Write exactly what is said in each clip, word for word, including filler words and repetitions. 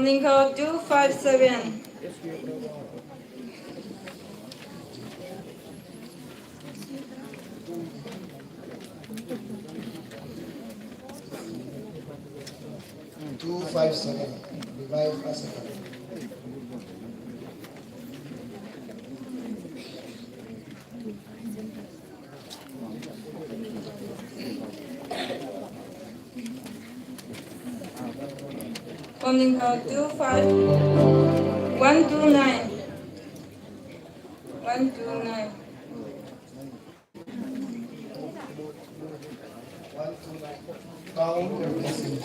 Ningkho two five seven. Two five seven. Revive us again. Coming out two five, one two nine. One two nine. One two nine. Count your blessings.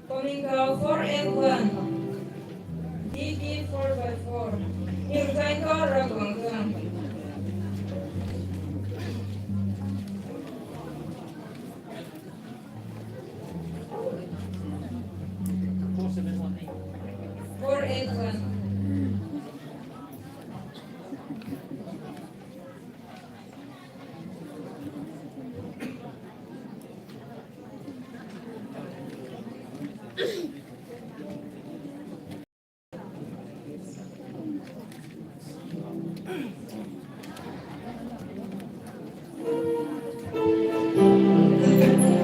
Coming out four eight one. D P four by four. New Tanka Raguang. Four eight one.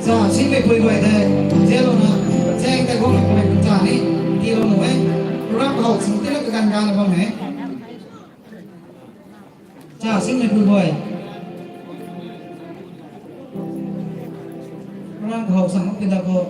Sa, singmei pui guay tei. Telona, cheng tei guangmei kummei pun cha ni, tilou nu e. Program khou sing tina kaganv ganna bam e. Cha singmei pui guay. Program khou sang mak pi da khou.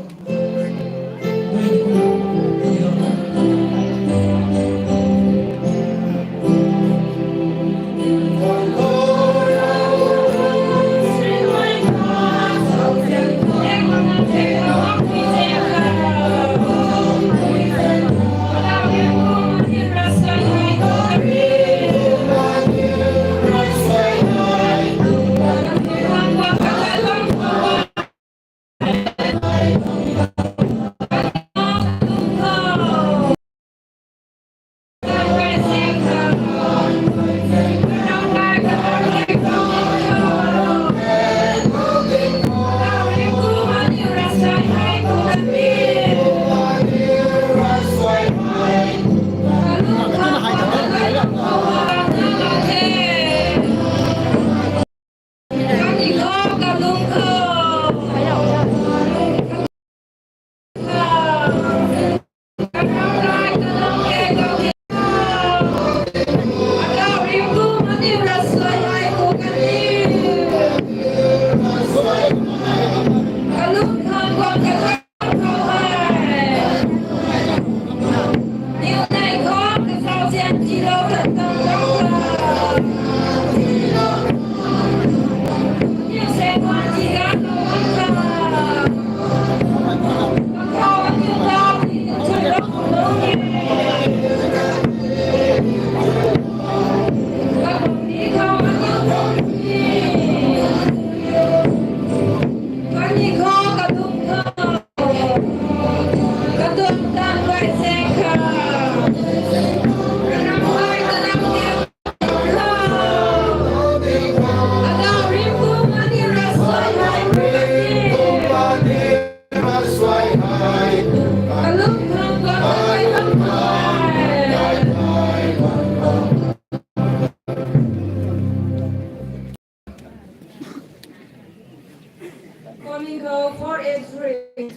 Coming call four eight three,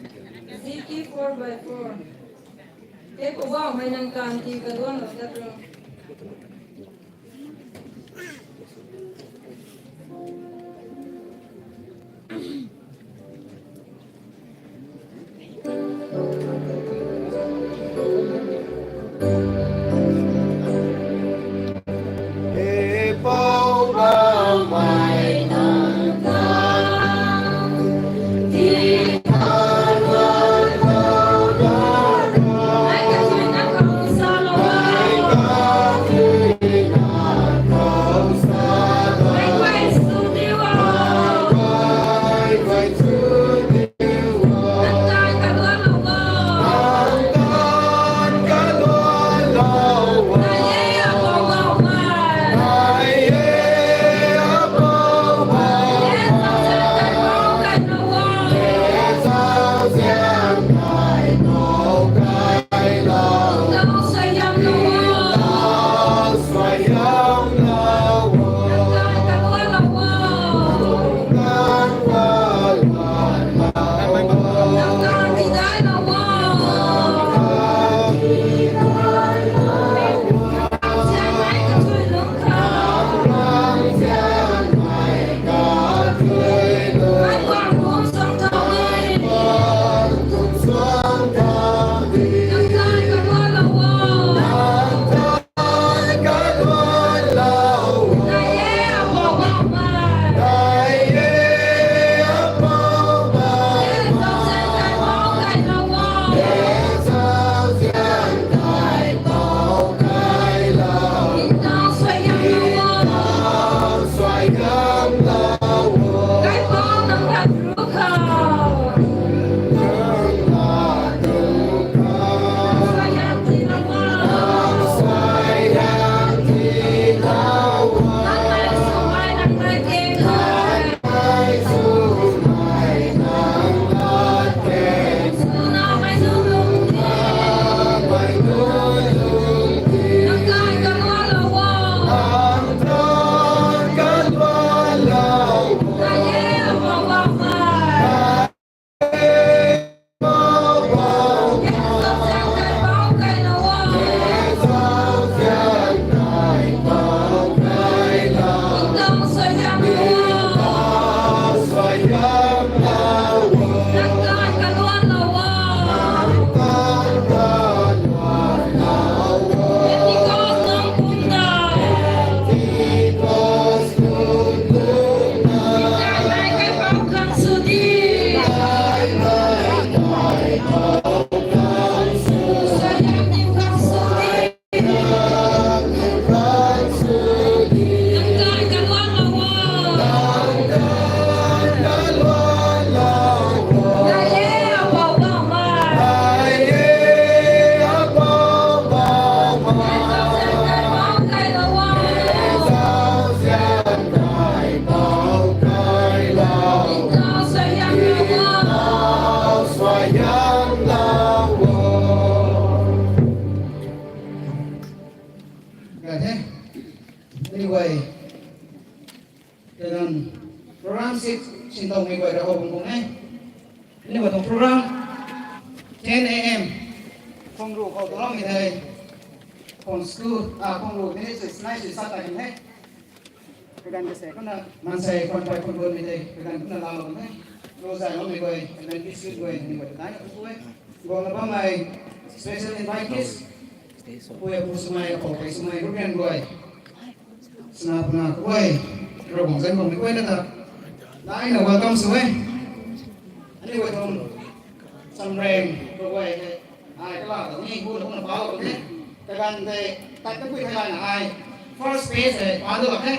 Z T four by four. Hei pu bauhmei nang kan ti kaduan lou dat ro. Then program six, sintau mei guay ra hou bam bam e. Ni guay tuang program ten A M. Khong ru khou tuang mi thei. Khong school, ah, khong ru ni sui snai sui sa ta kan e. Kagan ka se kuna mansei khon pai khon gun mi thei. Kagan kuna la lo kan e. Ru zai lo mi guay, Adventist youth guay, ni guay ta dai na tu e. Guang na bam mai special invitees. Pui apu swmei, apou pei swmei, rupian guay. Sna puna kuay, Ravguangc zanc bam ni kuay na ta. Nai na welcome sw e. Ani guay tuang samreng, kuay he. Ai, kala ta ni, bu na, bu na pau ni. Kagan te, tat ta kuay thai na ai. First phase he, pa do lak he.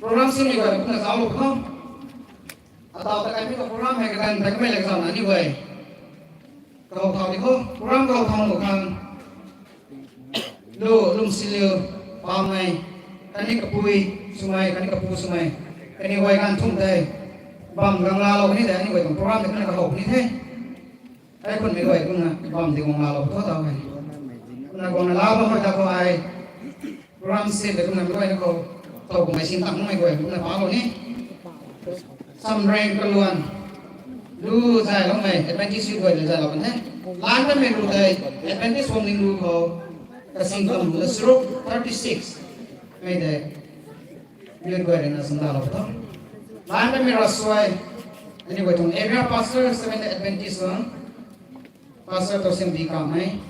Program sini guay, bu na zauc lo ko. Atau ta kai mi ka program he, kagan ta kamei lak zauc na ni guay. Kau thau di kho, program kau thau nu khang. Lu, lum si liu, pamei, kani kapui, swmei, kani kapu swmei, kani guay ganv thum tei, bam gang la lo ni tei, ani guay tuang program tei, kani kahou ni the. Ai khun mei guay kumna, bam di guang la lo, tho tau hei. Kumna guang na la bam hoi ta khou ai, program si tei kumna mei guay na khou, tau kumei sin tang mei guay, kumna pa lo ni. Samreng kaluan. Lu zai lou mei, Adventist youth guay le zai lou kan the. Lan kan mei lu tei, Adventist Phwamling lu khou, kasing kam lu na saruk, thirty six. Mei tei, youth guay le na sanda lou tho. Lan kan mei ravsuai, ani guay tuang area pastor, Seventh Day Adventist lang. Pastor Tousem Bikam mei,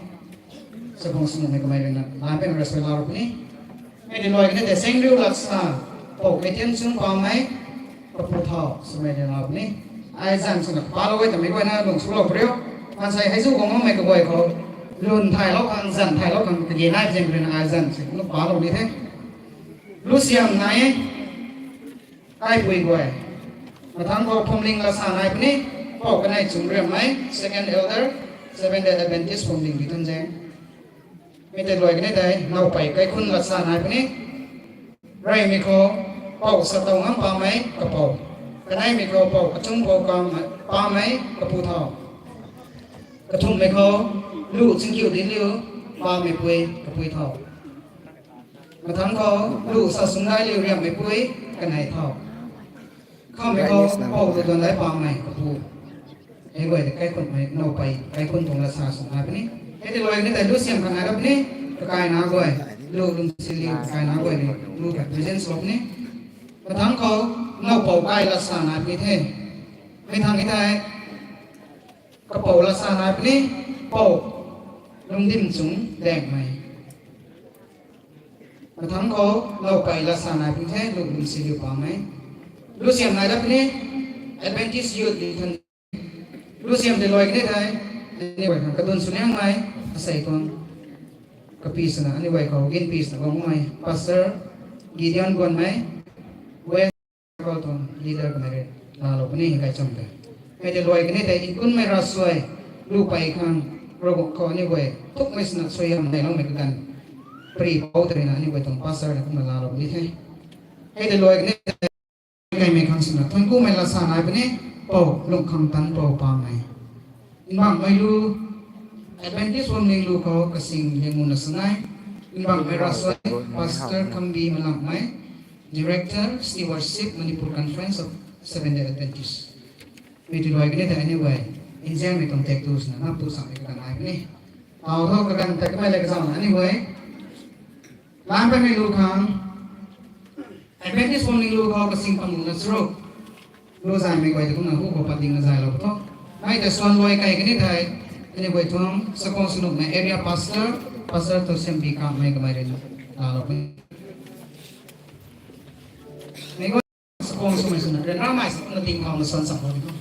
Sabong Sumuk mei kamei rui na, lan pen respect la ruk ni. Mei di luai kani tei Sengriu Latsa, Pou Keitian Chung Pamei, kapu thau, swmei di la ruk ni. Ai zan swna pa lou e twmei guay na lung sw lou pariu. Mansei hei zu guang mei kaguay khou, lun thay lou khang, zan thay lou khang, kage nai zeng rui na ai zan sw nu pa lou ni the. Lu siam nai e. Kaipui guay. Mathangc khou Phwamling Latsa nai puni, Pou Kanei Chunriam mei, second elder, Seventh Day Adventist Phwamling Bithun Zeng. Mi tei luai kani tei, Naupei Kaikhun Latsa nai puni. Reymei khou, Pou Satau Ngam Pamei, kapou. Kaneimei khou, Pou Kachung Pou Kam Pamei, kapu thau. Kathumhmei khou, Lu Chingkiu Dinliu, Pamei Pui, kapui thau. Mathangc khou, Lu Sasungdai Liu Riammei Pui, kanei thau. Khamhmei khou, Pou Lu Duandai Pamei, kapu. Hei guay tei kaikhunmei, Naupei Kaikhun tuang Latsa sw nai puni. Hei tei luai kani tei lu siam kha nai rap ni, kakaina guay, Lu Lum Siliu kakaina guay ni, lu khat present sw puni. Mathangc khou, Naupou Kai Latsa nai puni the. Mi thangc ni tei, kapou Latsa nai puni, Pou Lungdim Chung Dengmei. Mathangc khou, Naupei Latsa nai puni the, Lu Lum Siliu Pamei. Lu siam nai rap ni, Adventist Youth Bithun. Lu siam tei luai kani tei, ani guay khang kadun sw liangmei, asei tuang. Kapi swna, ani guay khou, ginpi swna guang mei, Pastor Gideon Guanmei, West Circle tuang leader kamei rui, laalou puni gaychamv tei. Hei tei luai kani tei, nkunmei ravsuai, Lupei khang, Ravguangc khou ani guay, thukmei swna suaihiam neiloumei kaganv. Pri pou tei rui na ani guay tuang pastor na kumna laalou puni the. Hei tei luai kani tei, kaimei khang swna, Thuankumei Latsa nai puni, Pou Lungkhang Tanpou Pamei. Nbangmei lu, Adventist Phwamling lu khou kasing liangmuna sanai. Nbangmei ravsuai, Pastor Kambi Malangmei, Director, Stewardship, Manipur Conference of Seventh Day Adventist. Mi tei luai kani tei ani guay, nzianmei tuang tek tu swna, nap tu samei kaganv nai puni. Tau tho kaganv tei kamei le kazauh na ani guay. Lan kanmei lu khang, Adventist Phwamling lu khou kasing kam lu na saruk. Lu zaymei guay tei kumna hu khou pat ding na zaylou tho. Mei tei suan luai kai kani tei, ani guay tuang, Sakong Sanukmei Area Pastor, Pastor Tousem Bikam mei kamei rui na, laalou puni. Mei guay, Sakong Sanukmei swna, ryanramei swna ting khou na suan sak lou ni tho.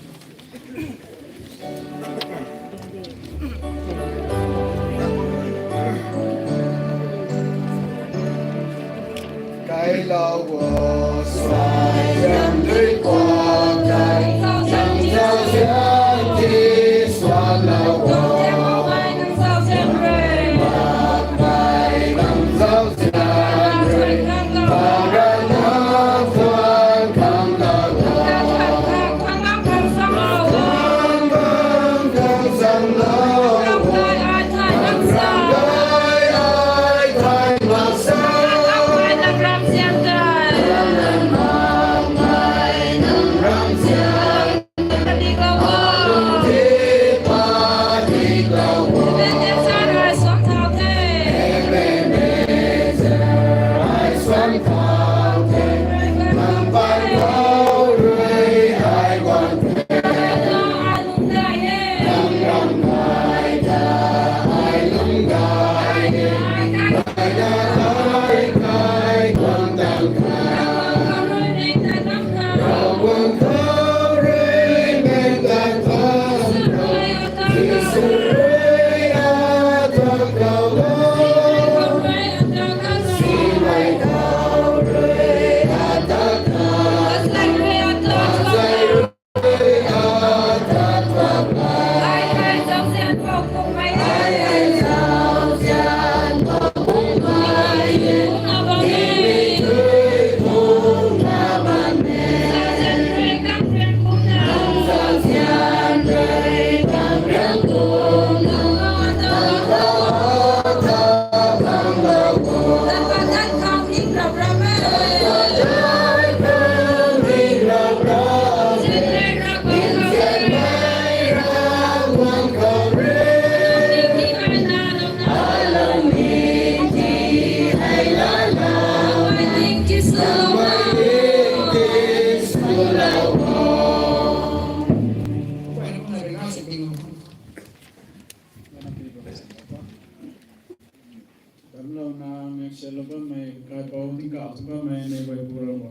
Mei ni guay pura wa,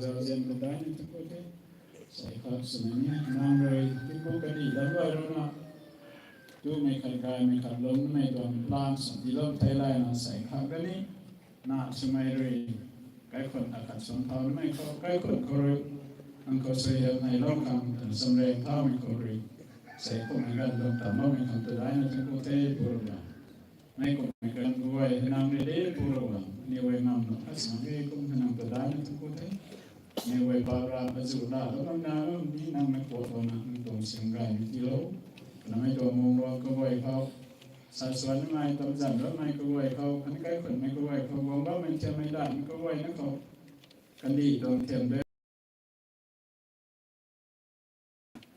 zauzian kadai ni tu ko te. Sai khat suna ni nang rui, tu ko kadi lam guay rui na. Tu mei khat kai mei khat lung mei tuang plan sa di lou thei lai na sai khat kani. Na sumei rui, kaikhun akhat sung thau mei khou, kaikhun khou rui. Ang khou sui hel nai lou khang, tun samreng thau mei khou rui. Sai kum mei gan lung tam mei khang tu dai na tu ko te pura wa. Mei kum mei gan guay, nang ni de pura wa, ni guay ngam lou, asang ge kum nang ta dai na tu ko te. Ni guay pa ra, azu la, lou bam na, lou ni nang na kuat lou na, ni tuang sim gay ni ti lou. Na mei tuang mung lou, kaguay khou. Sa suan na mei, tam zan lou mei kaguay khou, khan kaikhun mei kaguay khou, guang bam mei thiam mei dan, kaguay na khou. Kandi tuang thiam de.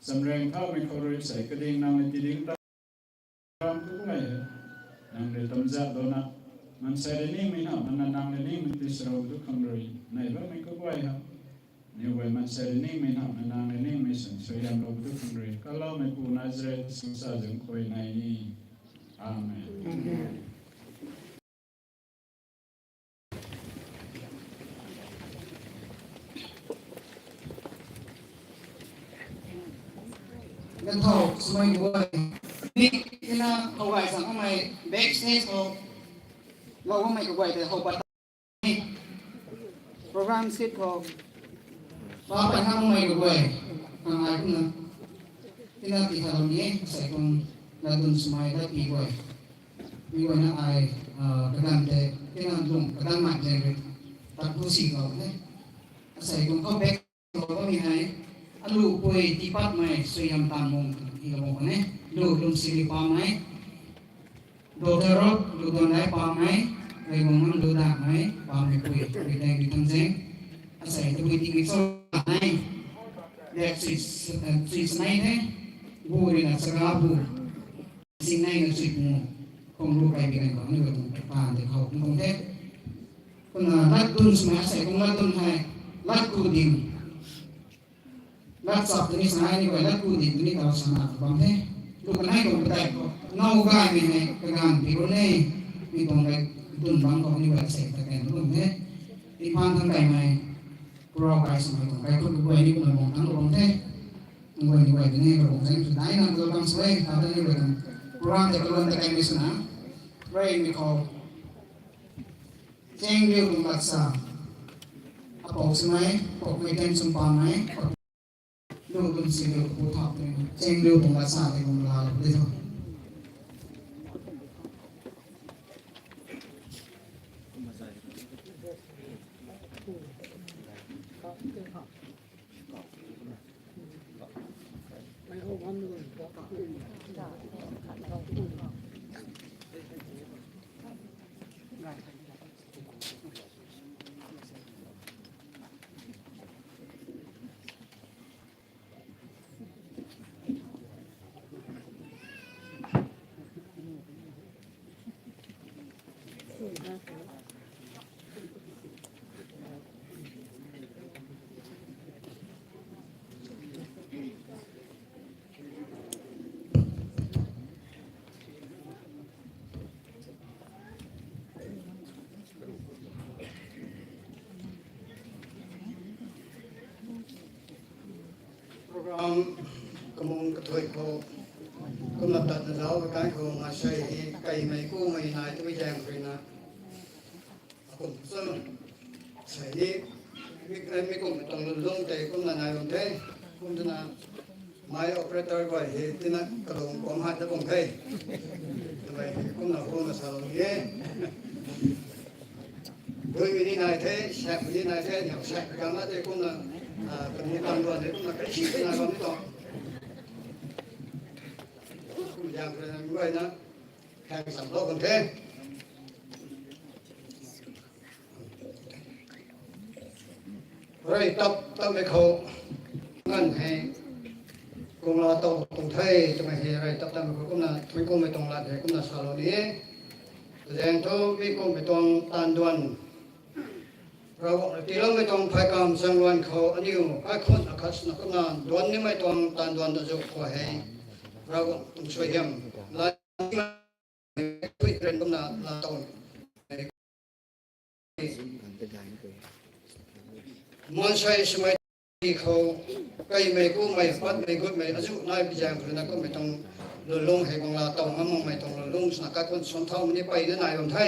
Samreng thau mei khou rui sai kading nang ni ti ding ta. Ram tu ngai he. Nang rui tam zat dou na. Mansei rui ning mei na, mana nang rui ning mei ti sarou tu khang rui. Nai ba mei kaguay ha. Ni guay mansei rui ning mei na, mana nang rui ning mei sung sui yam lou tu khang rui. Kalau mei pu Nazareth Jisu sa zung khuay nai ni. Amen. Amen. Ganthau sumei guay. Ni, ina hou gay sang mei backstage ho. Lou mei kaguay te hou pat. Program sit ho. Pa pat na mei kaguay. Ang ai kumna. Ina ti tha lou ni, sai kum ladun sumei da pi guay. Mi guayna ai, ah, kadan te, tina lung, kadan mak jeng rui, tat bu si lou ne. Asei kum khou back lou bam mi hei, alu pui tipat mei, sui yam tan mung, hi ka bam ne. Lu lung si li pa mei, daughter of, lu don lai pa mei, rui mung nam lu dan mei, pa mei pui, rui deng rui tang jeng. Asei tabui ting mi chou nai. Dek sui, sui snai ne. Bu rui na chaga bu. Sing nai na chui pung, khong ru kai bi nai bang ni guay tuang pan de khou pung pung the. Kumna lat dun sumei asei kum lat dun hei, lat ku ding. Lat chap tuni sa ni guay lat ku ding tuni tau sana bam the. Lu kanei tuang patai khou, nau gay mei hei, kagan pi ru ne, mi tuang gay dun bam khou ni guay asei ta kan bam the. Imphal thang kai mei, purau kai sumei tuang kai khut guay ni kumna bam thang bam the. Ngoi ni guay ni kabung zeng sw dai nang tu kam sw e, ta ta ni guay tuang program te kalon ta kai mi sw na. Rei mi khou. Cheng riu tuang lat sa. Apou sw mei, pok mei ten sum pa mei. Lu tuang si riu pu thap ni. Cheng riu tuang lat sa te kum la lu de tho. Program kamung kathui khou kumna tatna zauc kai khou ngasei hi kaimei kumei nai twmei zaeng rui na. Akum sa sei ni mi, mi kum tuang lung lung tei kumna nai lung the. Kum twna mai operator guay hi tina kalung kuam hat na kum the. Twmei hi kumna kumna sa lung ni e. Bui mi ni nai the, sak mi ni nai the, niau sak kang na te kumna, ah, kani tang duan te kumna kai si te nai bam ni tuang. Kum jang kre na mi guay na, khang sam lou kan the. Rei tap tap mei khou ngan hei kung la tau tung the, twmei hei rei tap tap mei khou kumna, thui kung mei tuang lat hei kumna sa lou ni e. Zaeng thu mi kum mei tuang tan duan. Ravguangc rui tiiloumei tuang phay kam zang luan khou aniu kaikhun akhat swna kumna duan nimei tuang tan duan ta zu khou hei. Ravguangc tuang suaihiam. Lai thui ren kumna la tau. Maansei swmei ti khou, kaimei kumei, patmei gutmei, azuh nai pi zaeng khou rui na kummei tuang lulung hei guang la taw ngam makmei tuang lulung swna kaikhun suan thau mani peyna nai bam the.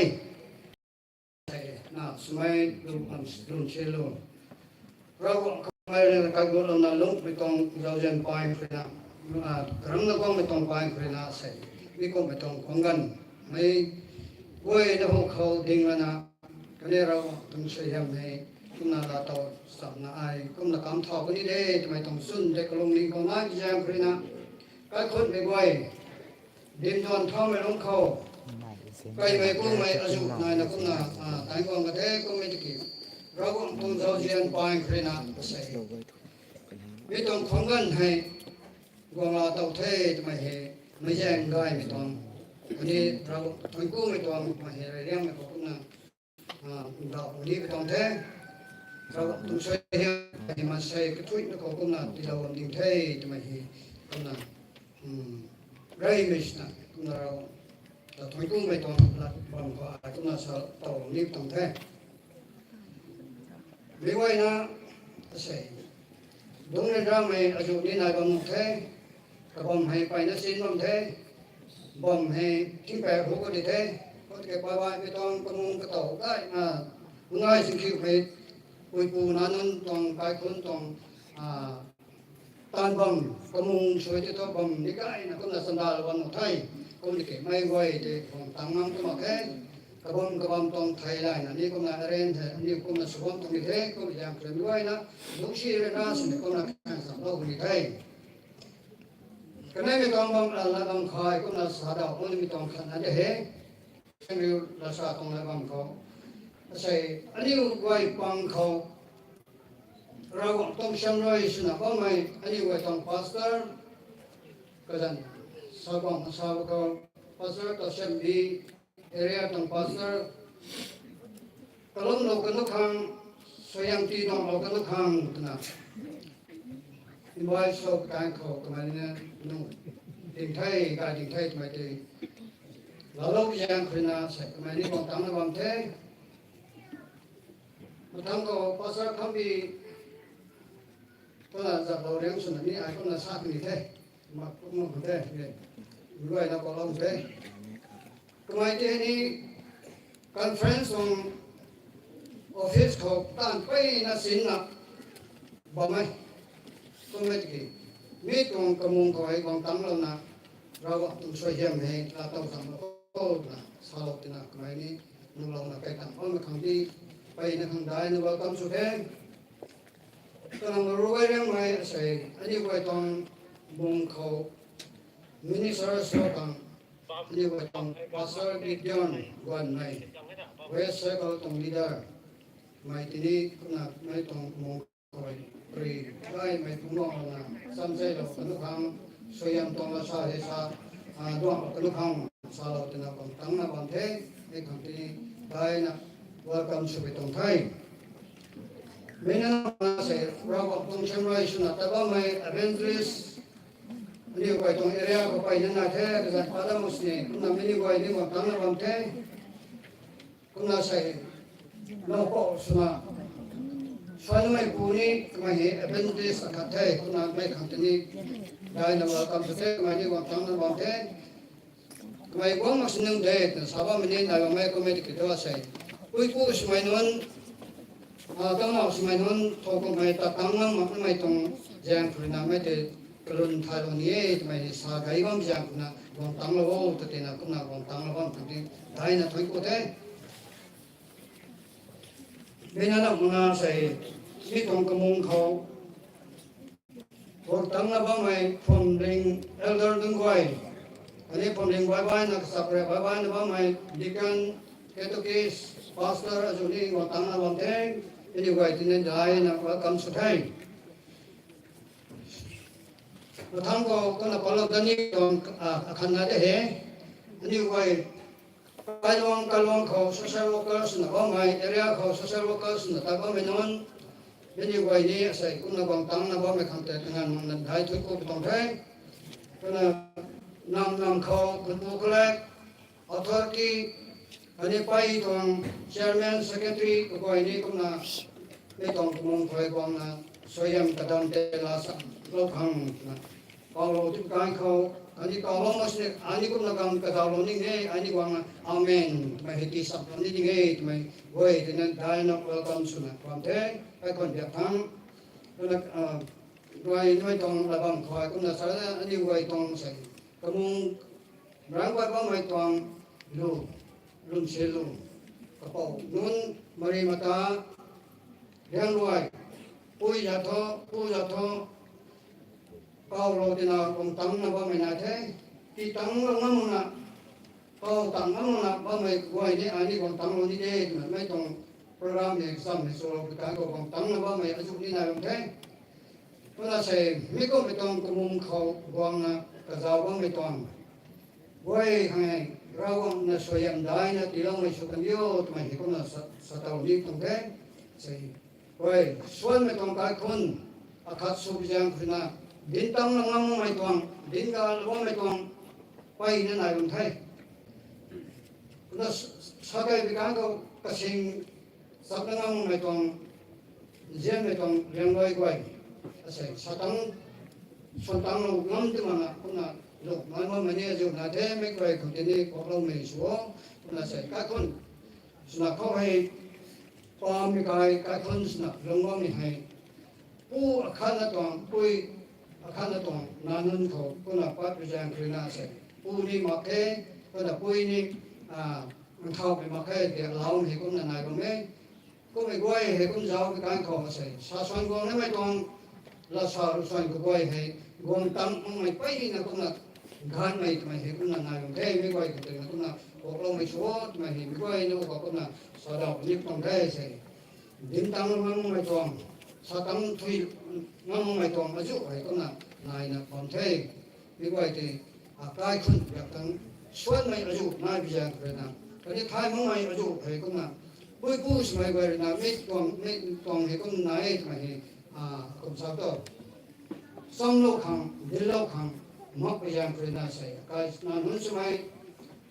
Na swmei lum, lum si lu. Ravguangc kamei rui na kaigutlouna lungmei tuang zauzian pay khou rui na, karamna guangmei tuang pay khou rui na sei, mi kumhmei tuang khwang ganv mei guayna hu khou ding lana, kaniw Ravguangc tuang suaihiam hei kumna laatow chamna ai kumna kam thau puni de twmei tuang chwn de kalung ning khou nai pi zaeng khou rui na, kaikhunmei guay, dimduan thaumei lungc khou, kaimei kumei azuh naina kumna, taing guang ka the kummei tiki, Ravguangc tuang zauzian pay khou rui na asei, mi tuang khwang ganv hei guang la taw the twmei hei, meic zaeng gaymei tuang, kaniw Ravguangc tuang kumei tuang mei hei rey riangmei khou kumna, ndauh ni pi tuang the. Ravguangc tuang suaihiam hei maansei kathuicna khou kumna tiilou bam ding the twmei hei kumna, reymei swna kumna Ravguangc ta thuanc kumei tuang lat bam khou ai kumna sa taw ni pi tuang the. Mi guayna asei, dungc ryanramei azuh ni nai bam nuh the. Kabam hei peyna sin bam the. Bam hei tingpek hu ka di the. Kut ke pay baihmei tuang kamung katow gayna, ngai singkhiumei, puipu na nunc tuang kaikhun tuang, taanv bam, kamung sui ti thu bam ni gayna kumna chandalou bam nuh the. Kum di ke mei guay tei guang tang ngam kumna khe. Kabam kabam tuang thei layna ni kumna arrange the, ni kumna sw bam tuang ni the, kum zaeng khou rui mi guayna, lungcsi rui na sini kumna khang chamlou ni the. Kanei mi tuang bam la, la bam khai kumna sa dau kum ni mi tuang khatna de he. Riu lasa tuang la bam khou, asei, aniu guay pang khou Ravguangc tuang siam rui swna bammei aniu guay tuang pastor, kazanc, sa guang sa khou, pastor ta siam bi, area tuang pastor, kalumlou kanu khang, suaihiam tiidanglou kanu khang twna, invite sw kai khou kamei ni nu, ding the, gay ding the twmei tei, laalou zaeng khou rui na sei kamei ni guang tangcna bam the. Mathang khou pastor Khambi twna zatlou riang swna ni ai kumna sa ni the. Mak kum mak the, guayna kalou the. Kamei tei ni conference tuang office khou taanv peyna sinna bam e. Kummei tiki, mi tuang kamung khou hei guang tangclouna, Ravguangc tuang suaihiam hei laatow chamlou o twna salou tina kamei ni, nulouna kai tang bammei khang di, peyna khang daina welcome sw the. Kanang rui riangmei asei, aniu guay tuang bung khou minister sw khang, aniu guay tuang Pastor Gideon Guanmei, West Circle tuang leader, mei tini kumna mei tuang mung khou rui gaymei punglouna, chamcheilou kanu khang, suaihiam tuang lasa hei sa, duanglou kanu khang salou tina guang tangcna bam the. Mei khang tini daina welcome sw pui tuang the. Mei na sei Ravguangc tuang siam rui swna ta bammei evangelist, aniu guay tuang area khou peyna nai the, kazanc pat da mak sini kumna mei ni guay ni guang tangcna bam the. Kumna sei, loupou swna, suanmei pu ni kamei hei evangelist akhat the, kumna mei khang tini daina welcome sw the, kamei ni guang tangcna bam the. Kamei guang mak sini de twna sa bammei ni nai bammei kummei tiki thu asei, puipu swmei nunc, tangmau swmei nunc, thowkumhmei ta tang ngam makmei tuang zaeng khou rui na mei tei kalun thaylou ni e twmei ni sa gay bam zaeng khou na guang tangclou o ta tina kumna guang tangclou bam khang tei daina thuanc ku the. Mei na lam na sei, mi tuang kamung khou guang tangcna bammei Phwamling Elder nunc guay, khatni Phwamling baih baihna kachak rui baih baihna bammei deacon, catechist, pastor azuh ni guang tangcna bam the. Aniu guay tini daina welcome sw the. Mathang khou kumna palou dani tuang akhatna de he. Aniu guay kailuang kailuang khou social workers na bammei, area khou social workers na ta bammei nunc, aniu guay ni asei kumna guang tangcna bammei khang tei kanganv makna dai thuanc ku pui tuang the. Kumna nam nam khou kanpu kalek, authority, khatni pey tuang chairman, secretary kaguay ni kumna Mei tuang kamung khuay guangna suaihiam kadam tei laa sa lou khang twna kaulou tw kan khou, khatni kaulou mak sini, ani kumna kam kazauhlou ning e, ani guangna amen twmei hei tii sap kan ni ding e twmei guay tina daina welcome swna bam the. Ai khwan biak thang, kumna, ah, guay nimei tuang lat bam khou kumna sa, ani guay tuang sei, kamung rang guay bammei tuang lu, lwmsi lu, kapou nunc, mari mata, riang ruai, pui za tho, pu za tho, kaulou tina guang tangna bammei nai the, tii tang ngam makna, kau tang ngam makna bammei guay ni, ani guang tanglou ni de twna mei tuang program ni kachamhmei swlou pui kan khou guang tangna bammei azuh ni nai bam the. Kumna sei, mi kummei tuang kamung khou guangna kazauh bammei tuang guay hei, Ravguangc na suaihiam daina tiiloumei sw kan diu twmei hei kumna sa, satow ni tuang the. Sei, guay, suanmei tuang kaikhun, akhat sw bi zaeng khou rui na, dinc tangna ngam makmei tuang, dinc galou bammei tuang, peyna nai bam the. Kumna s-, sa kei bi kan khou kasing chapna ngam makmei tuang, nzianmei tuang riang guay guay, asei, sa tang, suan tanglou ngam ti makna, kumna, luk nai bammei ni azuh na the, mei guay khou tini kuakloumei sw o, kumna sei, kaikhun, swna khou hei, pamei kai, kaikhun swna lung bammei hei, pu akhatna tuang, pui akhatna tuang, nac nunc khou kumna pat bi zaeng khou rui na sei, pu ni mak khe, kumna pui ni, ah, nthauhmei mak khe, diak lau hei kumna nai bam e. Kummei guay hei kum zauc bi kan khou sei, sa suan guang nimei tuang, lat sa ru suan kaguay hei, guang tang makmei peyna kumna, ganhmei twmei hei kumna nai bam the, mi guay khou twna kumna, kuakloumei sw o twmei hei, mi guay nu khou kumna, sadaw ni tuang the sei. Dinc tang ngam makmei tuang, sa tang thui ngam makmei tuang azuh hei kumna naina bam the. Mi guay tei, a, kaikhun biak tang suanmei azuh nai bi zaeng khou rui na, khatni thay makmei azuh hei kumna, puipu swmei guay rui na mi tuang, mi tuang hei kum nai e twmei hei, a, kum sa tu chamlou khang, dinclou khang, mak bi zaeng khou rui na sei, kai nac nunc swmei,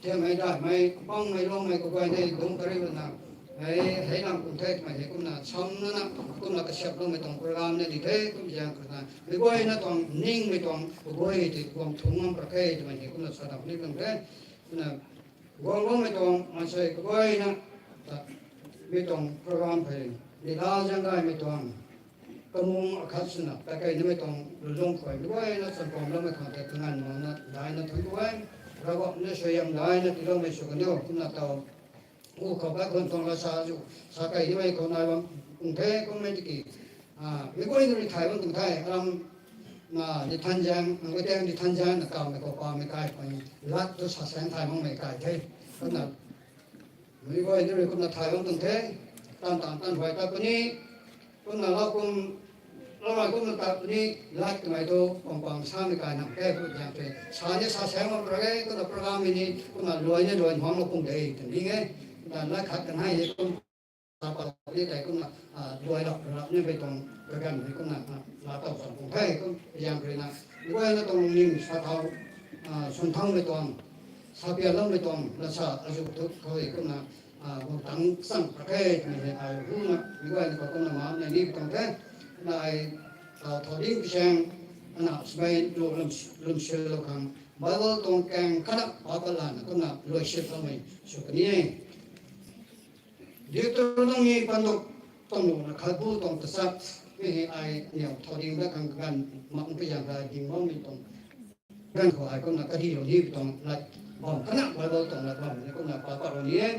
thiammei daihmei, pangmei loumei kaguay nei dungc kariu na, hei, hei lam kum the twmei hei kumna, samna na, kumna kasiaploumei tuang program ni di the, kum zaeng khou na, mi guayna tuang, ningmei tuang, kaguay tei guang thung ngam pra khe twmei hei kumna sadaw ni tuang the, kumna, guang bammei tuang, maansei kaguayna, ta, mi tuang program hei, ni la zaeng gaymei tuang, kamung akhat swna, ta kei nimei tuang, lulung khuay, mi guayna chanpam loumei khang tei kanganv makna, daina thuanc ku e, Ravguangc na suaihiam daina tiiloumei sw kan diu, kumna taw, u khou kaikhun tuang la sa zu, sa kei nimei khou nai bam, kum the, kummei tiki, a, mi guay ni rui thay bam tuang the, aram, na, ni than zaeng, nang guay tei ni than zaeng, na kawmei khou pamei kai khou, lat tu sa saeng thay makmei kai the, kumna, mi guay ni rui kumna thay bam tuang the, tan tan tan huay tat puni, kumna lau kum, lau mai kumna tat puni, lat twmei tu pang pang samei kai nam khe, kum zaeng the, sa ni sa saeng mak pra e, kumna program ni, kumna luai ni luai hmang mak kum de, twni e, kumna lat khat kanei hei kum, sa pat ni tei kumna, a, luai lap rap ni bei tuang, kaganv hei kumna, a, la taw cham kum the, kum zaeng khou rui na, mi guayna tuang ning sa thau, a, suan thaumei tuang, sa pianloumei tuang, la sa azuh thu khou hei kumna, a, guang tang chang pra khe twmei hei ai huna, mi guayna khou kumna mak nei ni tuang the, na ai, a, thau ding kasaeng, ana swmei lu lwm, lwmsilou khang, Bible tuang kaeng khatna pa pat lana kumna luaisiatloumei sw kan e. Deuteronomy panduk tuang lu na khatbu tuang tachat, mi hei ai niw thau ding dat khang kaganv mak pi zaeng kha ding bammei tuang, ganv khou ai kumna kadilou ni tuang lat bam, khatna Bible tuang lat bam ni kumna pa patlou ni e.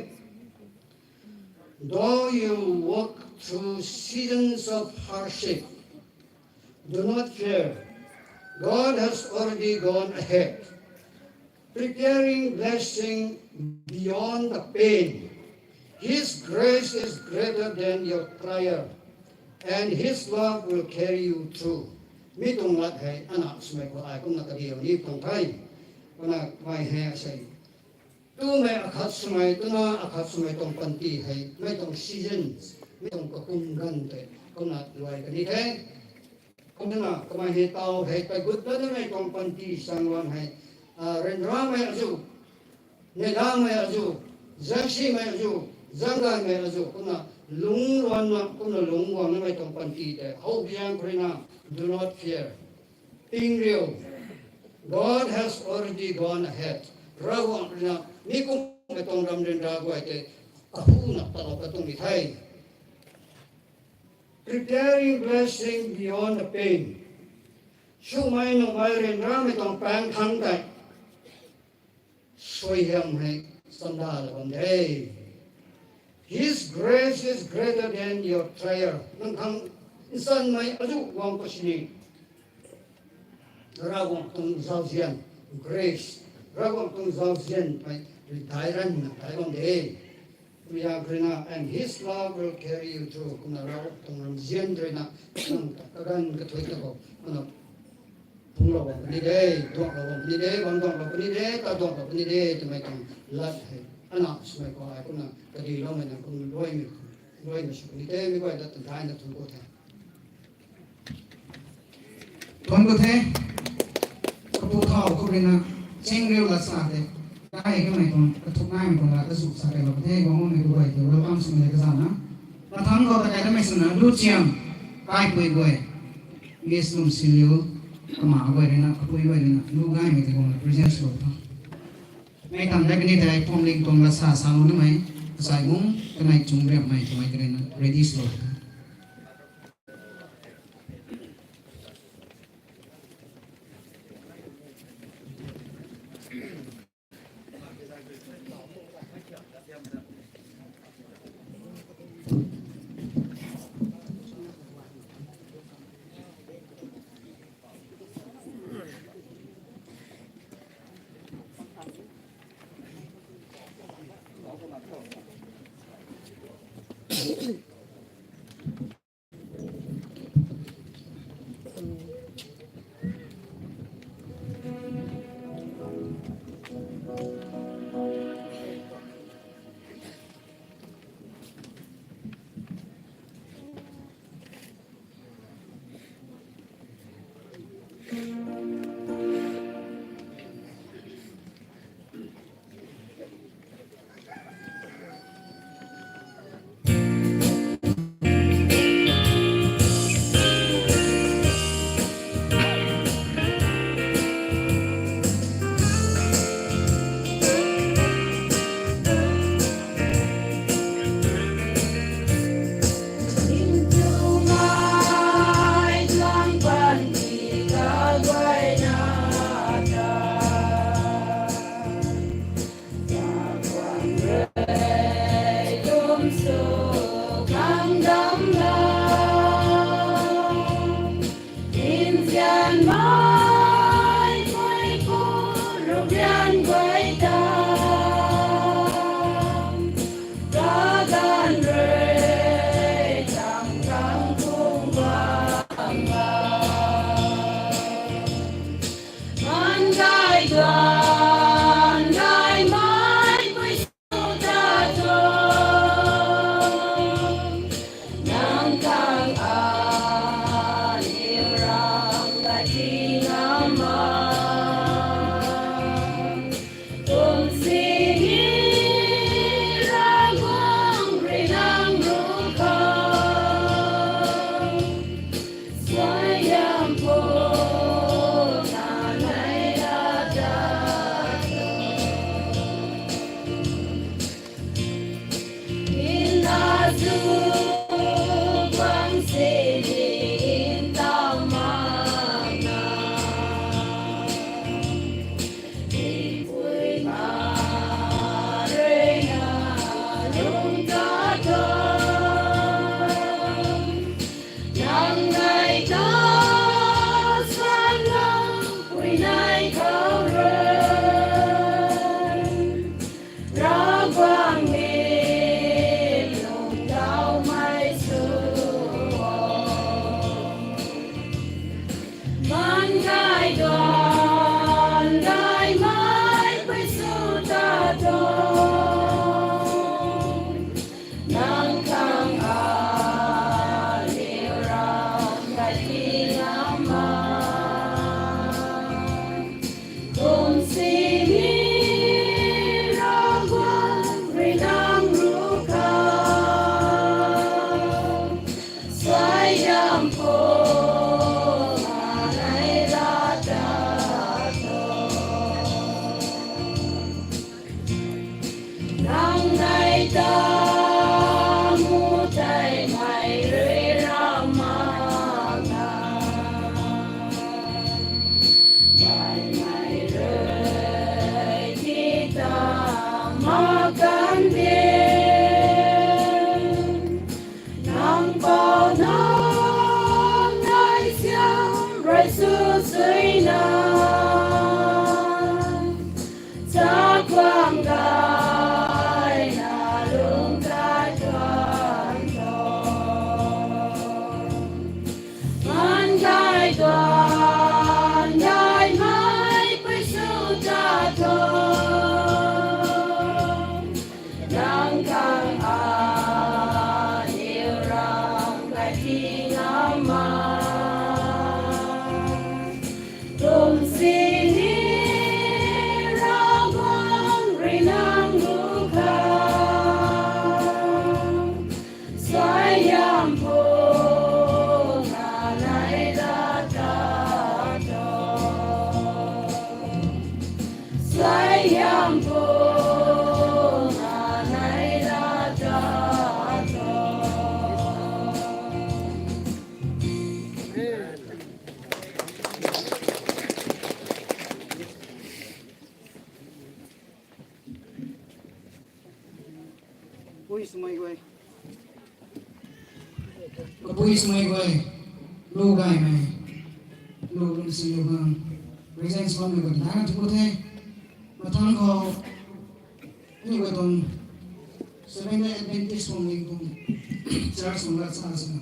Though you walk through seasons of hardship, do not fear. God has already gone ahead, preparing blessing beyond the pain. His grace is greater than your trial, and His love will carry you through. Mi tuang lat hei ana swmei khou ai kumna kadiu ni tuang the. Kumna mei hei sei, tumei akhat swmei, tuna akhat swmei tuang panty hei, mei tuang season, mei tuang kakum ganv tei kumna luai kan ni the. Kumna kamei hei taw hei tei gut datmei tuang panty chang luan hei, a, ryanramei azuh, neihlamei azuh, zaengsimei azuh, zaenggaymei azuh kumna Lungc ruanna kumna lungc guang namei tuang panty tei how biang khou ruina, do not fear. Ping riu. God has already gone ahead. Ravguangc ruina mi kummei tuang ram ryanra guay tei kahuna patlou pat tuang di the. Preparing blessing beyond the pain. Swmei nuhmei ryanramei tuang paeng thangc tei suaihiam hei chamdalou bam de. His grace is greater than your trial. Nang khang nchanmei azuh guang khou sini Ravguangc tuang zauzian, grace, Ravguangc tuang zauzian tei rui dai ranna dai bam de. Kumna khou ruina, and His love will carry you through. Kumna Ravguangc tuang ramzian ruina nang ta kaganv kathuic ta khou kumna phunglou bam puni de, duanglou bam puni de, bam duanglou puni de, ta duanglou puni de twmei tuang lat hei ana swmei khou ai kumna kadiloumei nang kum luaimei, luaimei sw puni de, mi guay ta tandai na thun khou the. Thuanc khou the, kapu thau khou ruina, ching riu lat sa the, kai kamei tuang kathuk naimei tuang lat azuh sa kailou the, guangmei kaguay tei welcome swmei kazana. Mathangc khou ta kai kamei swna, lu chiam, kaipui guay, Miss Lumsiliu, kama guay ruina, kapui guay ruina, lu gaymei tei guangna present swlou tho. Mei tang dai kani tei phwamling tuang lat sa salou namei, kasai bung kanei chung riapmei twmei tei ruina ready swlou tho. Yampo, anai rata to. Nang nai ta mu tei mai rui rama na. Mai mai rui ti ta ma kan de. Nang pou nang nai siam rui su sui na. Sa kuang gai na lung kai tuan tuan. Man kai tuan gai mai pui su ta tuan. Nang kang a diu ram kai ti ngam ma. Kum sini Ravguangc rui nang lu kha. Suaihiam phu na nai da ta to. Suaihiam phu na nai da ta to. Pui swmei guay. Kapui swmei guay. Lu gaymei. Lu lungsi lu khang. Present swmei guay. Nana thu the. Mathang khou. Ni guay tuang. Seventh Day Adventist tuang ling tuang. Church tuang lat sa sina.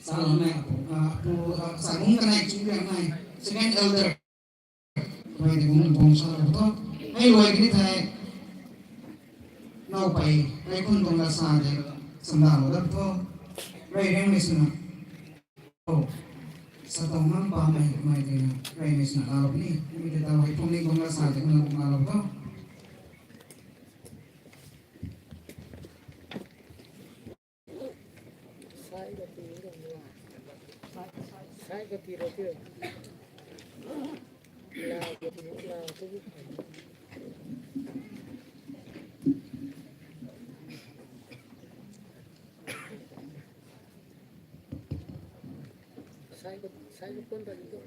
Sa lo nai apu. Apu, sa gung kanei chung riang nai. Second elder. Rui de gung bung sa lo tho. Hei rui kini thei. Nau pei, pei khun tuang la sa de. Samda lo dat tho. Rui reng mei sina. O. Sa tuang nang pa mei, mei de na. Rui mei sina la lo ni. Mei de tau hei phung ni tuang la sa de, nang la lo tho. Sai ka ti rou ni. Sai ka ti rou ti. La ka ti, la ka ti. Sai ka, sai ka pun ta ni tu.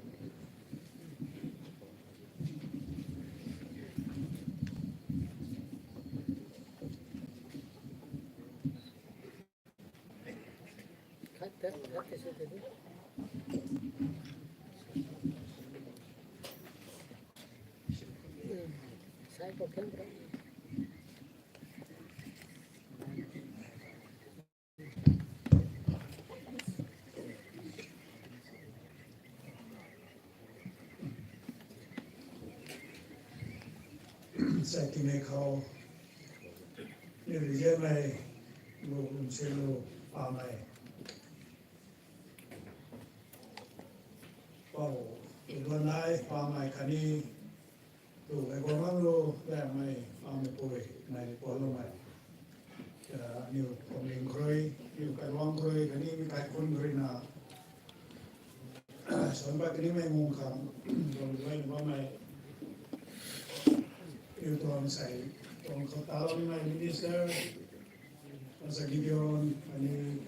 Sa tingmei khou, ni rijemei, lu lungsi lu, pamei. Pou, iluan nai, pamei khatni, tu, hei guang lam lu, daihmei, pamei pui, nai ni puan lumei. Niw tuang ling khrui, niw kailuang khrui, khatni mi kaikhun khrui na. Suan pat khatni mei mung khang, tuang luai na bammei. Niw tuang sei, tuang khou ta loumei minister, Pastor Gideon, khatni,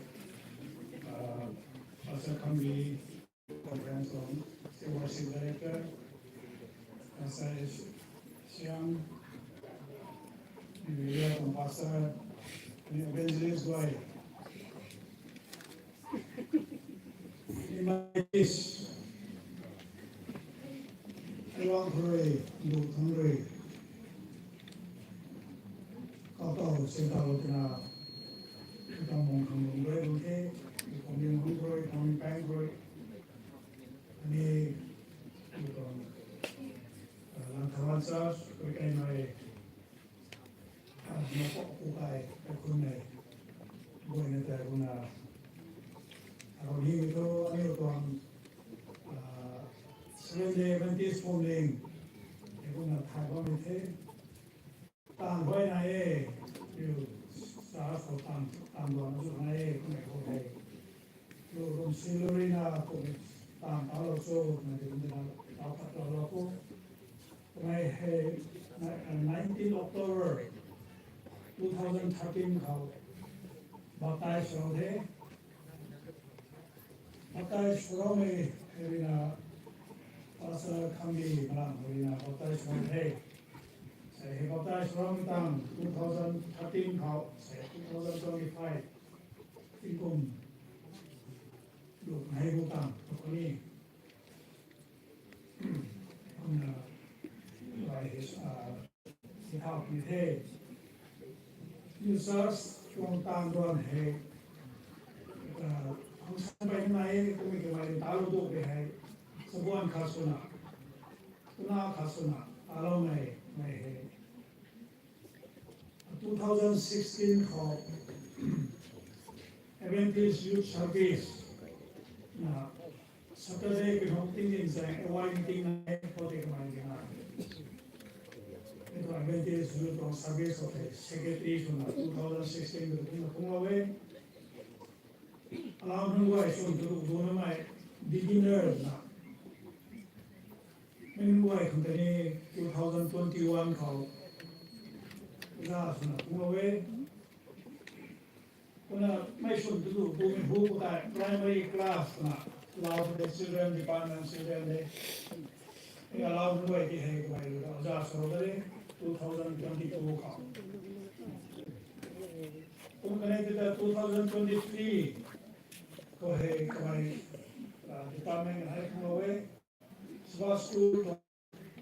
ah, Pastor Kambi, Conference tuang Worship Director, Pastor Siang, Area tuang Pastor, khatni Evangelist guay. Evangelist, Luang khrui, Lu thang rui. Kau tau, sen tau tina, kau tau mung khang lung rui lung the, kau mung khang rui, kau mung pang rui. Ani, kau, ah, Langtharan Church, kau kai nai, ah, na kau ku kai, kau kun nai, boi na tai kuna, ah, ni mi tu, ani tuang, ah, Seventh Day Adventist phuamling, kau na thai bam ni the. Tang huay nai e, riu sa khou tang, tang duan zu nai e, kumei khou hei. Lu ru Silurina kum tang talo cho, na di na tau khat talo ko. Kamei hei nineteen October two thousand thirteen khou baptize sw the. Baptize sw mei hei rina Pastor Khambi Malang rina baptize sw the. Sei hei baptize sw mei tang two thousand thirteen khou sei two thousand twenty-five tingkum luk hei bu tang tu ni. Kumna, lai hei, ah, si thau pi the. New church tuang tang duan hei, ah, hong san pai nai, kumna kamei ta lu du de hei, sabuan kha swna, tuna kha swna, ta lou mei, mei hei. Two thousand sixteen khou Adventist Youth Service na Saturday kihong tingin zang A Y meeting na khou tei kamei di na. Etu Adventist Youth tuang service khou tei secretary swna two thousand sixteen khou tingna kung lou e. Alau nunc guay swn tu duna mei beginner na. Mei nunc guay khang tei ni two thousand twenty-one khou za swna kung lou e. Kumna mei swn tu du bumei hu khou tei primary class na lau the children department children de. Hei alau nunc guay ti hei kamei rui za sw de two thousand twenty-two khou. Kum kanei ti ta two thousand twenty-three khou hei kamei, ah, department hei kung lou e. Sabbath School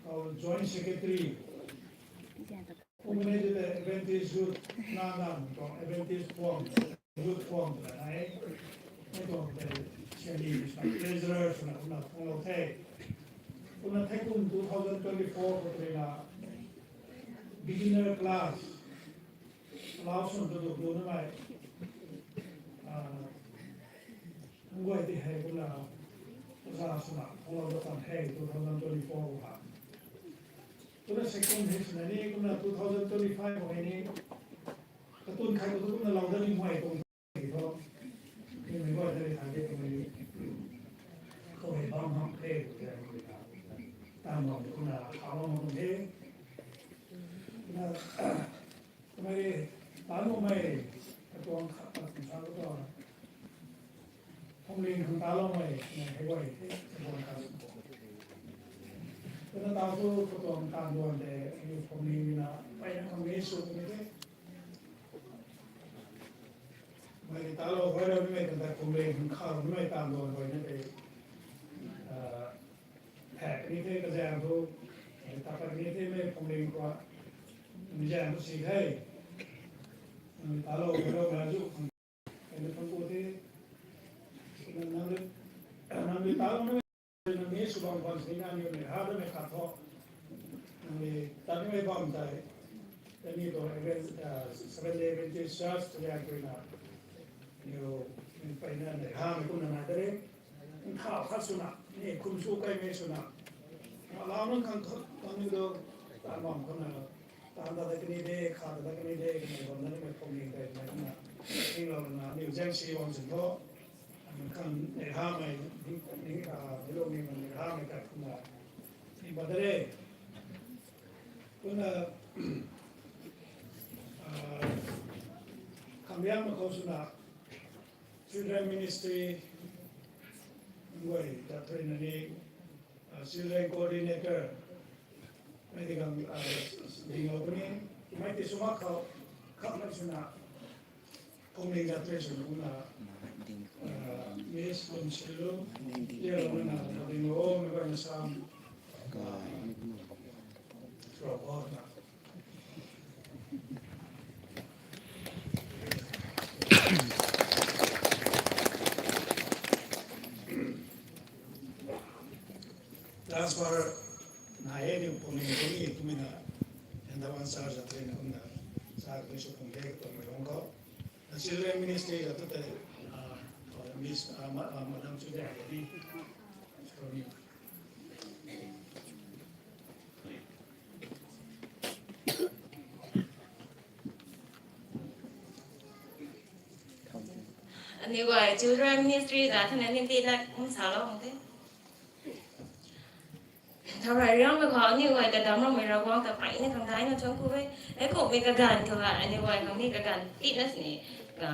khou Joint Secretary. Kum kanei ti ta Adventist Youth na na tuang Adventist tuang Youth tuang ta nai. Mei tuang ta Shandy Treasurer swna kumna kung lou the. Kumna thei kum two thousand twenty-four khou tei na beginner class alau swn tu du duna mei, ah, nunc guay ti hei kumna za swna kung lou da tan hei two thousand twenty-four khou ha. Kumna second hei swna ni kumna two thousand twenty-five khou hei ni katun khai khou tu kumna lou da ni mei tuang tho. Ni mei guay ta ni tha de kumna ni khou hei bam ham the tu de kumna ta bam kumna kha bam kum the. Kumna kamei ta lou mei katuang khat ta kum sa katuang Phungling khang ta lou mei, mei hei guay the, katuang khat. Kumna ta tu katuang tan duan tei, ni Phungling na, pai na khang ni sw ni the. Mei ta lou guay lou ni mei kan ta Phungling khang kha ni mei tan duan guay na tei, ah, thak ni the kazaeng thu, ta pat ni the mei Phungling khou, mi zaeng thu si the. Mei ta lou guay lou na zu khang Kaniw thangc ku the, nang rui, nang rui ta lou na, nang ni sw bam khwan sini aniu ni ha da mei khat thu. Nang rui ta nimei bam tei, kaniw tuang Advent, ah, Seventh Day Adventist Church tu liang tu na, aniu, aniu mpeyna nei ha mei kumna nai ta re. Nthau khat swna, ni kum sw kaimei swna. Alau nunc khang thu, nang ni tu, ta bam khwan na, ta da da kani de, kha da da kani de, kani bam na ni mei Phungling tei, mei kumna. Ning lou na, ni zaeng si bam sin thu. Khang nei ha mei, ni, ni, ah, ni lou ni, ni ha mei kat kumna. Ni ba da re. Kumna, ah, kham liang ma khou swna, Children Ministry, guay ta thui na ni, ah, Children Coordinator, mei ti khang, ah, ding lou puni, mei ti sw mak khou, kham mei swna, Phungling ta thui swna kumna, ah, Miss Kum Silu, ye lou na, ding lou, mei guay na sam, ah, robot na. Transfer nai e ni Phungling ni kumna, and the one charge at three na kumna, sa ni sw Phungling ko mei long ko. Children Ministry ka tu tei, ah, Miss, ah, ma-, ah, Madam Children ni. Aniu guay children ministry ta thena nin ti na kum salou the. Thau rai riang mei khou aniu guay ta dam ramei Ravguangc ta peyna khang daina thuanc ku e. Hei kumhmei kaganv khou hei aniu guay khang ni kaganv tina sini, ka,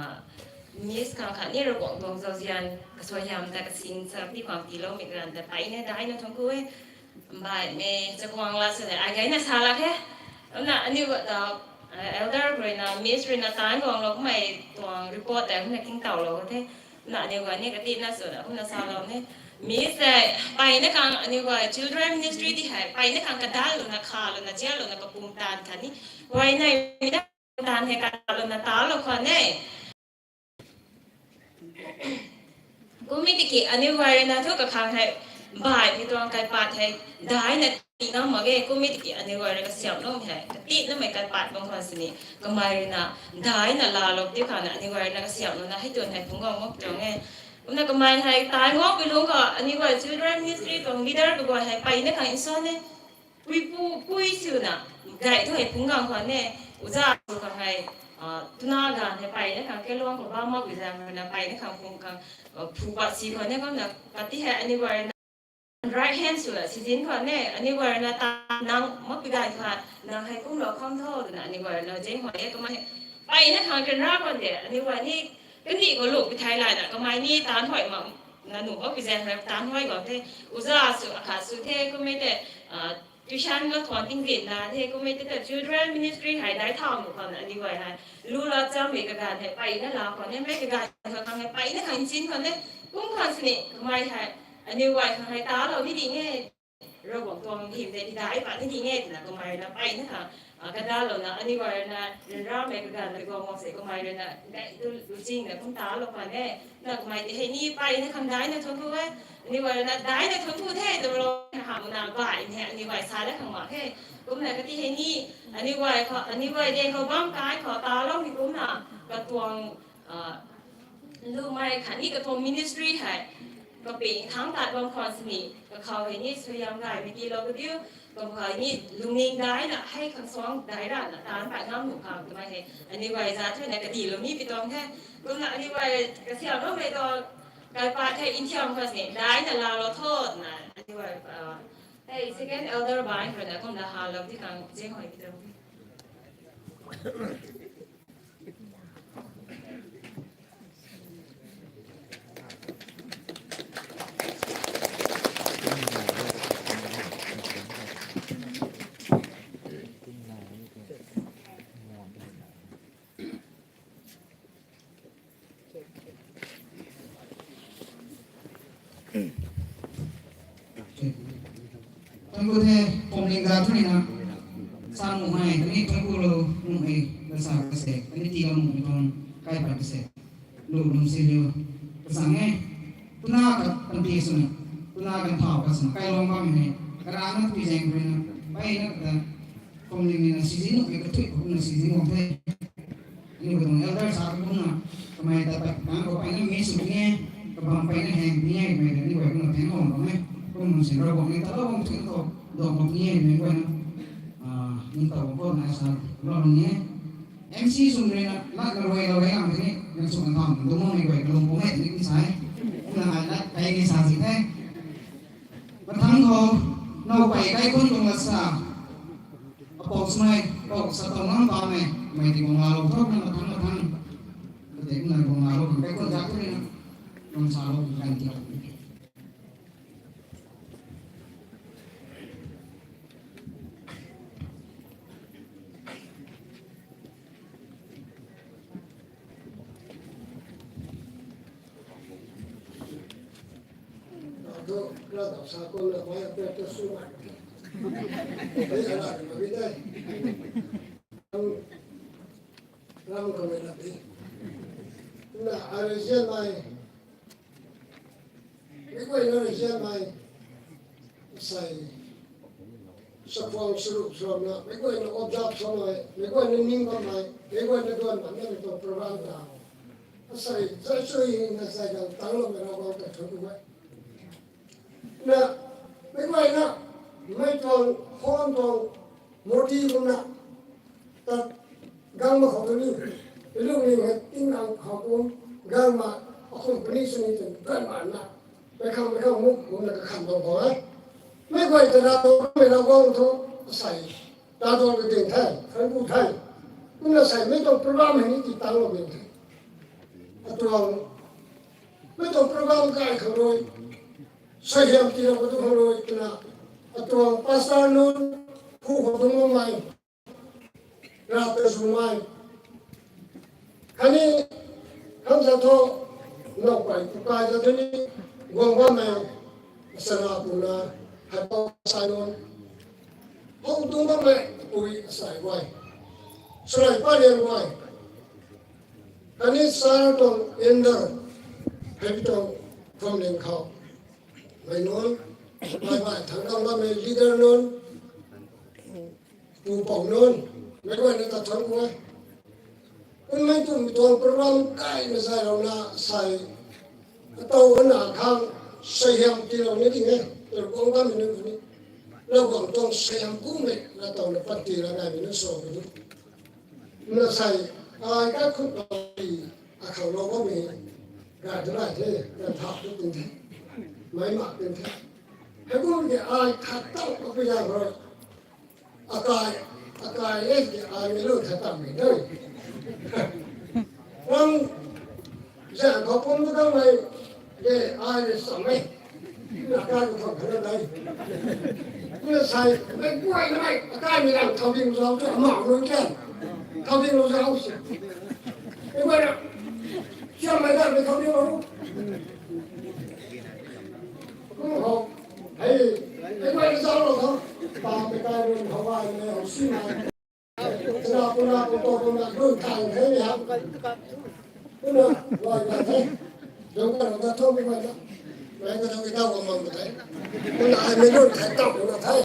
Miss khang khatni Ravguangc tuang zauzian kasuaihiam ta kasing sa ti khang tiiloumei kaganv ta peyna daina thuanc ku e. Baihmei chakuang la sw de, ai gayna sa lak khe. Kumna aniu ta, eh, elder ruina, Miss ruina taanc guanglou kummei tuang report tei kumna king tawlou the. Kumna aniu guay ni katina swna kumna salou ni. Miss tei peyna khang aniu guay children ministry ti hei peyna khang kadalouna, khalouna, zialouna, kapum taanv khatni guay nei mi na taanv hei kadalouna talou khwan e. Kummei tiki aniu guay ruina thu kakhang hei baihmei tuang kaipat hei daina ti ngam mak ge. Kummei tiki aniu guay rui kasiamhlou hei katinamei kaipat bam khwan sini kamei ruina daina laalou ti khang aniu guay ruina kasiamhlouna hei tuang hei phungc guang mak tuang e. Kumna kamei hei tai ngakpui lungc khou aniu guay children ministry tuang leader kaguay hei peyna khang nsuan e. Puipu pui swna gay thu hei phungc guang khwan e. Uza sw khang hei, ah, tuna ganv hei peyna khang keluang khou bam makpui zaeng ruina peyna khang phungc khang, ah, phu pat si khwan e. Kumna kati hei aniu guay ruina right hand swna sizin khwan e. Aniu guay ruina ta nang makpui gay khwan nang hei kumlou khang tho twna aniu guay ruina zeng khwan e. Kumna hei peyna khang kena khwan de aniu guay ni kandih khou luk pi thei layna kamei ni taanc huay mak na nuh makpui zaeng rui taanc huay guang the. Uza sw akhat sw the kummei tei, ah, tuition la thuan tingzin na the kummei tei ta children ministry hei dai thau nuh khwan aniu guay hei lu la chammei kaganv hei peyna la khwan e. Mei kaganv khang hei peyna khang chin khwan e. Kum khang sini kamei hei aniu guay khang hei talou ni ding e. Ravguangc tuang hym tei ti dai pat ni ding e twna kamei ruina peyna khang, ah, kadalouna aniu guay ruina ryanramei kaganv tei guang mak se kamei ruina gay tu luchingna kum talou khwan e. Na kamei ti hei ni peyna khang daina thuanc ku e. Aniu guay ruina daina thuanc ku the twlou hamna baihmei hei aniu guay sa da khang mak khe. Kumna kati hei ni aniu guay khou, aniu guay de khou bam kai khou taloumei kumna katuang, ah, lumei khatni katuang ministry hei kaping thangc tat bam khwan sini kakhou hei ni suaihiam gaymei tiilou kadiu, kakhou hei ni lungning daina hei khang suang dai rana taanc pat ngam nuh khang twmei hei aniu guay za thena kadilou ni pi tuang the. Kumna aniu guay kasiamhloumei tuang kaipat hei nthiam khwan sini daina laalou tho twna aniu guay, ah, hei second elder bai khou ruina kumna halou ti khang zeng huay pi tuang the. Thuanc ku the, pumling ga thu ni na. Sa nuh hei, tani thuanc ku lou nuh e, kasa kase, tani tiilou nuh e tuang kaipat kase. Lu lum si liu. Kasang e, tuna ka panty swna, tuna kan thau ka swna, kailuang bam hei, karana tui zaeng ruina, peyna kata, pumling ni na sizin nuh e, kathuih khou kumna sizin guang the. Aniu guay tuang elder sa kumna, kamei ta pat nang khou peyna mi sw ni e, kabam peyna heng ni e, kamei ta aniu guay kumna theng guang bam e, kum nung sin Ravguangc ni talou bam thing khou, duang bam ni e, mei guayna, ah, ningtow bam khou na sa, lou ni e. M C sum ruina, lat na ruai lou e ang ni, nang sum na tham, dungc mei guay kalung pum e, ni kum sa e. Kumna ai lat, kai ni sa si the. Mathangc khou, now pei kaikhun tuang lat sa. Apou swmei, apou sa tuang nang bammei, mei ti guang laalou tho, na mathangc mathangc. Kate kumna guang laalou, kaikhun zat tu ni na. Guang salou, kan ti. Ado, ladau sa ko na mai apek ta sw mak. Ei, ala ka bi dai. Ram, ram ka mei la bi. Na, a region mai. Mei guay na region mai. Sai. Sa phuang suru sura na. Mei guay na observe sa mai. Mei guay na ning bam mai. Mei guay na duan bam na mei tuang program ta. Asei, zai sui na zai dang tang lou mei Ravguangc ta thuanc ku e. Na, mei guay na, mei tuang, hon tuang, murti kumna, ta, gang ma khou tu ni, ilung ni hei, ting nang khou kum, gang ma, Akhun puni sini tun, kan ma na. Mei khang, mei khang, muk, muk na kakham bam khou e. Mei guay ta na to, mei na guang tho, asei. Ta to ka ding the, kan bu the. Kumna sei, mei tuang program hei ni ti tang lo mei the. Atuang, mei tuang program kai khang rui. Suaihiam ti lo ka tu khang rui, tuna. Atuang pastor nunc, khu khou dung bam mei. Rap ta sw mai. Khatni, khang sa tho, nau kai, kai ta tu ni, guang bam mei, sana puna, hai pa sai non. Hou dung bam mei, pui sai guay. Surai pa lian guay. Khatni sa tuang ender, hai pi tuang, tuang lian khou. Mei non, bai bai, thang kang bam mei leader non. Pu pou nunc, mei guay na ta thuan ku e. Kum mei tum tuang program kai na zay rau na sai. Atau ana khang suaihiam ti rau ni ding e. Tel kuang bam mei nunc ni. Lau guang tuang suaihiam kum mei na tau na pat ti ra nai mei nunc so mei nunc. Na sai, ai ka khut na ti, akhou lou bam mei. Gai tu lai the, kan thau tu tin the. Mei mak tin the. Hei kum ke ai that tau ka pu ya bro. Akai, akai e ke ai mei lun khat tam mei dei. Nang zan khou pum tu dang mei, ke ai le sam mei. Na kai ko thok khat dei. Na sai, mei guay na mei, akai mei lang thau ding zau tu, ama nunc kan. Thau ding zau si. Mei guay na, siam mei dang mei thau ding zau. Kum khou, hei, hei guay zau lo tho. Pa mei kai run khou guay mei hou si mei. Sina puna pu to puna run tang the ni ha. Puna guay ta the. Dong ka dong ka tho mei guay na. Mei ka dong ka dau ka mang ka the. Puna ai mei run thai tau puna the.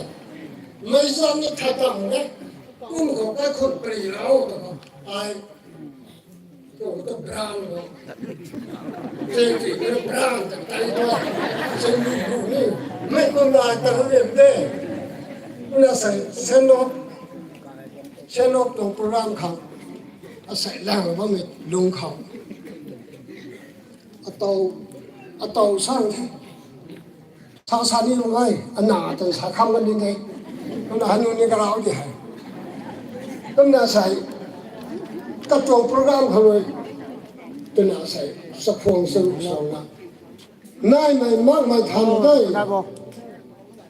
Mei zan ni thai tau puna. Kum khou kai khun pri rau ta khou. Ai Kou ta brang lo. Tei ti ni brang ta tei to. Sen ni bu ni. Mei kum lai ta lem de. Na sai sen lo. Sen lo tuang program khang. Asei lang bam mei lung khou. Atau, atau sang the. Sa sa ni lung e, ana tang sa kham kan ding e. Kumna hanu ni karau di hei. Kumna sai, katuang program khang rui. Tuna sai, sa phuang sa lu sa na. Nai mei mak mei tham de.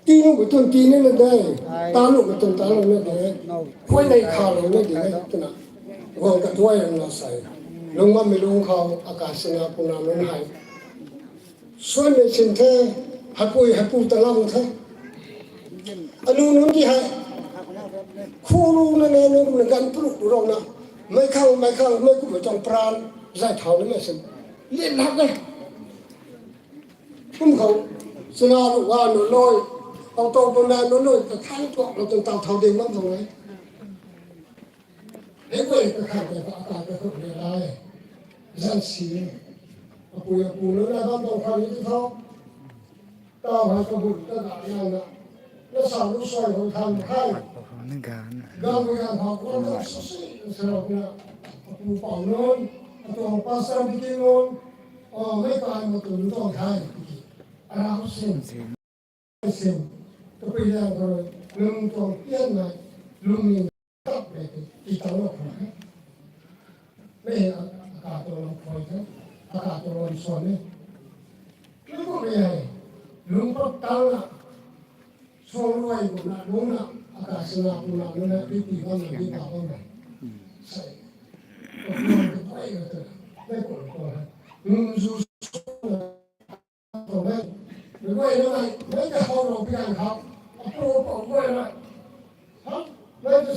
Ti nu mei tun ti ni na de. Ta lu mei tun ta lu na de. Khuay nei kha lu na de. Tuna. Guang katuay ang na sai. Lung bam mei lung khou, akai sina puna nunc hei. Suan mei sin the, hapui hapu ta lam the. Anu nunc di hei. Khu ru na ne nunc na gan pru ru rau na. Mei khang, mei khang, mei kum mei tuang pran, zay thau na mei sin. Lin hak e. Kum khou, sina ru wa nu loi, tau tau pa na nu loi, ka thang tuak lo tuang tau thau ding bam tuang e. Hei guay kakhat tei ta akai kakhut le lai. Zan si. Apui apu nunc na bam tuang khang ni ti tho. Tau hei kabut ka ga yang na. Na sa lu suai hou than khai. Gam gui gam hou kuan tau susi na sa rau na. Apu pau nunc, atuang pastor meeting nunc. O, mei kai ma tu nunc tuang khai. Arau sin. Sin, kapui liang khou rui, lung tuang pian mei, lung ning tap mei ti, ti tang lo khou he. Mei a, aka tuang lam khuay the, aka tuang lam suan e. Mei kum mei hei, lung pat tang na, suang luai kum na, lung na, aka sina kum na, lung na, pi pi bam na, pi pa bam na. Sai, kapui liang khou rui, mei kum kum he. Lung zu suan na, Mei guay na mei, mei ta khou rou pi gan khou. Apu apu guay na. Ha? Mei ta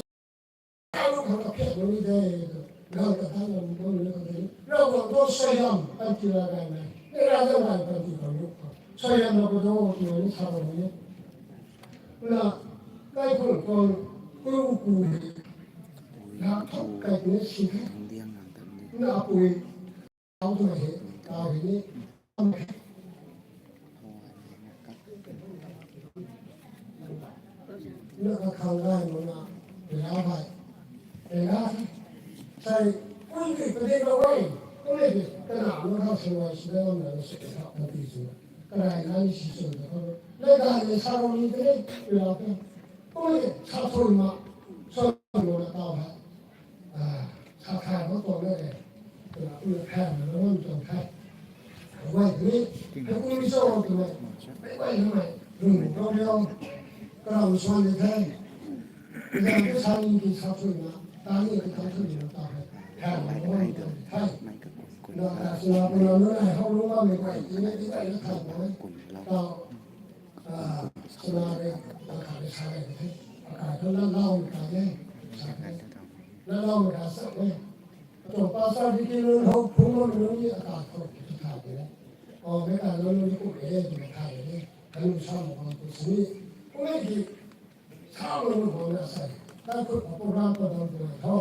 sa lu khang ta phiat lu ni de. Gang ta tang lam lu ni de. Rau guang tu suaihiam, kan ti la gan na. Ni ra zang gan kan ti khou lu. Suaihiam na khou tu, tu ni sa lu ni. Na, kai khun khun, ku ku ni. Na thok kai ni si. Na apui. Tau tu hei, tau hei ni. Na ka khang gai mo na, pela bai. Pela, sai, kun ki pade ka wai, kun ki, ka na, Nang khang singwai sw de lam na sw de khou kati sw. Karai nai si sw de khou. Lei gay le sa rou ni de, pi lau de. Kum e, sa thui ma, sa thui ma na tau ha. Ah, sa thay ma tuang le de. Tuna kum e thay ma na tuang thay. Wai de ni, hei kum e sa rou tu le. Hei wai de mei, rung rou rou. Karam suan de thay. Zan tu sa ni ki sa thui ma, ta ni ki ta thui ma tau hai. Thay ma na tuang thay. Na ka suna puna na nai hou lung bam mei guay, i na di guay na thay bam e. Tau, ah, suna re, na ka re sa re the. Akai thu na lau na ka e. Sa re. Na lau na ka sa re. Atuang pastor di ki lun hou phung bam lun ni akai thu ki thu thay de. O, mei ka lun lun ni kum re, ki na thay de. Kanu sa mo bam tu sini. Kum e ki, sa mo lun hou na sa re. Kai khut a program pa dam tu na tho.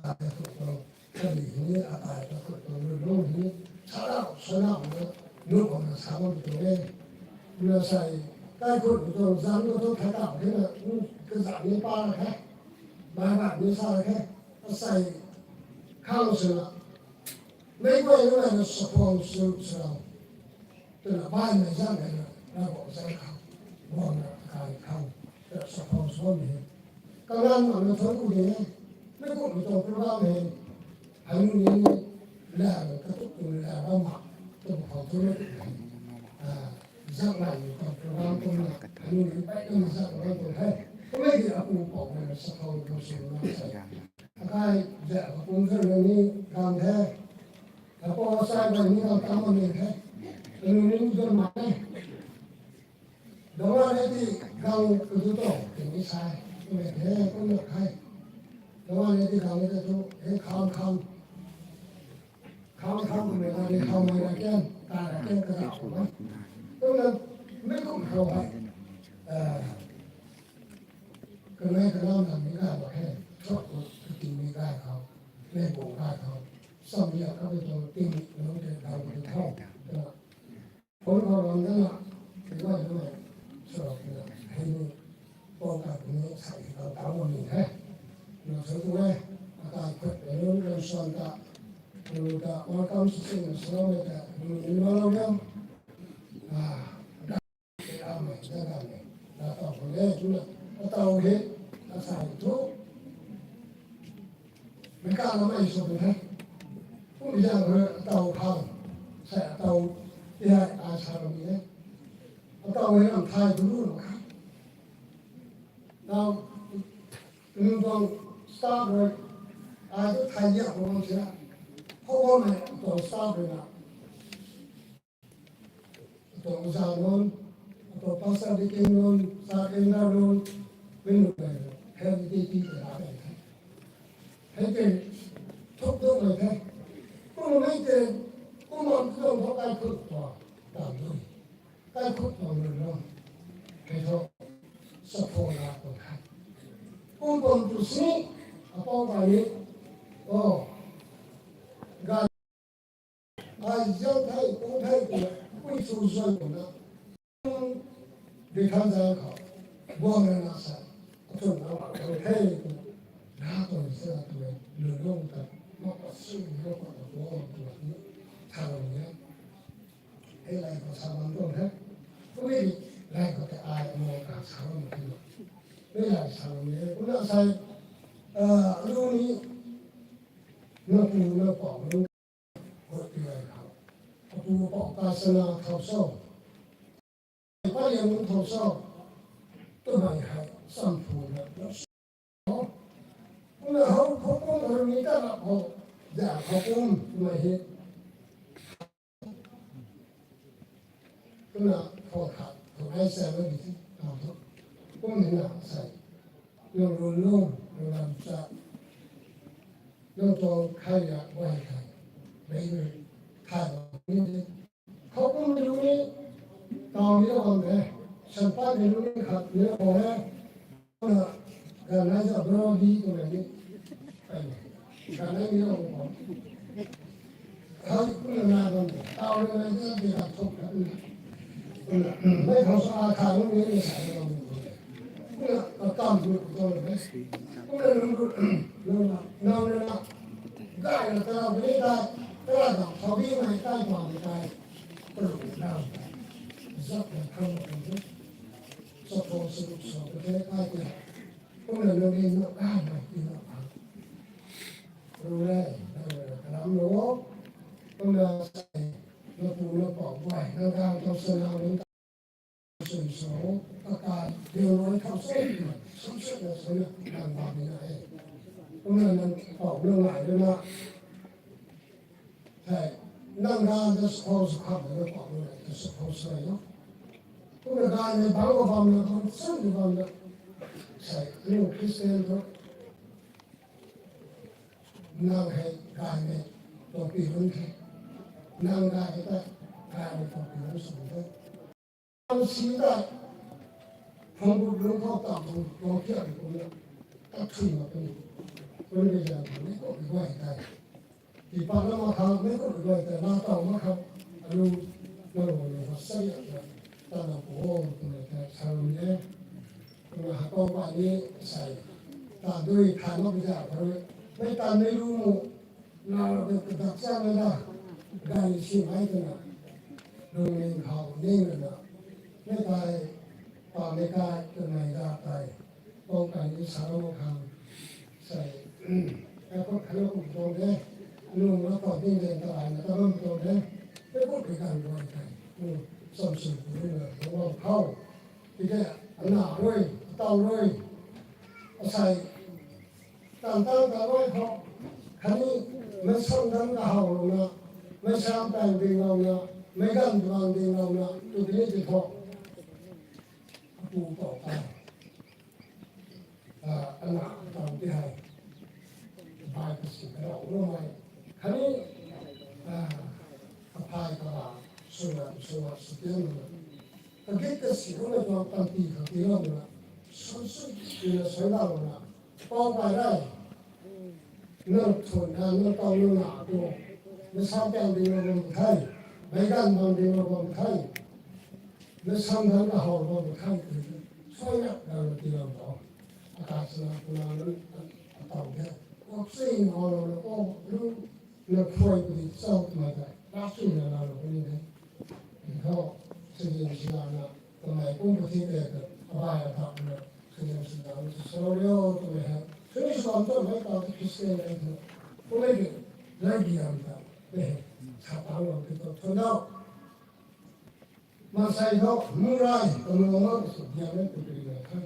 Kai khut tho. Kali hini akai ta khut tuang lu lu hini, sa lau, sa lau na, lu khou na sa bam tuang e. Na sai, kai khut tuang zan lu tuang thay tau hei na, kazan ni pa la khe, bai bai ni sa la khe, asai, khang sw na, mei guay lu na, na sa phou sw, sw lau. Tuna baihmei zan hei na, Ravguangc zan khou, guang na kai khou, tuna sa phou sw bam hei. Kaganv mak na thuanc ku de, mei kumhmei tuang program hei, hei nu ni, la, katuk tu la, ram mak, tu khou tu na, ah, zak lai mei tuang program tu na, hei nu ni, pai na zak lai tu hei. Kumei di apu pou na sa phou na sw na sa. Akai, zak apu zak na ni, gang the. Apu sai na ni, gang tam na ni the. Hei nu ni, zak mak the. Dongna nei ti gang katu to, tini sai, kumei the, kumei khai. Dongna nei ti gang katu, he kham kham. Kham kham kumei khai, kham mei na ken, ta na ken kata kumei. Kumna, mei kum khou hai. Eh, kumei kanam na mi gai bak he, chok ku, kati mi gai khou, mei kum gai khou. Sam ya kabi to, ting, nung ke gang katu to. Kumna, Phone khou ram dana, kailuai na, sw rau kina, hei ni, pau ta kuni, sa i kau tau bam ni he. Na sw tu e, akai khut, e lun, lun suan ta, lun ta, welcome sw sing na sw rau mei ta, lun ni ma rau liam. Ah, da, da mei, da, da mei, da tau khou le, tuna, da tau he, da sa i tu. Mei ka lam ai sw tu the. Kum zang he, tau khang, sa tau, ti hai, a sa lam ni he. Tau hei ram thay tu lu na kha. Now, nung tuang staff rui, ai tu thay diak khou bam si na. Khou bam hei tuang staff rui na. Tuang zang nunc, tuang pastor deacon nunc, sa elder nunc, mei nunc hei, hei ti ti te la te. Hei te, thuk duk mei the. Kum mei te, kum bam tu tuang thuk kai khut tuang, tam tu. Kai khut tuang nunc nunc. Hei thu, sa pho la tuang the. Kum bam tu sini, apau kai ni, o, ga Ai ziau thei, kum thei twna, pui chu zuan twna, di than zang khou, guang rana sa, achun na mak khang thei twna, na tuang se na twna, lu lung ta, mak pa sui, mak pa ta guang twna, ni, thang ni ya. Hei lai khou sa bam tuang the. Kum hei lai khou tei ai mo ka sa bam twna. Mei lai sa bam ni, kum na sai, ah, lu ni, na pu, na pau, lu Apu pou ta sana thau so. Paliang thau so. Tumei hei sam phu na. Kumna hou khou kum hou ni ta na khou. Ja khou kum tumei hei. Kumna khou khat khou ai sa na di si. Kum ni na sai. Lung lung lung lung lam sa. Lung tuang khai ya guay khai. Mei mei khai ba ni de. Khou kum ni lung ni. Tau ni lung de. San pat ni lung ni khat ni lung de. Kumna ganv nai za bro di tu ni. Ganv nai ni lung ko. Hei, kumna na bam de, tau rui nai de, de ka thuk ka, kumna. Kumna, mei khou sa a kha nunc ni ni sa ni bam de. Kumna, ka kam tu tu de. Kumna, nunc, nunc, nunc, nunc, gay na ta, ni ta. Kara dam thau hi mei kai tuang mei kai. Kara dam. Zat mei thau mei kai. Sa thau sa duk sa ka the kai te. Kum na nung ni na kai mei ti na kai. Ru le, kalam lo. Kum na sai, na pu na pau guay, na gang tau sa na nung sui so, kakai, liu rui khou sui, sum sui na sui na, nang ba ni na e. Kum na nang pau na ngai na na, thei, nang gan ta suppose kham na pau na ngai ta suppose na yo. Kum na gan ni bang ko bam na, bam sui ni bam na. Sai, liu Christian ko, nang hei gan ni, tau pi hun the. Nang gan hei ta, gan ni tau pi hun sung the. Ang si ta, phang bu lung khou ta, phang bu lung kia ni kum na, ta thui ma kum. Kum ni ya, ni ko ni guay ta. Ki pa na ma kha, ni ko ni guay ta, na tau ma kha. Alu, na lo ni ma sai ya, ta na ko ho, kum na ta, sa lo ni e. Kum na ha ko pa ni, sai. Ta dui, ta ma bi ja, pa ni. Mei ta ni lu mu. Na rui kadak cha mei na, gari si mei twna, lungning khou ning rui na, mei kai, pa mei kai, twmei da tei, kong kai ni sa rui khang, sai, ai khou khan lou kum tuang de, nung na khou ding den ta ai na ta bam tuang de, mei khou kai gan rui tei, nung sam sui ku rui na, nung wang khou, tiki, ana rui, atau rui, asai, Tang tang ta rui khou, khatni, mei sam dan kahaw lou na, mei sam tang ding lou na, mei ganv tuang ding lou na, tu tini ti khou. Apu tau ta. Ah, ana tau ti hei. Bai kasi karau lou mei. Khatni, ah, kaphai kaba, suna, suna, sutian lou na. Kagit kasi lou na tuang panty kha ti lou na. Sun sun ti na sui lou na. Pau kai rei. Nang thuan na, nang tau nang na tu. Na sam tang ding na bam the. Mei ganv bam ding na bam the. Na sam dan kahaw bam the. Sui na, na ti lou tau. Akai sina kuna na tau the. Kok sui na lou na, oh, lu, na khuay puni chau twmei tei. Last week na lou puni de. Khou, sui sina na, twmei kum puni de, abai atak na, sui sina na, sui lou twmei hei. Sui sina na twmei tau Christian hei tu. Kumei ki, lai di am ta, de, sa tang lou ki tu, tu na. Mansei khou, murai, kanu ma, sw diang e, tu kiri na khan.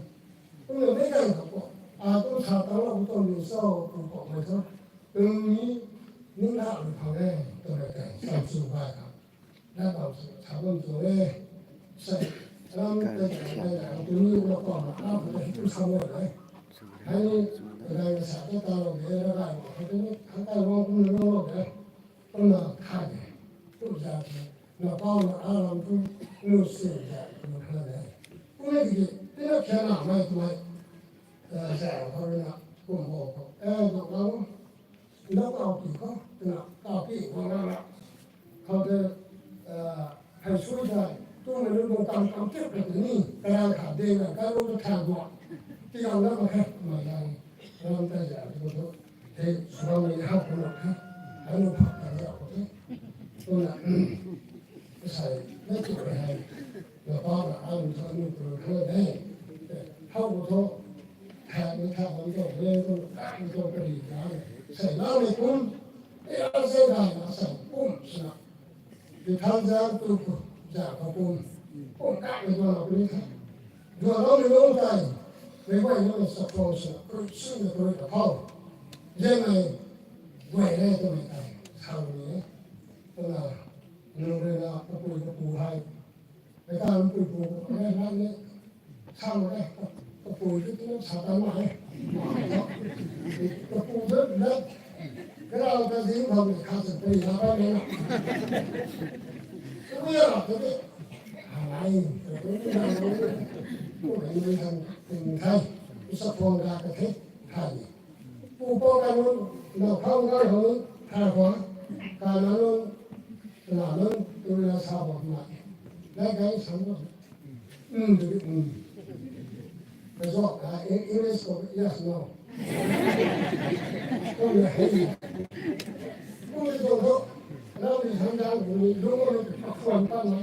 Kumei mei ganv khou, a, kum sa tang lou, kum ni so, kum kok mei so. Kum ni, ni na, ni khang e, twmei tei, sam sw bai khang. Na bam sw, sa bam sw e. Sai, ram, tei, tei, tei, tei, tu ni, na kok ma, na, tei, tu sa mo e. Hei ni, tei, tei, sa, tei, tang lou de, na gai, tei, ni, khang kai wang, kum ni lou lou de. Kumna thay e, tu za the, na pau na aram tu, nu si za, tu thay e. Kumna ki, tina kya na mai tu mai, eh, za khou na, kum ho khou, eh, dok lang, na kau ki khou, tina kau ki khou na na, khou te, eh, hei sui zai, tu na lu bung kam kam tip ka tu ni, ka rang kha de na, ka lu tu thay gua, ti yang na ma khe, mai yang, ram ta za tu tu. Hei, sw bam ni hau khou na the. Hei, nu phak ta ni hau khou the. Kumna, sai, mei tu rui hei. Na pa na a lu tho nu tu rui the. Hau khou tho. Thak ni thak bam tho, le tu, kak ni tho, kari na. Sai, na mei kum. E, a sai dai na, sai, kum, sina. Ti thang zang tu ku, zang khou kum. Kum kak ni tuang lou puni the. Duan lou ni lung tei. Mei guay na mei sa khou sina, kuri sui na kuri ta khou. Zan mei guay na twmei tei. Sa ni e. Twna, nung rui na, kapui kapu hei. Mei ta lung pui pu, mei na ni. Sa mo e, kapu tu tu sa tan ma e. Kapu tu na, karau ta zing bam ni kha sa pui na bam ni na. Ku ya tu ni. Ha lai, tu ni na, tu ni na, tu ni na, tu ni thai. Sa phong ga ka the, thai ni. Pu pou ka nunc, na khou ngai khou nunc, thay khou, ka na nunc, na nunc, tu na sa bam na. Nai kai sa bam. Um, tu, um. Ka zo, ah, English khou, yes, no. Kum na hei. Kum na zo khou. Lau ni thang dang ni lu ni pa phuan pa na.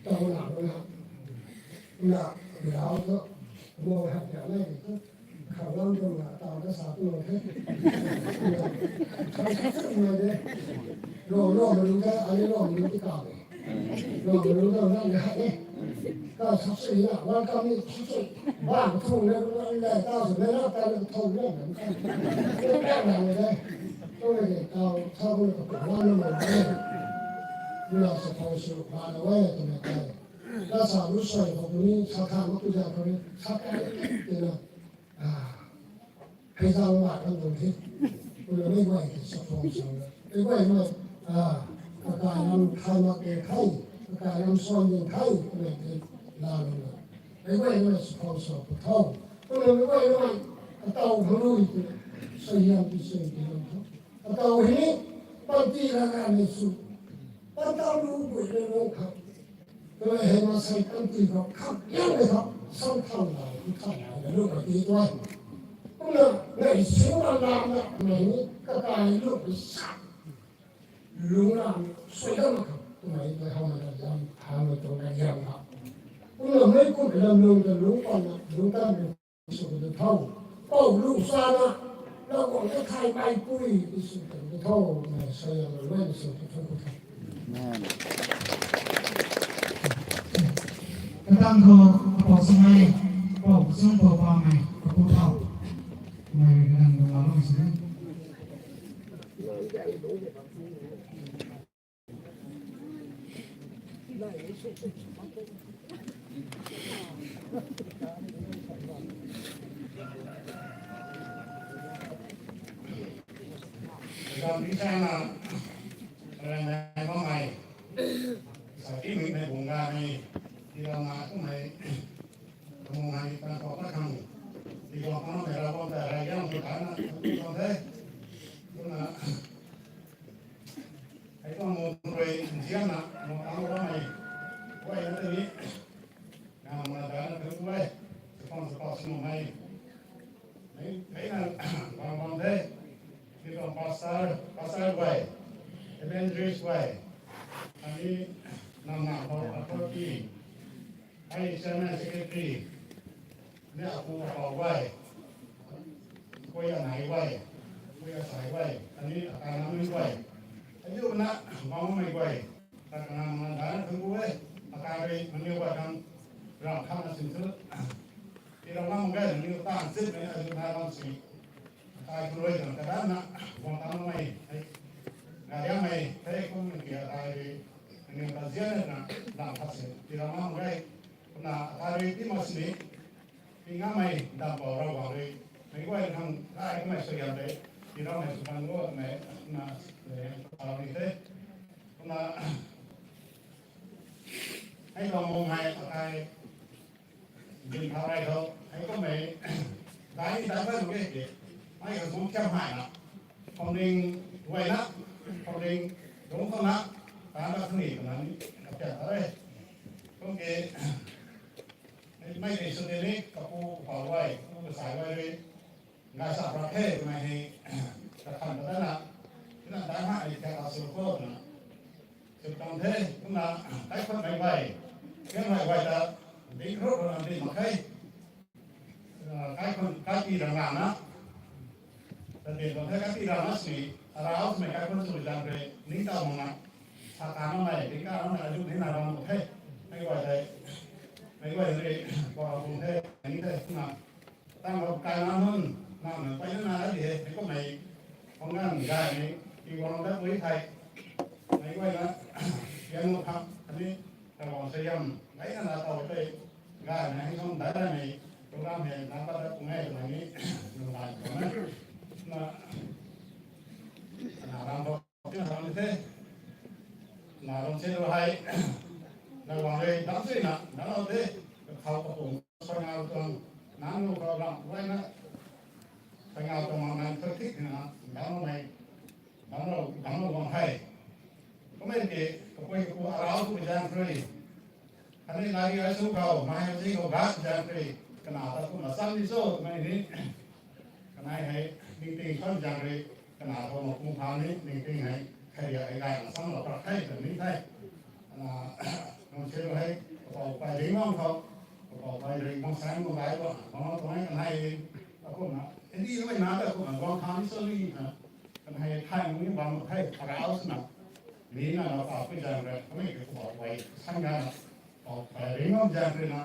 Tau na na. Na biau to. Mo ha ya na ni to. Khang lam to na tau ka sa tu na the. Thang sa tu na de. Lo lo ma lu ka, ani lo ma lu ti ka de. Lo ma lu na na ni ha de. Ka sa si na, wan ka mi sa si. Ba ka thong na lu na le ta su na na ta na thong na na. Ka na na de. Ko le de tau sa ko na ka wan na ma de. Lu na sa thong su ba na we to na ka. Ka sa lu sai ko ni sa tha ma tu ja ko ni sa ka ni ti na. Hei zang mak kan tuang the. Kumna meic guay tei sa phone sa na. Meic guay mei, kakai lam thay mak tei the, kakai lam suan ding the, kumna tei la lou na. Meic guay mei sa phone sa pu tho. Kumna meic guay mei, kataw hang rui tei, suaihiam tei suai tei lou tho. Kataw hei ni, panty ra ra ni su. Pantaw lu bui le lou kha. Kumna hei ma sei panty khou kham liang le khou, sam thau na, kham na, na lu ka ti tuai. Kumna, na i sing na lam na, na ni, kakai lu ka sa. Lung lam, sui dam khou, kumna i tuai hau na lam, hau na tuang na lam na. Kumna mei kum lam lung ta lung pan na, lung tan na, sw ta tho. Pou lu sa na, la guang ta thay mai pui, i sw ta tho, na sa ya na, na sw ta tho, tho. Amen. Katang khou, apou sumei, apou sung pou pa mei, apu thau. Mei rui kadang dungc la lou sini. Dam ni sana, rana bam mei, sa ki mei mei bung ga mei, di lam na tu mei, kamu nai kan kau ka khang, di guang kan mei ra bam ta rai yang tu kan na, tu kan the, tu na, Hei tuang mung rui nzianna, mung tang bam mei, guay na tei ni, na mung na dana tu tu e, tu pang tu pang sw mei. Hei, hei na, bang bang the, hei tuang pastor, pastor guay, evangelist guay, ani, na na ho, authority, Hei chairman secretary, ni apu apou guay, koi anai guay, koi asai guay, ani akai nam ni guay. Aniu na bam mei guay, ta kana mana dana thun gu e, akai rui aniu guay khang ram khang na sin thu. Ti ram lam guay aniu tan sit mei aniu na lam si. Akai khun rui khang kadanna, guang tan mei, hei. Nga riang mei, hei kum ki akai rui, aniu ta zian na, lam khat si, ti ram lam guay. Kumna akai rui ti ma sini, ti ngam mei dam pou Ravguangc rui, meic guay khang kai kamei suaihiam tei, ti ram mei sw kan guay mei, kumna, eh, pau ni the. Kumna, hei tuang mung hei akai, din thau rei khou, hei kummei, dai ni dai bai mak ge, mei khang sung thiam hei na, phwamling guay na, phwamling lungc khou na, tan ta khang ni twna ni, kapian ta e. Kum ki, mei tei sw tei ni, kapu kapou guay, kapu kasai guay rui, ngai sa pra the twmei hei, kakhan ta na, tina dai hei thiak a sw khou na, sw tang the, kumna, kaikhunmei guay, kaikhunmei guay ta, ding rut rut na ding mak khe, kaikhun, kaipi rang rang na, ta ding tuang the kaipi rang na sini, arau swmei kaikhun sw zang rui, ningtow mak na, sa kan na mei, ding kan na mei, azu ni na rang mak the, mei guay tei, mei guay rui, kau rau bung the, ni the, kumna, Tang khou kai na nunc, nang na pai na na di he, hei kummei, khang ganv gay ni, ti guang dat pui thei, mei guay na, pian nu khang, ani, Ravguangc suaihiam, gay na na taw tei, gay na hei song dai dai mei, program hei, na pat dat pung e twmei ni, nung lai khou na, na, na ram khou, tin khou ni the, na ram se ru hei, Ravguangc rui, dam sui na, dam lou the, khou kapung, suai ngau tuang, nang nu khou ram, guay na, suai ngau tuang mak nang thak thik na, dam lou mei, dam lou, dam lou guang hei. Kummei ki, kapui kapu arau tu zaeng rui. Khatni nai ri ai su khou, nai hei zi khou gak zaeng rui. Kana ta kumna cham ni cho, twmei ni. Kanei hei, ning ting suan zaeng rui. Kana khou ma kung pha ni, ning ting hei, kharia hei gay na sam la prak thei, ta ni thei. Kana, nung se hei, kapau pai ring bam khou, kapau pai ring bam sang bam gay bam, bam tuang hei kan hei, akumna, edi hei na ta kumna, bam pha ni so ni na, kan hei thai nung ni bam thei, para aus na, ni na na pa pui jang re, kami ke kapau pai sang gay na, kapau pai ring bam jang re na,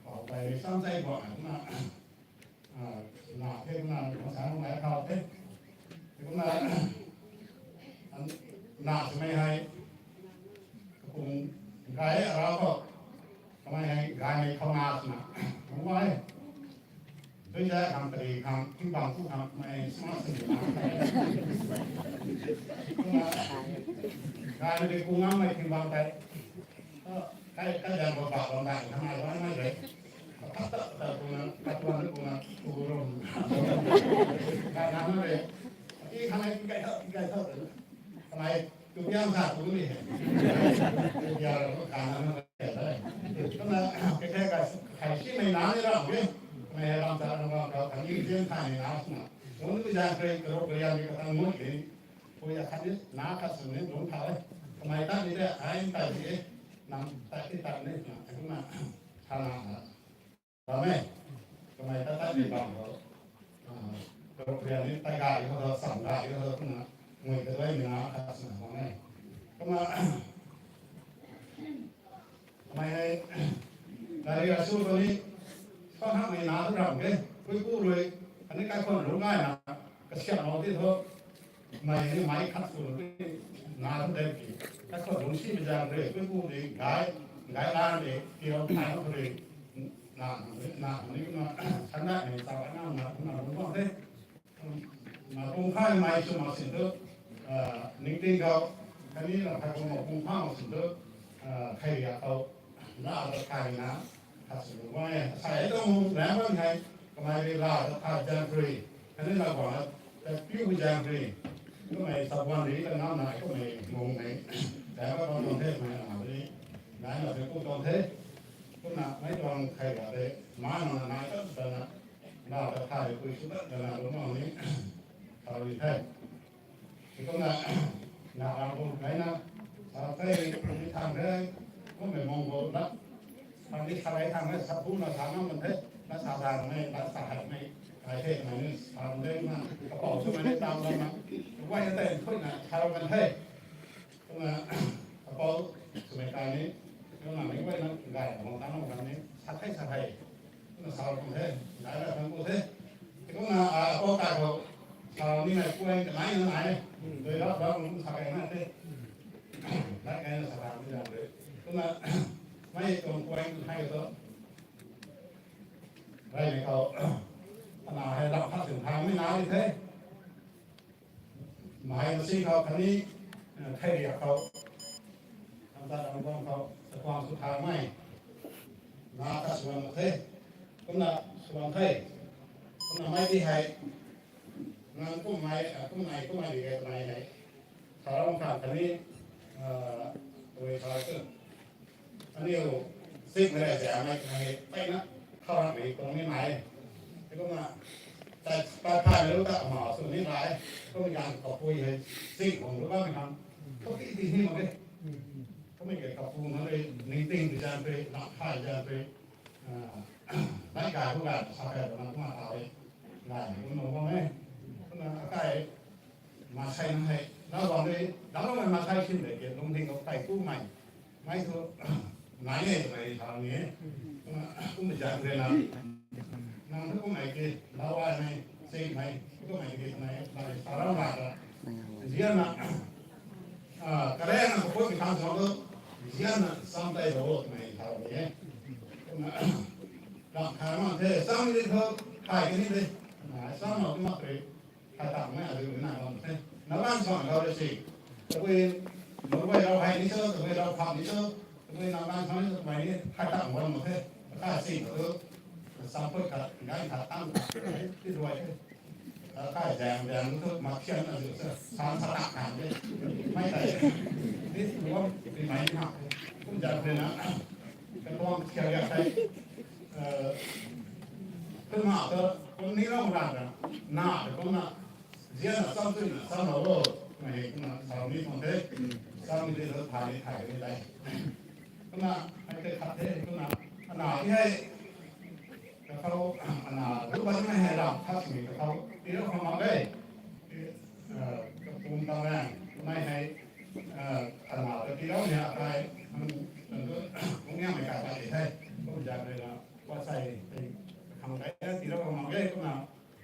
kapau pai ring sam zai bam na, na the kumna, kumna sang bam gay khou the, kumna, na swmei hei, kapung gay ara khou, kamei hei gay mei khou na swna, kumna, dui zai khang, tari khang, ting bang tu khang, mei smart sin na. Kumna, gay mei de kung ngam mei ting bang tei. Kai, kai jan khou bak bam dai, kamei bam mei de. Pat ta, ta kumna, pat tuan kumna, tu rum. Gay na mei de. Ti khang hei, ti gay thau, ti gay thau. Kamei, tu biang sa tu ni. Tu biang ra, tu kan na mei de. Kumna, kai, kai, kai, kai, si mei na ni ram ke. Kamei ram ta, ram, ram, ram, kan ni jian kai ni na suna. Kum tu jan kai, karo karian ni katang mut ni. Pui akhat ni, na khat sw ni, lung thau e. Kamei tat ni de, ai tai si e. Nam tat ti tat ni, na, kumna, thana, na. Bam e. Kamei tat tat ni bam khou. Ah, karo karian ni, tai gay khou, sam gay khou, kumna. Ngui ka doi ni na khat sw na bam e. Kumna, Kamei hei, gari asu khou ni, khou hak mei na thu ram ke, pui pu rui, ani kaikhwang lungc gay na, kasiam lau ti thu, mei ni mei khat sw rui, na thu de ki, kaikhwang lungc si mei jang rui, pui pu rui, gay, gay lan rui, ki rau thai rui, na, na, ni kumna, san na, ni sa na, na, na, lungc bam the. Na pung khai mei sw mak sin thu, ah, ning ting khou, khatni na khai pung mak pung pha mak sin thu, ah, khai ria khou, na ta khai na, khat sw lu bam e. Sai e tuang mung ram bam hei, kamei rui la ta khai jang rui, khatni na guang ta piu jang rui, kamei sa guan rui ta ngam na, kamei mung mei, ram bam bam the, mei na rui, nai na rui kum tuang the, kumna mei tuang khai ria de, ma na na ta ta na, Na ta thay pui sw ta na lu mak ni, thau ni the. Kumna, na ram kum kai na, sa the, ni thang the, kum mei mung bo na. Thang ni sa rei thang the, sa bu na sa na man the, na sa sa mei, na sa hai mei, kai the mei ni sa de na, kapau sw mei ni tam na, wai na tei thui na, sa man the. Kumna, kapau swmei kai ni, kumna mi guay na gay na bang tan bang ni, sa thei sa thei. Kumna sa kum the, gay na thang ku the. Kumna, ah, kapau kai khou, sa ni nai kuay kanai na nai. Doi rap rap kum sa kai na the. Nai kai na sa thang ni jang de. Kumna, mei tuang kuay kanai to. Rai ni khou, ana hei ram khat sin thang ni na di the. Mei na si khou khatni, eh, thei riak khou, kamtat ram guang khou, sa kuang sw thang mei. Na ta sw bam the. Kumna sw bam the. Kumna mei di hei. Nang kum mei, eh, kum mei, kum mei di hei, kum mei hei. Sa ram khat khatni, eh, ui sa tu. Aniu sik mei rei zia mei hei, peyna, khou ram mei tuang ni mei. Kumna, tai, tai phay mei lu ta ma sw ni lai. Kumna ganv kapui hei, sik hong lu bammei khang. Khou ti ti ni mak e. Kummei ke kapu na rui, ning ting ti zan rui, lam phay zan rui. Ah, nai kai khou ganv sa kai bam na kumna tau e. Nai, kumna bam e. Kumna akai, maansei nang hei, Ravguangc rui, damcloumei maansei sin de ke, lungning khou kai kumei. Mei thu, nai e twmei thau ni e. Kumna, kumna zan rui na. Nang thu kummei ke, lau ai mei, sing mei, kummei ke, mei, mei, sa rau na ta. Zian na, ah, karen na kapui mi khang suang tu, zian na, sam tei ro, mei thau ni e. Kumna, lam khai mak the, sam ni thu, khai kani de. Na, sam na tu mak rui. Khai tang mei adu na bam the. Na bam suang khou rui si. Tabui, mabui rau hei ni cho, tabui rau pham ni cho, tabui na bam suang ni cho, tabui ni khai tang bam mak the. Khai si khou tu, sam pui khat, ngai khat tang khat, ti ruai the. Khai zang zang tu, mak thian na zu sa, sam sa tak kan de. Mei tai. Ni tu bam, ni mei ni mak the. Kum zang de na. Kan bam thian yak tai. Eh, kumna tu, kum ni rau ran ra. Na, kumna. Zianna cham twna cham lou o, twmei hei kumna sa ni tuang the. Cham ni tei lou thay ni thay ni tei. Kumna, hei tei khat the, kumna, ana ki hei, kathau, ana, lu ban mei hei ram khat ni kathau, tirou khang mak e. Eh, kapum tang rang, mei hei, eh, ana ka tirou ni akai, hang, hang, kung yang mei kai pat the. Kum zat rui na, kwa sai, tei, khang kai na tirou khang mak e, kumna,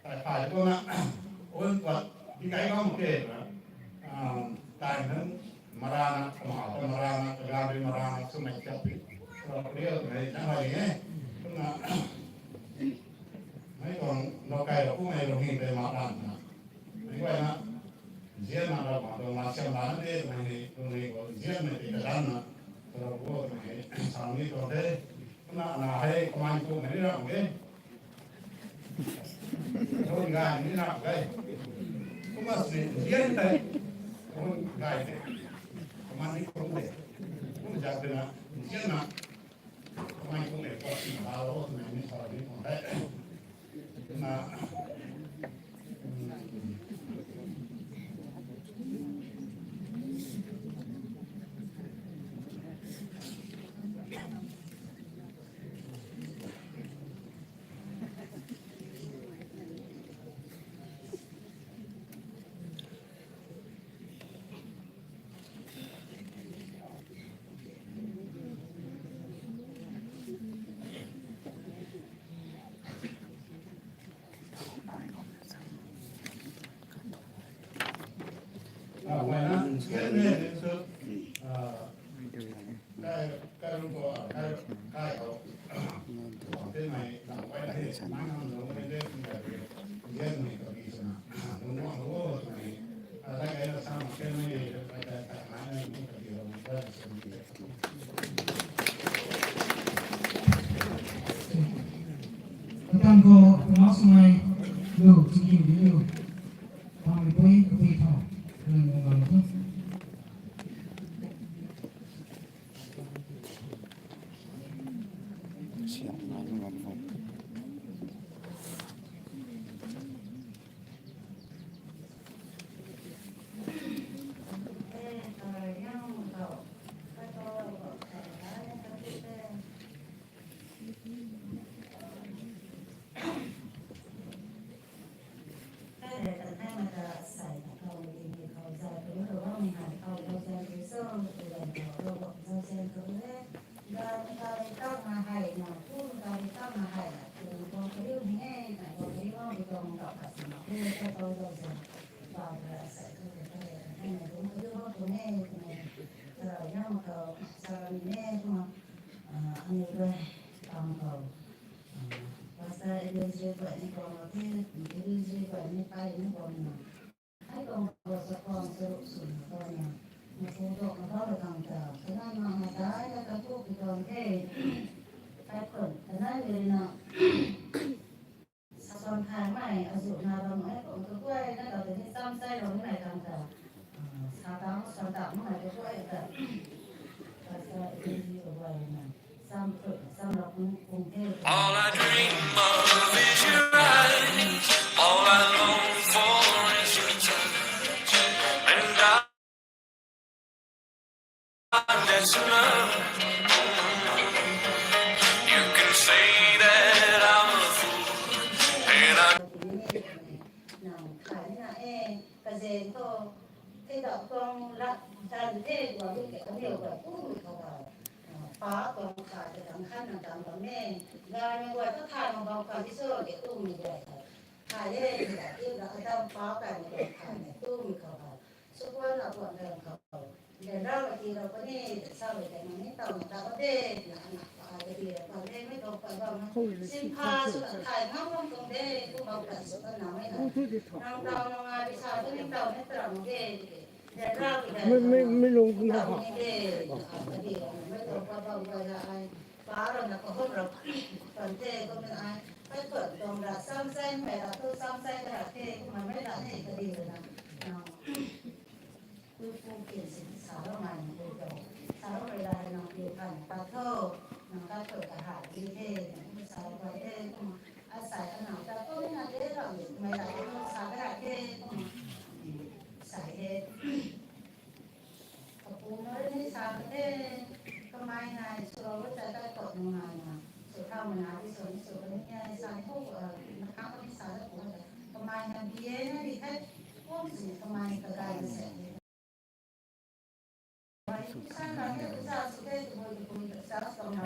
Kai kai kumna, un pat, di kai kau mak ke, na, ah, tai nunc, marana, kama, ka marana, ka gari marana, swmei chap pi. Kau kariu, mei, nang hai e. Kumna, mei tuang, lou kai lou, kumei lou hing tei marana. Mei guay na, zianna lou ma, tuang la siam la na de, mei ni, tuang ni ko, zianmei tei kadan na, lou ko, mei, sa ni tuang de. Kumna, na hei, kamei kumei ni ra, okay? Hun gay ni na gay. Kumna si lian tei. Hun gay tei. Kumna ni kum tei. Kumna zat tei na. Lian na. Kumna ni kum tei. Kumna si ba lo. Kumna ni sa ni kum tei. Kumna. Katam khou, kanac swmei, lu, chingkiu di lu. Pang rui pui, kapui thau. Kaniw guang gam thu. Pastor Evangelist guay ni guang the, Evangelist guay ni pai ni guang na. Hei tuang khou sa khwan sa ruk swna bam na, na phu tuang na bam na kang ta, kanai mak na dai na katuak pi tuang the. Hei khun, kanai rui na, sa tuang thay mei, azu na bam mei, kum kaguay na kau tei ni cham sai lou ni mei kang ta, ah, sa tang, sa tang mei kaguay ta. Pastor Evangelist kaguay na. All I dream of is your eyes. All I long for is your touch. And I, I'm desperate. You can say that I'm a fool. And I Kazen khou, thei dau tuang lat dan the guang ke aniw guay pu mi khou ba. Pa tuang kha te dang khan na dang bam e. Gay na guay ta thay na bam kha ti so ke tu mi guay kha. Thay e, thei dau ti la adam pa kai na tuang kha ne tu mi khou ba. Sukwan na tuang dang khou. Len rau na ti rau puni, sa le te na ni tau na ta ba de, na na pa ai ka ti rau pa de, mei tuang pa bam na. Sim pha su na thay ngam bam tuang de, tu bam kan su kan na mei na. Nang tau na ngai, bisa tu ni tau ni tram de. Mei, mei, mei lung na ha. Asai anang ta kum na de ram mei la tho sa ka ra the kum. Kamei nai swlou ta ta kot nungai na, sw thau mana di sw ni sw kani ni sa ni ko, na khang kani sa ta ko ta. Kamei na biye na di the, kum si kamei ka gay na se. Sa na the sa sw the, tu boi tu boi sa sw na,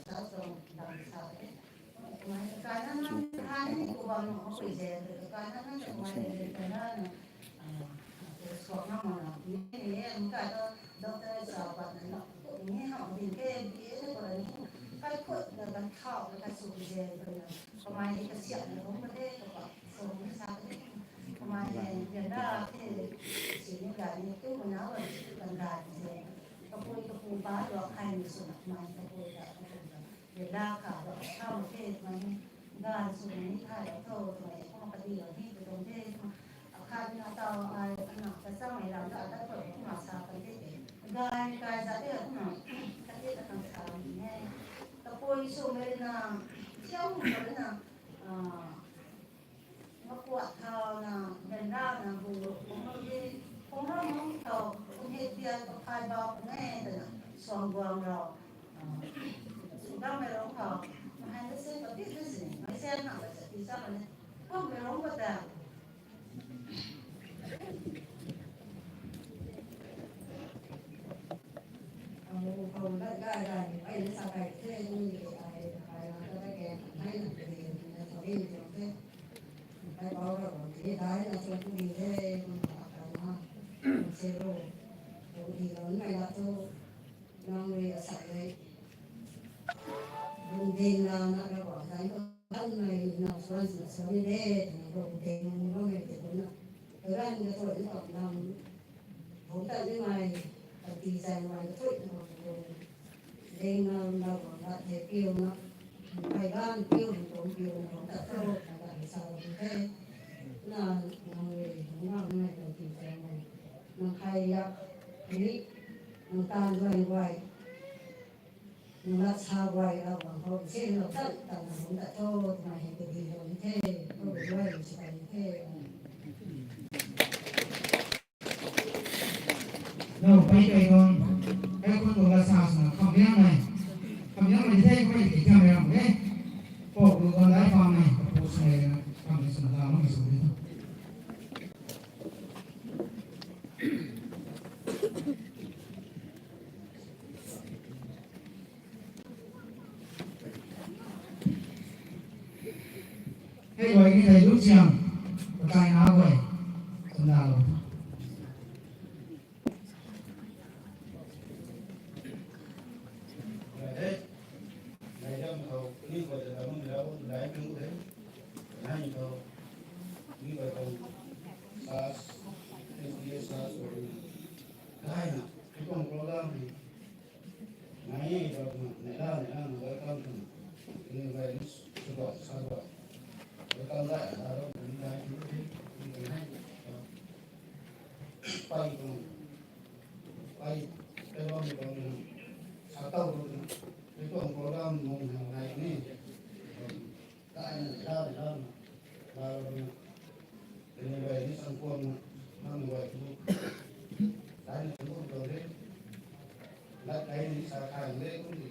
sa sw na sa the. Kamei ka na na ha ni ko bam no ko je, ka na na kamei ka na na. Suak na mana ni ni, ni ka ta doctor sa pat na na, ni ha din ke bi e ko ni, kai khut na kan thau na ka su je ko na, kamei ni ka siam na kum ka de ka pa, so ni sa ka de, kamei ni ya na the, si ni ga ni tu na wa si kan ga ni, ka pui ka pu pa lo kai ni su na kamei ka pui ka, ka pui ka. Ye la ka ba thau the mei, gan sw ni thai tho twmei kum kadi lo ni tu tuang the. Akhat na tau ai ana ta cham mei lam ta ta tho kum sa kan the. Gan kai za the kum kadi ta kan sa ni he. Kapui sw mei na, thiau mei na, ah, Makuat thau na, ganra na bu, kung ram di, kung ram mung thau, kung hei tian kaphai bau kung e twna, suang guang rau. Sugam mei rong thau, mahai na sen ka bit na sini, mei sen na ka sa ti sa ma ne, kung mei rong ka ta. Amu khou lat gay gay ni, ai ni sa kai the, ni ai ai na ta ke, ai na ke ni na thau ni tuang the. Kai pau ra bam the, dai na thau tu ni the, kum ta kai na. Kum se ro. Kum di lo ni mai la thu, nang rui asai le. Lungding na na ra bam dai lo. Kan mei na suan na suan ni de, lungding na ni bam mei te kum na. Karan ka thau ni bam na. Bum ta ni mei, kan ti zang mei ka thau ni bam na. Ding na, na bam na the piu na. Kai gan piu, bum piu na bam ta thau, na kan sa bam the. Na, nang rui, nang na, nang kan ti zang mei. Nang khai yak, ni, nang tan duan guay. Nang lat sa guay, la bam khou, si lo tan, tan na bam ta thau, twmei hei kadi lo ni the, khou guay lo si kai ni the. Nau pei kai tuang, kai khun tuang la sa swna kham liang mei, kham liang mei the, khou mei ti kham liang mei, pou lu tuang dai pang mei, pou swmei na, kham mei swna la mei sw di. Hei guay ni thei lu chiang, kakai na guay, sw na lo. Nai, nai, nai, nai, welcome to. Ni guay ni sw ba, sa ba. Welcome guay, sa ba, ni guay ni, ni guay ni. Pai tuang, pai, pai bam ni bam ni, sa tau tuang, pai tuang program mung hang nai ni. Dai na, dai na, dai na, dai na, dai na. Kaniw guay ni sangkuan na, nang guay tu. Dai na, tu tu de. Lat kai ni sa khai de kum di.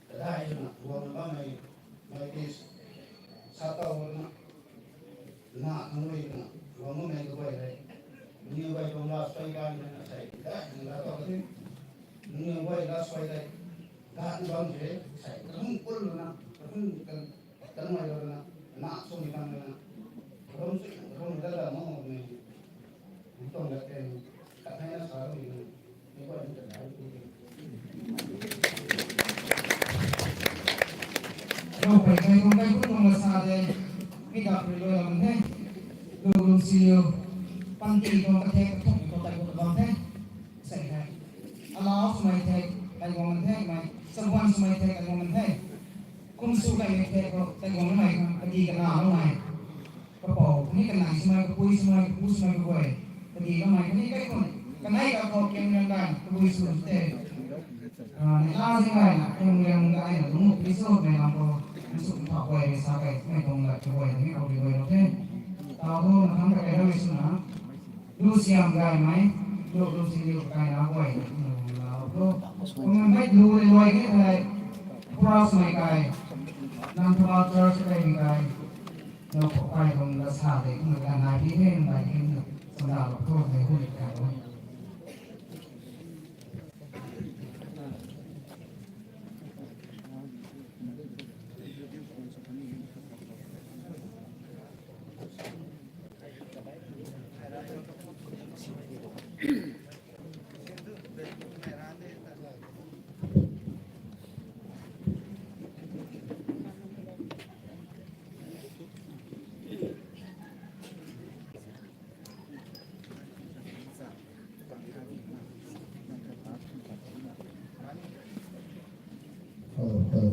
Dai na, guang na bammei, mei ti sa tau na. Na, nang guay na, guang na mei ka guay de. Kaniw guay tuang la sai kai na, sai, dai na, dai tau de. Kaniw guay la sai de. Dai na bam de, sai, ka hung kul na, ka hung kan Kan mai lo na, na sw ni kan na. Rom sw, rom da da mo ni. Ni tong da ken, ka thai na sa ro ni. Ni ko ni da da ni. Ro pai kai kong kai kong kong sa de. Mi da pri lo lam the. Lu lu si yo. Pan ti kong ka the ka thok ni ko tai ko bam the. Sei the. Alau swmei the, kai guang the mai. Sabuan swmei the, kai guang the. Kum sw kai mei the, ko, kai guang mei, kadi kana lo mei. Kapou, ni kanei swmei, kapui swmei, kapu swmei, kaguay. Kadi lo mei, kani kai khun. Kanei ka khou kiang liang kai, kapui sw the. Ah, ni la zing kai na, kiang liang kai na, lungc pi sw mei lam ko. Sw thau guay, sa kai, mei tong la, kaguay, ni kau pi guay lo the. Tau tho, na khang kai lo mei sw na. Lu siam gaymei, lu lu si liu kai na guay, lu lu la Kumna mei lu rui luai ni thei, Christmas kai, Lamphua Church kai ni kai, nang khou kai tuang la sa de, kumna ka nai di the, nai di the, sanda lou thu the, hu ni kai lo. Hello, hello.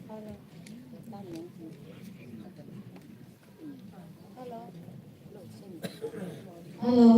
Hello, hello. Hello.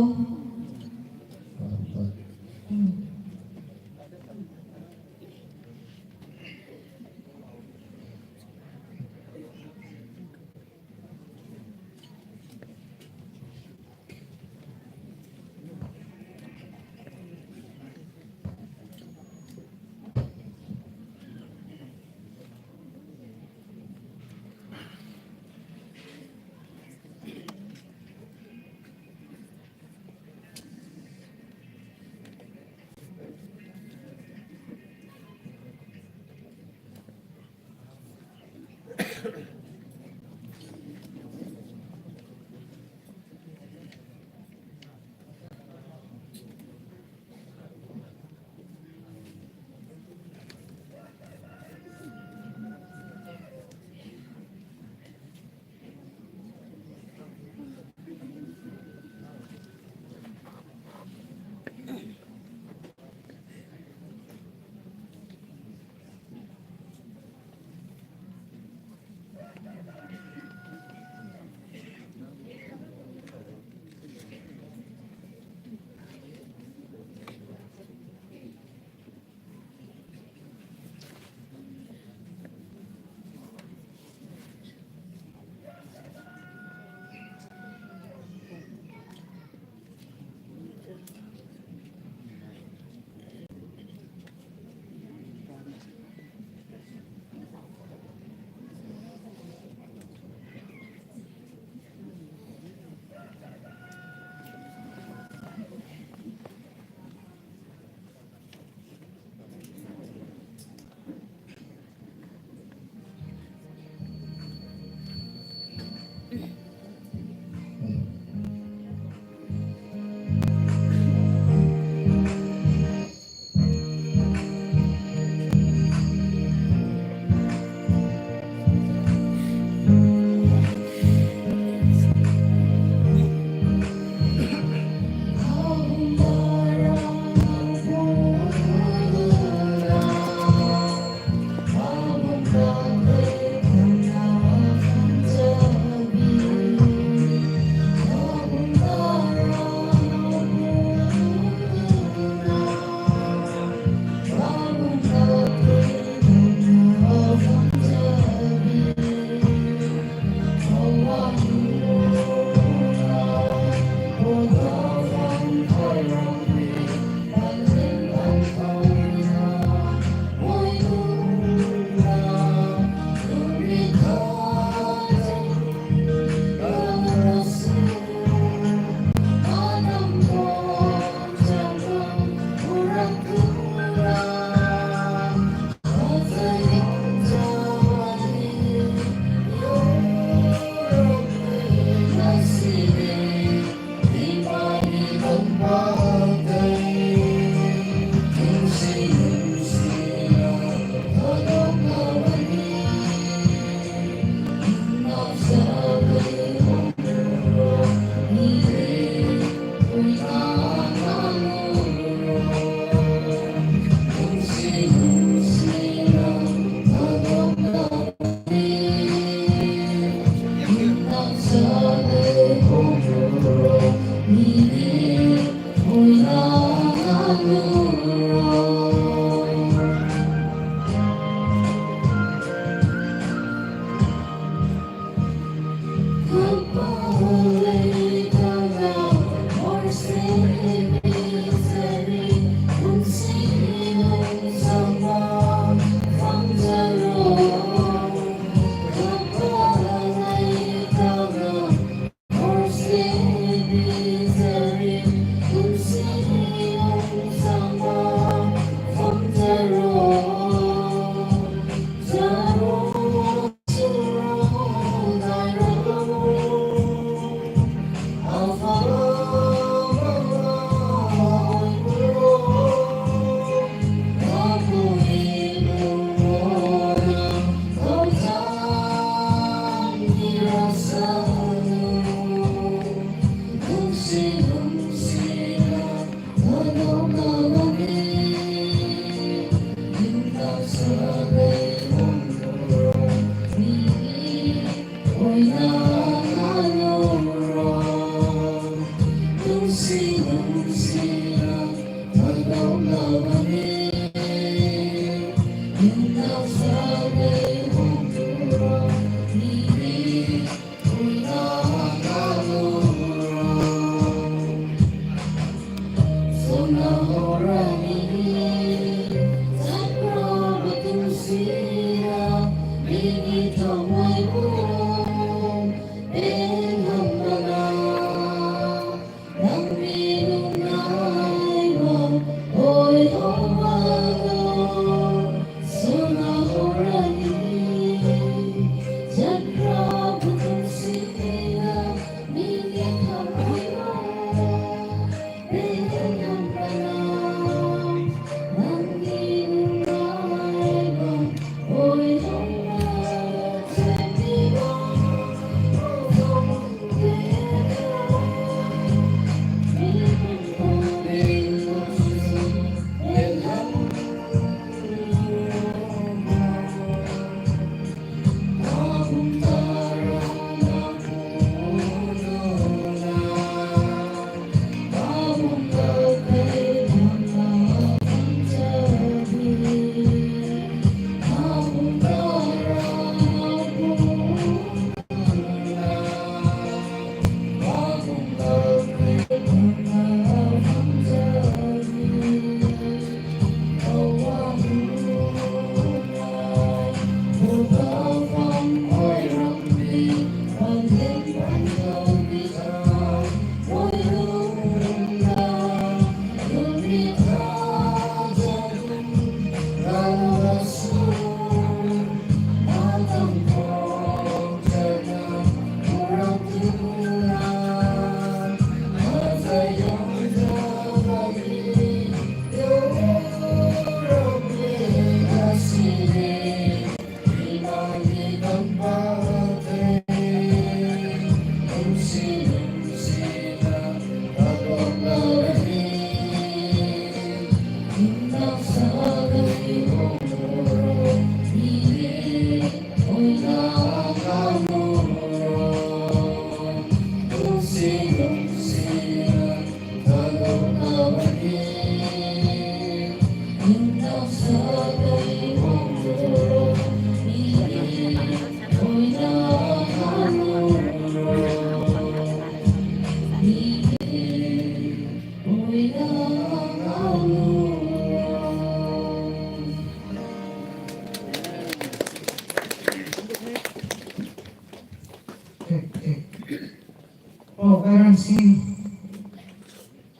Pau Kairan Singh,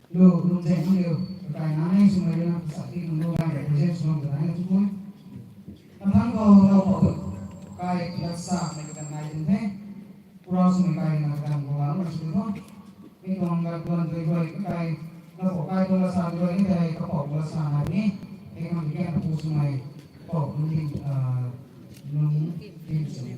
lu, lu zeng hang liu, kakai nai swmei rui na, sa ti nung lu lam represent swmei kakai na tupu. Nathang khou, khou, khou, kai, lat sa, mei kakai nai ding the. Pura swmei kai na kakai nai ding the. Mi tuang lat duan dui rui, kakai, na khou kai tuang lat sa dui rui, ni thei, kapau lat sa nai ni. Hei kan di kan pu swmei, pau, nung ding, ah, nung ding swmei.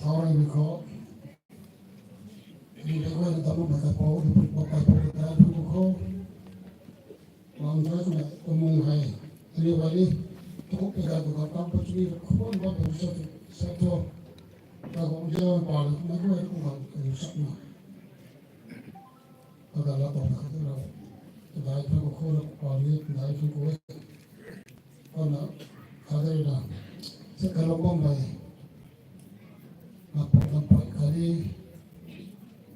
Thau rui mi khou, mi de guay na tamu mei kaipouc, mi pui kaipouc, kaipouc khou, lang zai kumna kamung hei, ani wai ni, tukup pi gay tu gay kam pa chuni, khwan bam pu sa tu, sa tu, kakhou zian pa le, mei guay kum gay, kayu sak na. Kaga la tang khat rau, kadai phang khou rau pali, kadai phang khou e. Kana, khat de na, se kalou bam mei, na pui, na pui, khatni,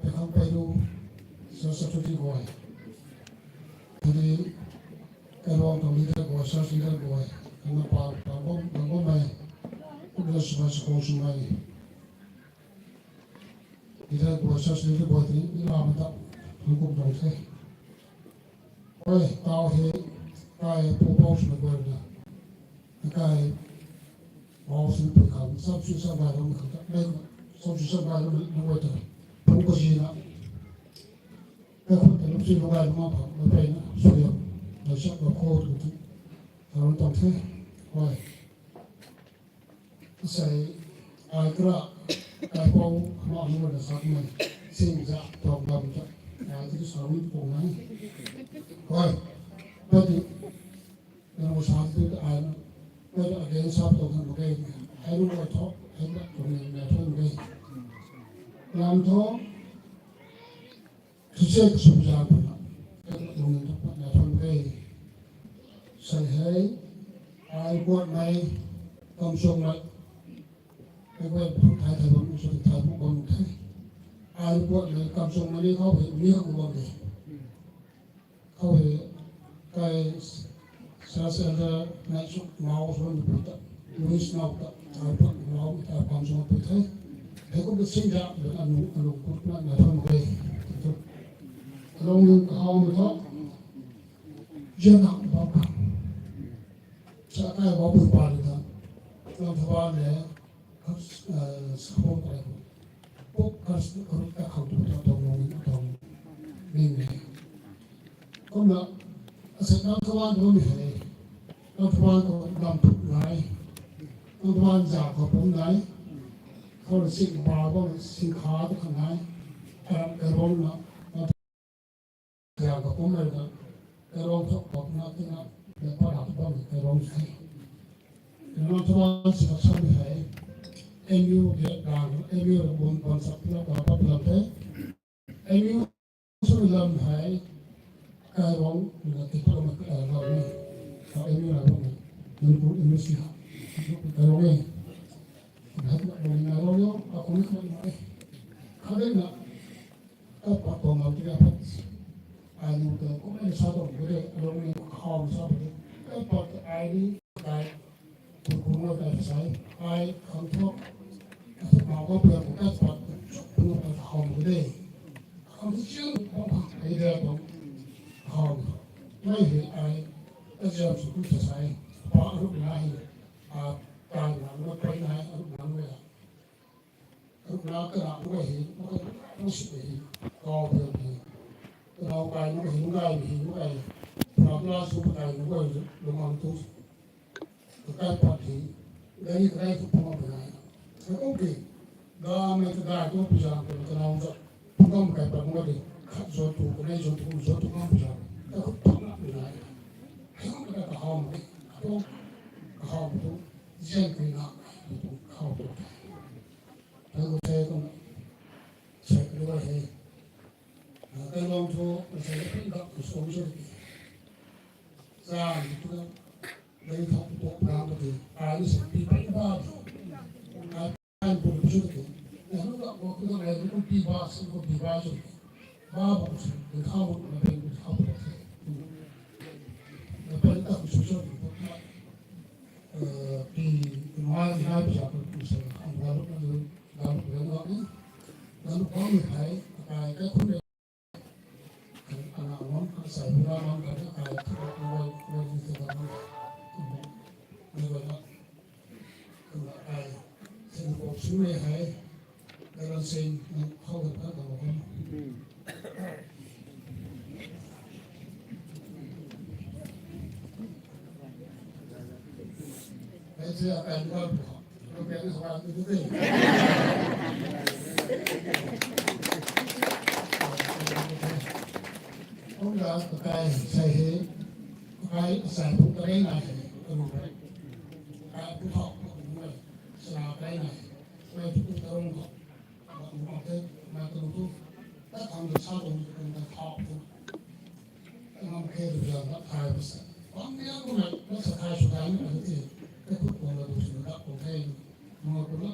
pe khang pei lu, sa sa tu ti guay. Khatni, kalou tang leader guay, sa leader guay, kana pa, pa bam, bam bam mei, kumna swmei, school swmei. Leader guay, church leader guay tei, ni lam ta, hang kum tuang the. Oi, tau he, kai pu pou swmei guay na. Kai, pou swmei pui khang, sap sui sap bai lou mei khang ta, mei, sap sui sap bai lou mei, mei guay ta. Phung kazi na, Kakhun ta lungsi lungcgay lungc pham mei peyna suaihiam, mei sak mei khou tu ti, taruc tuang the. Hoi. Sei, ai kra, ai pou, ma nu na sak mei, sing za, tuang bam ta, ai ti sa rui pung na. Hoi. Pati, nang sa ti ai na, pati again sa tuang kan mak ge, ai nu ai thu, ai na tuang ni na tuang ge. Lam thu, Sise kasum zan puna, kata lungning ta patna thang the. Sei hei, ai kuatmei, kamchungmei, ai kuat phu thai thai bam, sw thai phu bam the. Ai kuatmei, kamchungmei ni khou hei, mi khou bam de. Khou hei, kai Sasel ta nai suk mau suk ni pui ta, Louis nau ta, tai pat mau, tai pam suk pui the. Hei kum ta sing da, anu, anu kut na, na thon kei. Along ni kahau ni tho. Jia na bam. Sa kai bam pui pa ni ta. Nang thaba ne, eh, sa bam kai. Puk kas, kas, ka khang tu ta, ta, ta, ta, ni ne. Kumna, asei nang kawan tu ni hei, nang kawan tu nam puk nai, nang kawan za khou pum nai, khou na sing ba bam, sing kha tu khang nai, aram kai bam na, nang za khou pum nai na, kai bam thok bam na, tina, na pa na tu bam, kai bam sai. Nang kawan si ka sam ni hei, M U ge gang, M U bun bam sak na, ba bam lam the. M U sw lam hei, kai rong, na ti pa ma kai rong ni. Ka M U na rong ni. Nang ku M U si ha. Kai rong ni. Hat na rong ni na rong yo, a kung ni kai rong ni. Kha de na, ka pa ko ma ti ka pa. Ai nu te, ko me sa to, ko de, rong ni khom sa to. Ka pa ai ni, kai. Pui pui ngai kai sai, ai khang thok, athuk mau ko pui ko kai pat, chuk pui ngai kai khang de. Khang chiang bam bam ai de bam khang. Mai hei ai, aziam sw ku sa sai, pa aruk na hei, a, tai na ngai pai na hei, aruk na ngai. Aruk na ka na ngai hei, ngai pai na si hei, kau pui hei. Ka nau kai ngai hei, ngai hei, ngai. Pra pra su pa kai ngai, lung ang tu. Kakai pat hei, gari kakai tu pung bam nai. Kakai ke, ga mei kakai tu pizang tu kanau zat. Pung bam kai pat ngai de, khat zat tu, kanei zat tu, zat tu bam pizang. Kakai pat na nai. Hei, kakai kaham ke, tu, kaham tu, zian ke na, tu, kaham tu. Hei, ko sei tu, sei ke hei. Kai long tu, sei ke ping kap tu song sei ke. Zan tu, Lei thak tu pang ka ti, ai ni se pi pai ba. Ai, ai bu chu ti. Ai lu ka ko ku na ai lu pi ba, si ko pi ba chu. Ba ba chu, ni thau na pen ni thau ba ti. Na pen ta ku chu chu. Eh, pi, ngai ni ai pi sa ku se, ang ga lu na lu, ga lu na ni. Ga lu ko ni hai, ai ka ku ne. Ana ngam, sai hura ngam, kai, kai, kai, kai, Kum la kakai sai he, kakai sai pu kakai na he, kakai pu thok pu kum na, sa kakai na he, kakai pu tarung ko, mak mak te, mak tarung tu, ta khang tu sa kum tu kum ta thok tu. Ngam khe tu biang ta thai pasa. Bang biang tu na, na sa thai su thai na ti. Ka khut kum la tu su na dak kum the. Ngam kum la,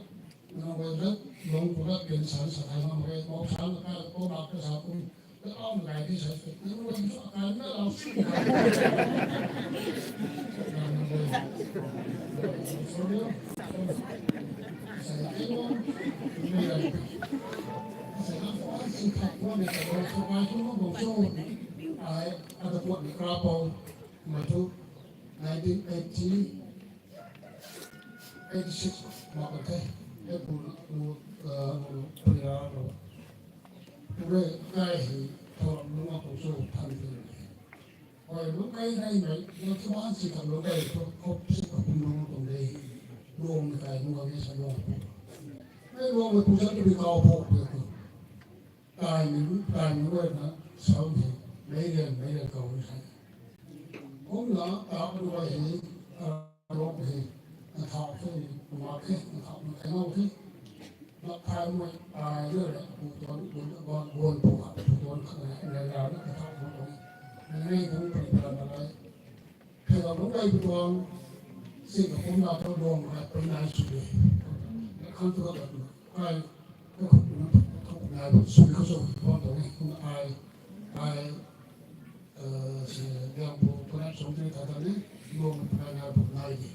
ngam kum la, long kum la, ken sa sa thai ngam khe. Mok sa na ka, ko mak ka sa kum. Ka am lai di sa. Ngam kum sa ka na la su. Ngam kum. Sorry. Sa na ai ngam. Sa na ko ai si thai ko ni ka long so ka su ngam kum so. Ai. Ata kuat ni kra pou, mei thu, nineteen eighty, eighty-six mak ka the, e pu, pu, ah, pu ya ro. Pu rui kai hei, thoram lungc a kum sw than ti. Hoi lungc kai nai mei, lungc ti ban si than lungc kai thu, khop si ka kum lungc kum de. Luang kai lungc a nge sa luang. Mei luang mei pu sa ti bi kau phok de ku. Kai ni, kai ni wei na, sau ni, mei lian, mei lian kau ni sa. Kum na, ta pu wai hi, a, luang hi, na thau the, na mak the, na thau na thau the. Lak thai mei, ai le le, pu tuan, pu tuan, pu tuan, pu tuan, khat na, na, na, na, na, thau, pu tuan. Na, na, pu, pu, pu, na, na, na. Thei ka pu kai pu tuan, si ka pu na, pu tuan, ka pu na, su de. Kan tu ka, kai, ka khuk na, khuk na, su de, ka su, pu tuan, pu tuan, ai, ai, Eh, si, liang pu, pu nai song tei ta ta ni, luang pu nai nai pu nai di.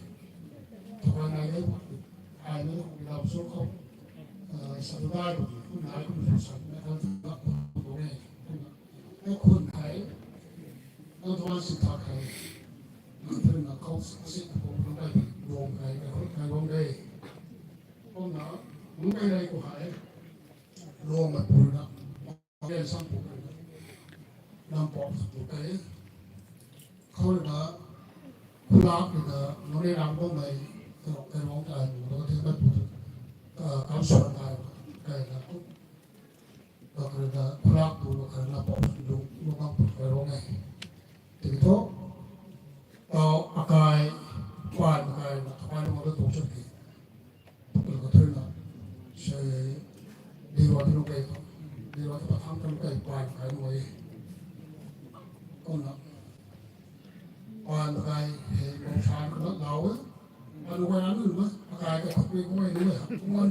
Pu nai nai di, ai ni lam su khou. Eh, sa tu dai pu, pu nai pu sa, nai pu sa, pu nai. Nai khun hai, nai tuan si thak hai. Nai tu na khou si, si pu pu nai di, luang hai, nai khun hai luang de. Kum na, luang hai nai khou hai, luang na pu na. Ken sam pu kai. Nam pok pu kai. Khou na, khulak na, nune nam bom nai, kai rong kai rong kai, mo ka thei kai pu. Ka, kam suan kai, kai na pu. Ka kai na, khulak pu, ka kai na pok pu, mo kam pu kai rong nai. Tiki thu, tau akai, pan akai na, akai na mo ka pu chut ki. Ka thun na, se, diwa thun kai, diwa thun pathang thun kai, pan kai mo e. Kum na, pan kai, he, mo san ka lau e. Pan kai na nu ma, kai ka khut ni ko e nu e, kum an.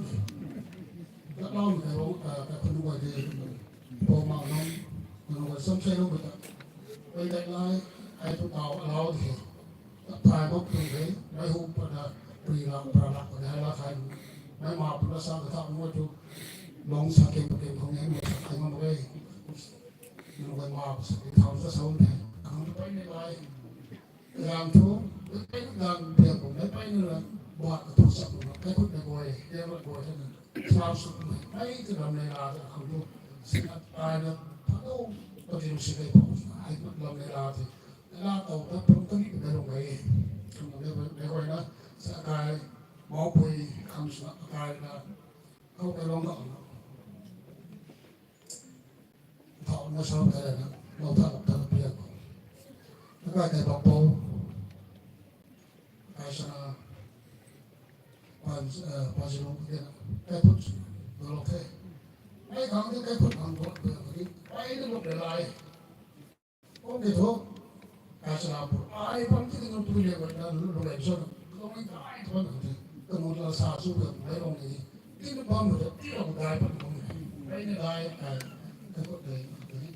Ka lau ni kai lau, ka, ka khun kai de. Pu ma nong, nong kai sam se lu ka ta. Kai dai lai, ai tu tau lau de. Thai bok tu hei, mei hu pa na, pui la, pra la, pa na, hai la thai. Mei ma pu na sa ka thau mo tu, long sa kem kem khong hei, mo sa thai ma mo hei. Nang bai ma pu sa kem thau sa sa um hei. Ang tu pai ni lai. Yang tu, pai ni lang, biang pu, mei pai ni lang, ba ka tu sa pu na, kai kut na goi, kai kut goi hei na. Sa su pu hei, mei tu lam nei la, ang tu, si na, pai na, pa tu, pa tu si kai pu, hai lam nei la, tu. Na tau ta pum ta ni ka rung e. Kum na me, me guay na, sa kai, mau pui, kham sna, kai na, kau kai long ka na. Thau na sa kai na, mau ta ta piak. Na kai kai bak pau. Kai sana, pan, eh, pan si long ka na. Kai put, na lok the. Ai khang ni kai put khang put, kai put ni. Ai ni lok de lai. Kum ni thu, ka chana pu, ai pam ti nung tu le na lu le so, long ni kai thu na ti, ka mu la sa su ka mai long ni, ti nu pam na ti la dai pam long ni, ai ni dai kai, ka ko dai ni,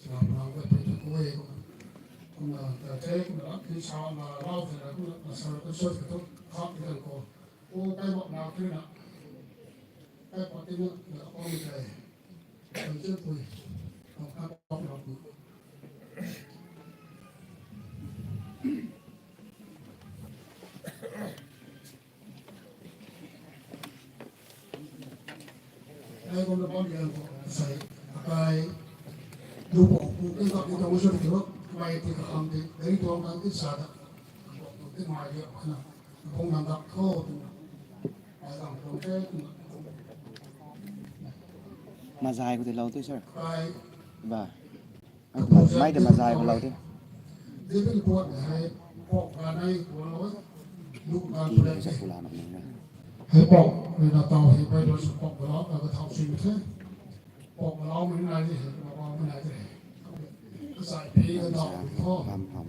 chana pu na ko pe tu ko e ko, kum na ta te kum na ti sa na lau te na kum na sa ka so ka thu, khap ti ko, ko kai bak na ti na, kai bak ti na, na ko ni kai. Ai kum na bam liang khou sai, akai, lu pou pu, ken kap ni tang sw ni tho, mai ti ka khang ti, gari tuang khang ti sa ta, ti mai di, na, kung nang kap tho, ti na, ai kang tuang te, ti na. Mazai khou ti lou tu, sir. Kai. Ba. Mai te mazai khou lou tu. Ti ni sa pula na ning na. Hei pou, ni na tau hei pai do su pou lau, ka ka thau si mi the. Pou lau mi nai di, pou mi nai di. Ka sai pi ka tau mi tho. Bam bam.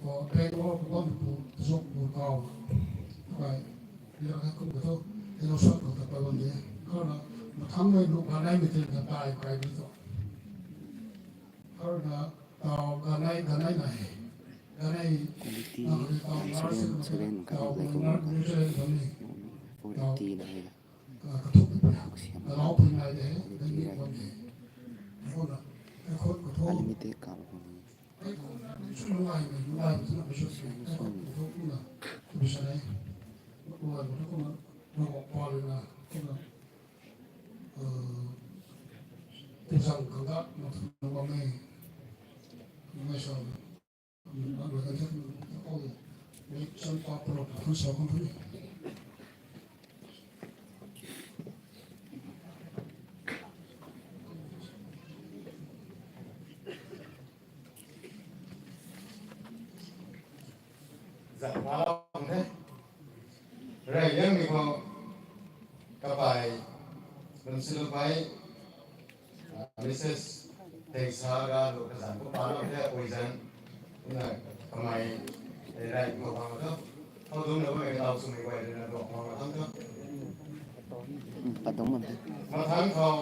Ko pe ko ko ko pu zuk pu kau. Kai, ya ka kum ka tho. Ino sat ko ta pa bam de. Ko na, ma thang mei lu ka nai mi te na tai kai mi tho. Ko na, tau ganei, ganei nai. Ganei, quality, ah, seven, seven, ka tau ganei, seven, seven, four eighty nai. Ah, ka thuk, ka lau pui nai de, quality ganei nai. Ko na, ka khut, ka thuk. Unlimited ka lo. Ai khut na, su ngai, ngai, su na, su na, ai khut, ka thuk na, ku sa nai. Ko na, ko na, ko na, ko na. Eh, ti zang khang ga, ma thu bam e. Mei sa, ma lu kan zang, ma lu kan zang, ma lu kan zang, Zat ma lam the. Rey liang ni khou, kapai, Lungsilu pai, ah, Missus Thengsa ga lu kazan khou pa lam the, apui zan. Kumna kamei, rey rey khou bang tho. Khou dungc na bammei katau swmei guay rui na duak khou bang tho. Hmm, pat dungc bam the. Mathang khou,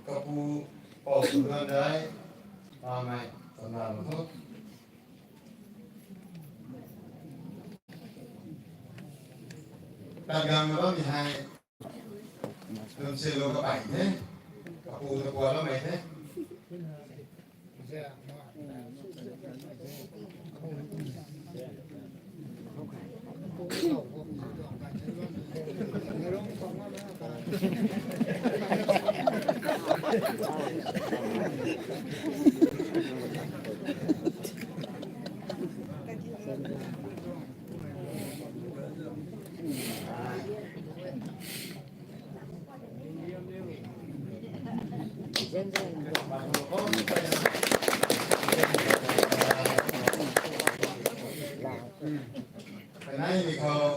kapu, pou, duan dai, pamei, tamna bam tho. Tat gang na bammei hei, Lungsilu kapai the, kapu ta pua bammei the. Kanei ni khou,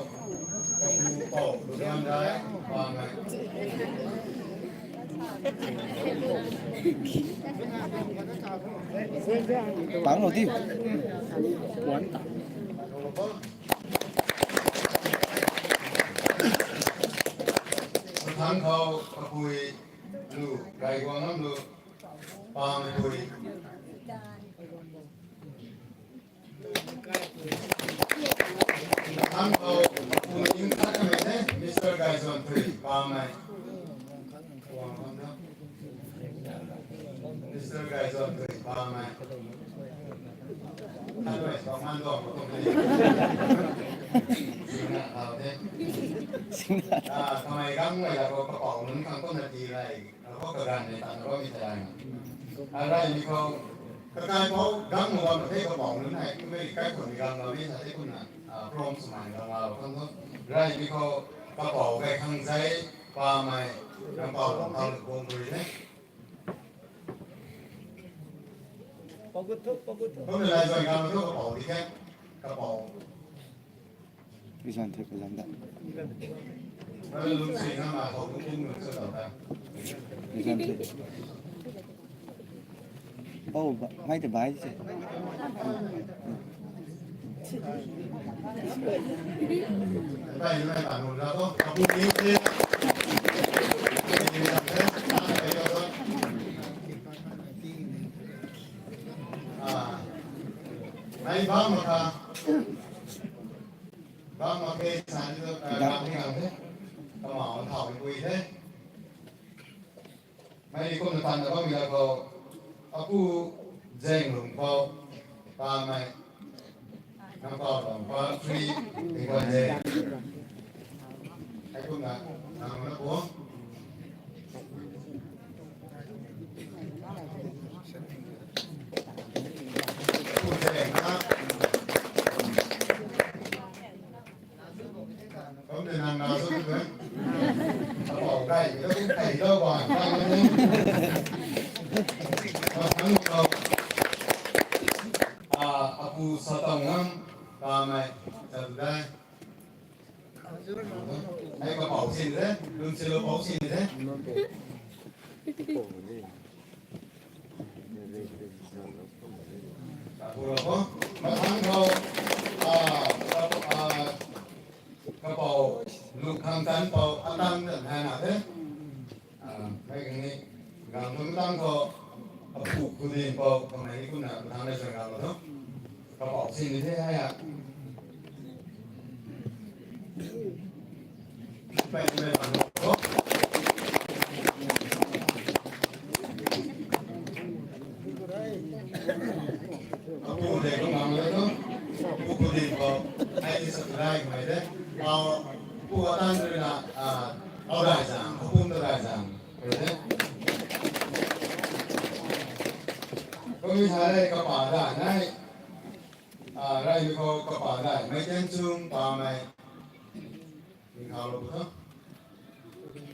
kapu pou, duan dai, pamei. Pang lou diu. Puan ta. Mathang khou, kapui, lu, rai guang lam lu, pamei pui. Mathang khou, kapui, ing khat kamei the, Mister Gaizuan Pui, pamei. Mister Gaizuan Pui, pamei. Khat mei, pang man duang khou kum ni. Singna thau the. Ah, kamei gang mei la khou kapou nunc khang kumna tii rey. Khou kaganv ni tan khou mi thei. Ah, rey ni khou, kakai pou gang mei bam the kapou nunc hei, kummei kai khun ni gang la mi thei kumna, ah, prom swmei gang la khang tho. Rey ni khou, kapou kai khang zai, pamei, nang pou bam thau lu bung rui the. Pagut thu, pagut thu. Kum ni lai zan gang thu kapou di khe, kapou. Izan the, izan da. Izan the. Oh, ba-, mai te bai se. Ah, mai bam ma kha. Bam mak khe, sa ni tu, eh, bam ni ngang the. Kamau thau ni pui the. Mei ni kumna tan na bam mi la khou, apu Zeng Lung pou, pamei, nang pou lung pa, free, ni guan Zeng. Hei kumna, nang na pu. Kum de nang na sw tu e. Apou kai mi ta kum kai dau bam, kai mi ta. Mathang khou, ah, apu Satang Ngam, kamei, sa tu dai. Hei kapou sin de, Lungsilu pou sin de. Kapou lou khou, mathang khou, ah, kap-, ah, kapou, luk khang tan pou, atang tan hei na the. Ah, hei kang ni, gang thum tang khou, apu Khudin pou, kamei ni kumna, mathang na sw gang lou tho. Kapou sin ni the hei a. Apu de kum mang le tu, apu Khudin pou, ai ni sa tu rai mai de. Pou, apu atan rui na, ah, au rai zang, apu ta rai zang. Rui de. Mei thai rei kapa dai nai. Ah, rei mei khou kapa dai. Mei tian chung pa mei. Mei khou lo tho.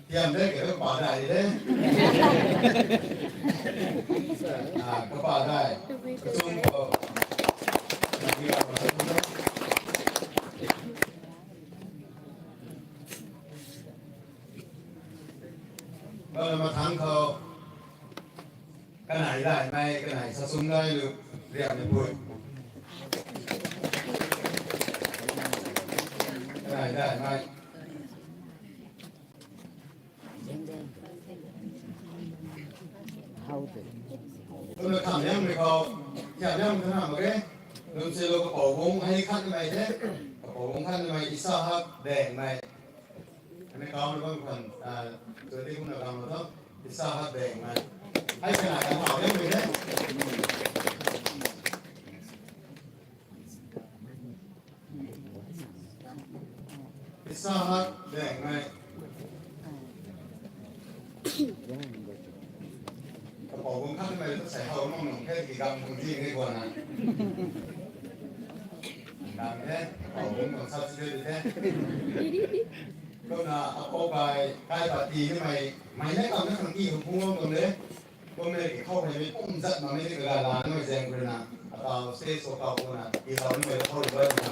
Tiam de ke kapa dai de. Ah, kapa dai. Kachung ko. Bana mathang khou. Kanei daihmei, kanei sasum dai lu, riam ni pui. Kanei daihmei. Kumna kham yangmei khou, kham yangmei khou na mak ge. Lum se lo kapou bung hei khat mei the. Kapou bung khat mei Isaac Dengmei. Ani kau na bam khan, ah, tu di kumna kau na tho. Isaac Dengmei. Hei kana kan hau yangmei the. Isaac Dengmei. Kapou bung khat mei tu sai hau nung nung khe ki gam kung di ni guan na. Gam khe, kapou bung kung sa si de de. Kumna apou kai, kai pa ti ni mei, mei ne kam na khang ki hum phung long kum de. Kum mei ki khou hei mei pum zat ma mei ni kaga la na mei zeng kuri na. Atau stage show kau kum na, ki lau ni mei khou rui bai na.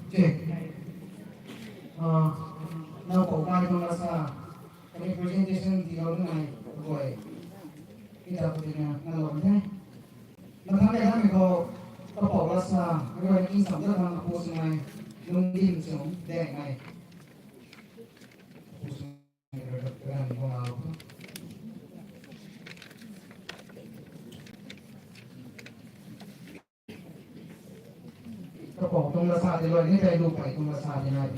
Check. Ah, nau pou kai tuang lasa, kani presentation tiilou nai, kagoi. Ita pati na, na lou the. Mathang le hamei khou, kapou lasa, kagoi na king sam da thang apu swmei, lung dim swm, deng mei. Apu swmei, kagoi na lou the. Kapou tuang lasa ti loi ni kai lu pei tuang lasa ti nai.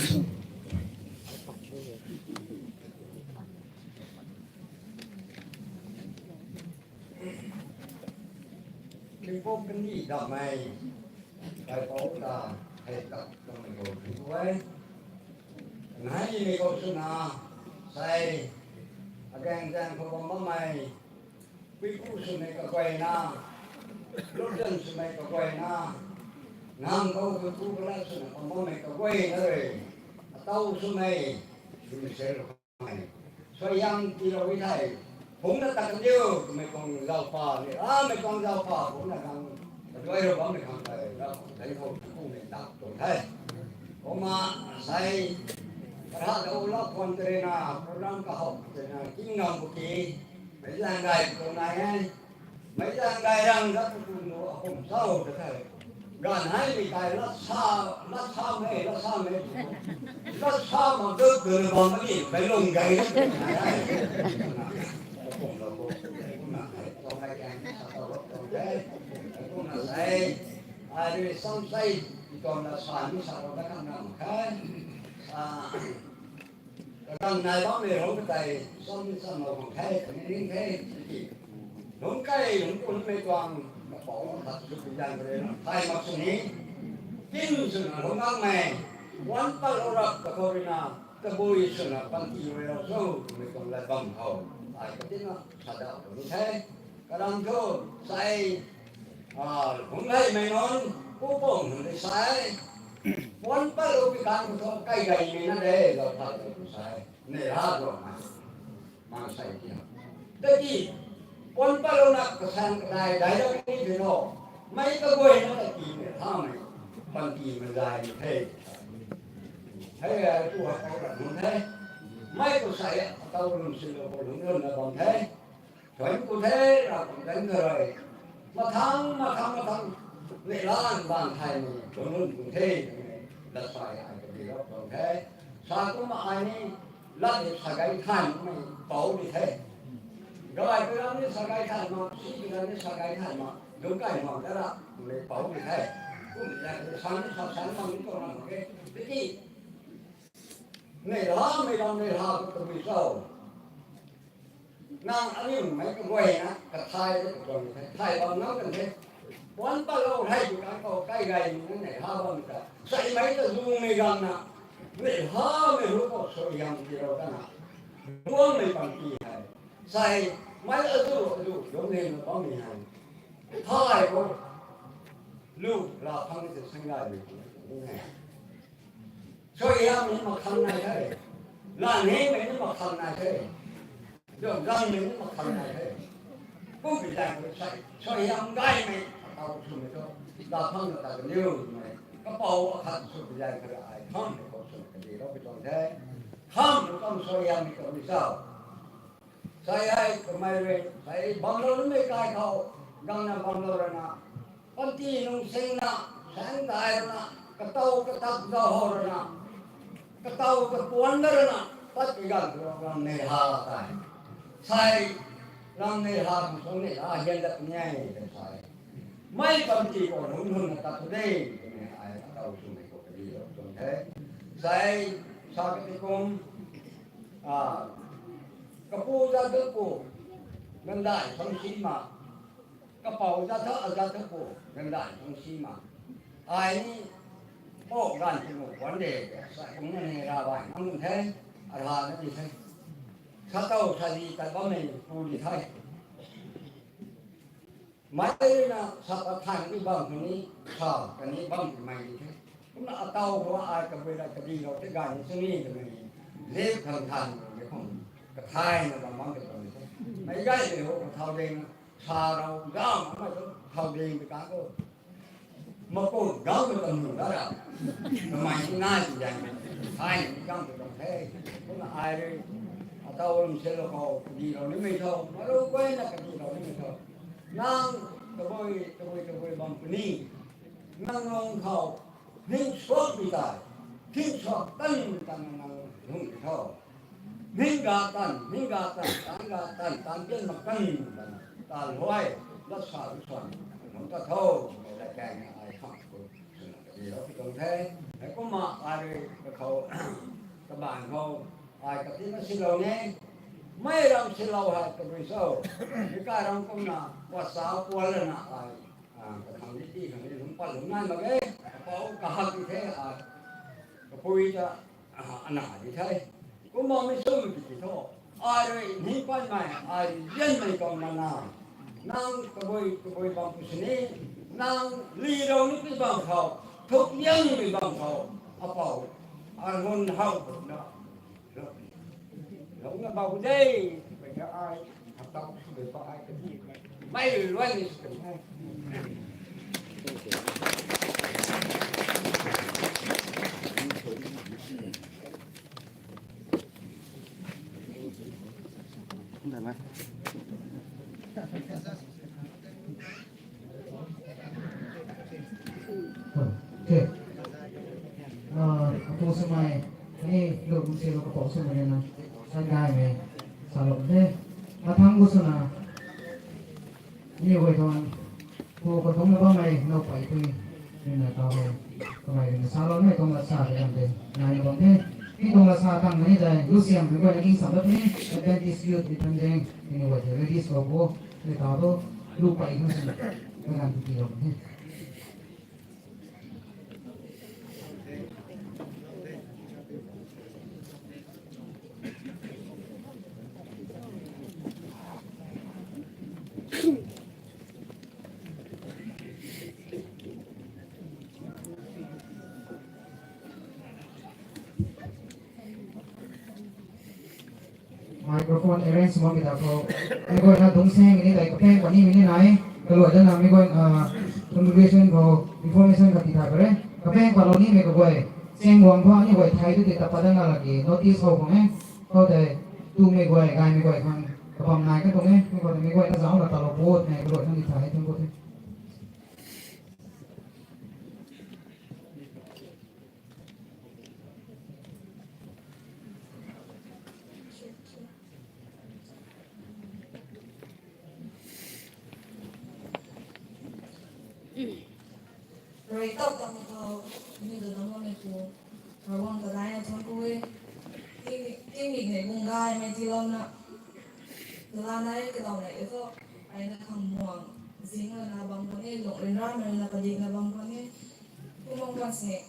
Tingpuk kandih dammei, kaipouc ta, hei kap tuang mei khou tu e. Nai ni mei khou swna, sai, agaeng zaeng khou bam bammei, puipu swmei kaguayna, lukzan swmei kaguayna, nang khou tu tu kala swna bam bammei kaguayna rui, atau swmei, swmei se rui. Suaihiam tiilou e thei, phungna tat kan diu, twmei tuang zaupa ni, a, mei tuang zaupa, phungna kang, kaduai rou bammei khang tei, zaupa, zai khou, kumei tat tuang the. Kumna, sai, karha dau la khwan tei na, program kahou tei na, king ngam bu ki, mei zang gay tuang nai e, Mei zang gay rang dat tu nu akum sau ta the. Ganv hei mei tei lat sa, lat sa mei, lat sa mei. Lat sa mak dut tu na bam mei, mei lung gay dat tu nai e. Akum la bu, kumna hei, tuang hei kan, sa tau lou tuang the. Kumna sei, ai rui sam sei, tuang lat sa ni sa tau dat kan na mak khe. Ah, Kaganv nai bammei rong katei, sam ni sam lou bam the, twmei ning the, tiki. Lungc kei, lungc kunmei tuang, kapouc khat sw pi zang kare na, thay mak sini. Kin swna lungc ngangmei, wan pat lou rap kakhou rui na, tabui swna panty rui rau cho, twmei tuang lat bam khou, ai katina, sa dau lungc the. Kalam thu, sai, ah, hung leimei nunc, pu pung hung le sai. Puan pat lou pi kan thu, kai gaymei na de, lou phat lou tu sai. Nei ha lou na. Ma sai tia. Tiki, puan pat lou na kasang kadai, dai lou ni the no. Mei kaguay na tiki nei ha mei. Panty mei zai ni the. Hei, tu hei kau ram nunc the. Mei tu sei, kau ram si lo, kau lungc ram na bam the. Thuan ku the, ra kum dan kha rui. Mathang, mathang, mathang. Mei lan ban thai ni, lungc lungc kum the. Lat sai ai ka di rap tuang the. Sa kum ai ni, lat ni sa gai than mei pau di the. Gay ka ram ni sa gai than ma, si ka ram ni sa gai than ma, lungc kai ma, da ra, mei pau di the. Kum ya, sa ni sa sa ma ni tuang ram ke. Tiki, Neihlamei lam neihla khou tabui cho. Nang aniu mei kaguayna kathai de katuang the, thay bam ngam kan the. Puan patlou hei tu kan khou kai gay ni neihla bam ta. Sai mei ta zungmei gangna. Neihlamei hu khou suaihiam tiilou tana. Guangmei panty hei. Sai mei azu azu zungmei na bammei hei. Thay khou. Lu la phang te sangay mei tu. Suaihiam ni makhang nai the. Lan hei mei ni makhang nai the. Dong gang mei ni makhang nai the. Kum pi dai ko sai. Suaihiam gaymei. Akau sw mei to. Da phang na ta ka niu mei. Kapou akhat sw pi dai ko ai. Phang mei ko sw ka di lo pi tuang the. Phang mei kam suaihiam ni kam ni sao. Sai hei kamei rui, sai bamlou nimei kai khou, gangna bamlou rana, panty nung singna, sang dai rana, katow katak zau how rana, katow kapuan da rana, tat pi ganv khou ram neihla tei. Sai, ram neihla khang sung neihla hian dat ni e, tei sai. Mei panty khou lungc lungna tat tu de, twmei ai katow swmei khou kadi lou tuang the. Sai, sa kati kum, a, kapu zat thu pu, gandai thang si ma. Kapou zat thu, azat thu pu, gandai thang si ma. Ai ni, pou ganv thu nu, one day, sa kum na ni ra bai, nang the, ara na di the. Sa tow, sa di, tat bammei, pu di the. Mei na sa pathan ni bam khou ni, sa kani bam mei di the. Kumna atow khou ai kabui la kadi lou the gay ni sw ni twmei ni. Zip khang than ni khou. Kathai na bam bam ka bam the. Mei gay ni ho kathau ding, sa rau, zam, ama tu, thau ding de ka ko. Makou gau ka tam nu da ra. Kamei ni nai ti yang. Thai ni kam tu dong the. Kumna ai rui. Atow ram se lou khou, kadi lou nimei tho. Maru guay na kadi lou nimei tho. Nang, tabui, tabui, tabui bam puni. Nang nung khou, ning suak di tai, ning suak tan tan nang nung di tho. Ning ga tan, ning ga tan, tan ga tan, tan pian mak tan, tan, tan huay, lat sa lu suan, nung ta tho, mei la kang ni ai khang ku, sw na kadi lou pi tuang the, hei kumna ai rui kakhou, kabaanv khou, ai kati na silou ni, mei ram silou hei tabui cho, mi kai ram kumna, wa sa kual lana ai, Ah, kathang ni ti khang ni lungc pat lungc nai mak e. Kapou kahak di the, ah, kapui ta, ah, ana di the. Kumna mi sum ti ti tho. Ai rui ni pat mei, ai rui zianmei kang mana. Nang kabui, kabui bam pu sini. Nang li rou ni pi bam khou. Thuk yang ni pi bam khou. Apou. Ai hun hau na. Lungna bau de, mei ka ai, hatau sw de pa ai ka di, mei luan ni sw kan hai. Okay. Ah, apu swmei, ni lu kum si lu kapou swmei na, san gaymei, salou the. Mathang gu swna, ni guay tuang, pu khou tuang na bammei, now pei pui, ni na tau hei, kamei rui na saloumei tuang lat sa de lam de, nai na bam the. Ni tuang lat sa tang ni tei, lu siam mei guay na king sam dat ni, Adventist Youth ni tang ding, ni guay tei release khou bo, ni tau tu, lu pei khang swna, ni lam tu ti lou the. Microphone arrange sw bam ki ta khou, mi guay na dungc seng ni tei kapeng pat nimei ni nai, kaluai dana mi guay, ah, congregation khou information khat ti thay pare, kapeng patlou nimei kaguay, Seng guang thu ani guay thei tu tei ta pat dat na laki notice khou khang e. Khou tei tumei guay, gaymei guay khang kabam nai ka tuang e. Mi khou tei mi guay na zauc na talou put ne, kaluai nang di thei thun put e. Rui tap tap khou, mi da dam mei pu, Ravguangc ta daina thuan ku e. Tingmik nei bung gaymei tiilouna, tala nai kadau nei e thu, ai na khang muang zing lana bam khwan e, lung ryanramei na padikna bam khwan e. Kumna bam sini,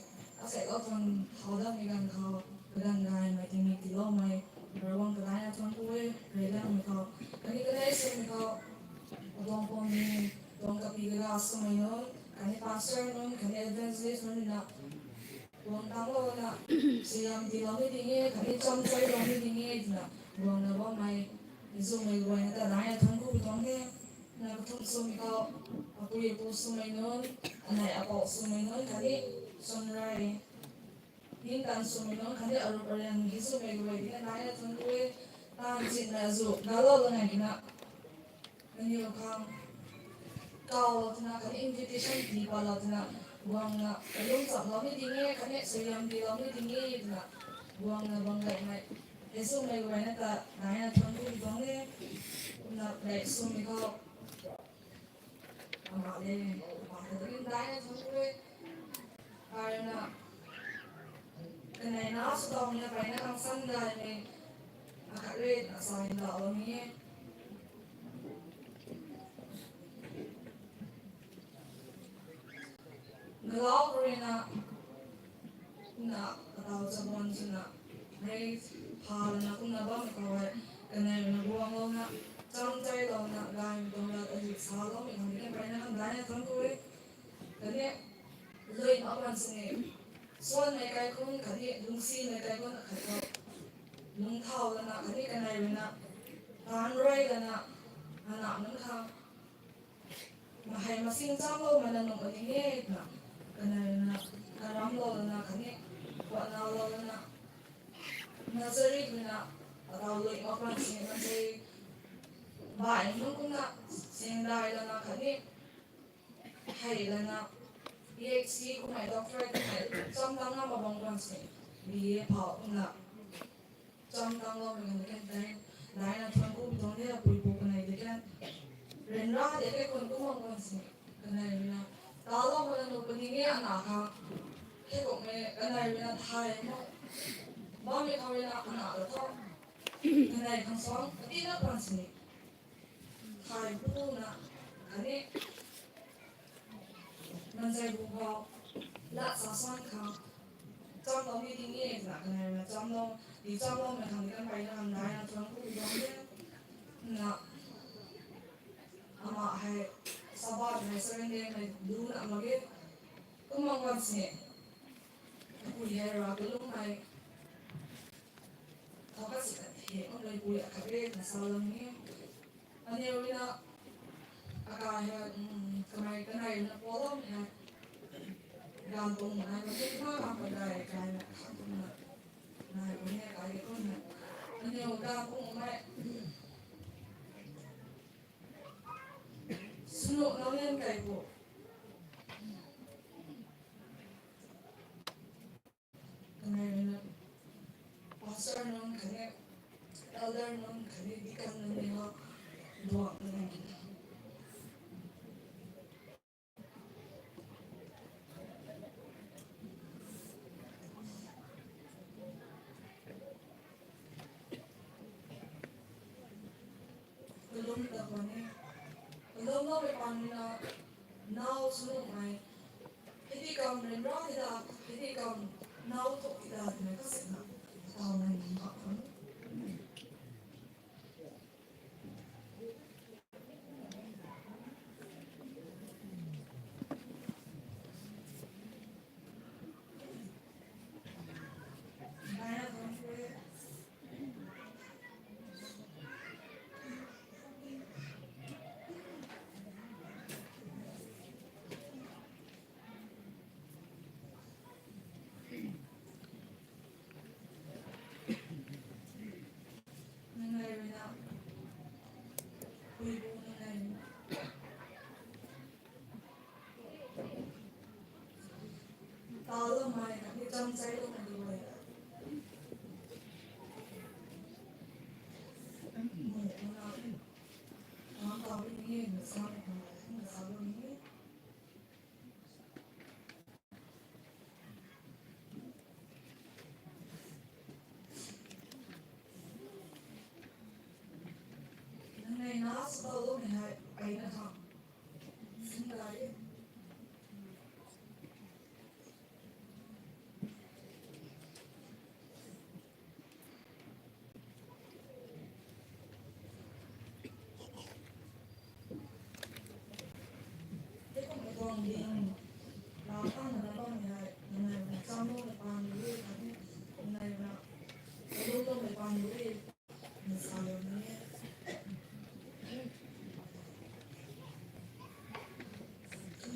asei lou thuan thau dammei ganv khou, kaganv gaymei tingmik tiiloumei, Ravguangc ta daina thuan ku e, rui lanmei khou, khatni kanei swmei khou, atuang pumni, tuang kapi kaga swmei nunc, khatni pastor nunc, khatni evangelist nunc ruina, guang tanglouna, suaihiam tiiloumei ding e, khatni chamcheiloumei ding e twna, guangna bammei, Jisumei guayna ta daina thuan ku tuang e. Na kathumh swmei khou, apui apu swmei nunc, anei apou swmei nunc, khatni swn rei, ningtan swmei nunc, khatni arup arian Jisumei guay dina daina thuan ku e. Taanv chinna zu galou lanei kina, kaniw khang kaulou twna, khatni invitation tii patlou twna, guangna kalum chamloumei ding e, khatni suaihiam tiiloumei ding e twna, guangna bam gaymei, Jisumei guayna ta daina thuan ku tuang e. Kumna lei swmei khou, ama le, apa ta daina thuan ku e. Karna, kanei na sw tawmei na peyna kang san gaymei, akhat rui na sa hymdaulou ni e. Galau ruina, kumna kataw chabuan swna, rei pha lana kumna bammei khou hei, kanei ruina guanglouna, chamcheilouna, gaymei tuang lat azuh saloumei khang di kan peyna kang daina thuan ku e. Khatni, lui mak bam sini, suanmei kaikhunc khatni lungcsimei kaikhunc akhat khou, lungcthau lana khatni kanei ruina, taanv rui lana, ana nunc khang, mahei masing chamlou mana nuh ding e twna, kanei ruina, karamlou lana khatni, kuanalou lana, Nazareth ruina, ataw lui mak bam sini mansei, bai nunc kumna, singdai lana khatni, hei lana, PhD kummei, doctorate kummei, cham tang na mabang bam sini, B A phau kumna, cham tangloumei ganv kan dai, daina thuan ku tuang e, apui pu kanei di kan. Ryanra de kaikhunc kumna bam sini, kanei ruina, talou mana nuh puni nge ana khang. Hei kummei, kanei ruina thay mo. Bammei khou ruina ana la tho. Kanei khang suang, kati na bam sini. Thay puna, khatni, mansei bu khou, lat sa suan khang, chamloumei ding e twna kanei ruina chamlou, di chamloumei khang di kan peyna kang daina thuan ku tuang e. Na, ama hei, Sabbath hei seven day mei duna mak ge. Kumna bam sini, apui hei Rav kalum hei, thow kasi khat the, kum leipui akhat e twna salou ni. Aniw ruina, akai hei, kamei kanei ruina pualoumei hei, ganv pung hei, mati na ganv padai kaina khat kumna, nai puni akai kumna, aniw ganv pung mei, swnuh nau nian kaipu, kamei ruina, pastor nunc khatni, elder nunc khatni, deacon nunc ni ha, duang nunc ni. Kalum ta khwan e. Kalum loumei pang na, nau swnuhmei. Hei di kam ryanra hei da, hei di kam nau thuk ti da twmei kasina, taw nai ni mak khwan. Talo mai kani cham chai lo mai lo. Muna, muna tau ni, muna sa ni, muna sa lo ni. Nang nei na sa lo ni hai, ai na tha. Sing dai. Tei kum katuang ding, lau tang na bam ni hai, nang nei na cham lo na pan lu, nang nei na kalum lo na pan lu. Nsa lo ni.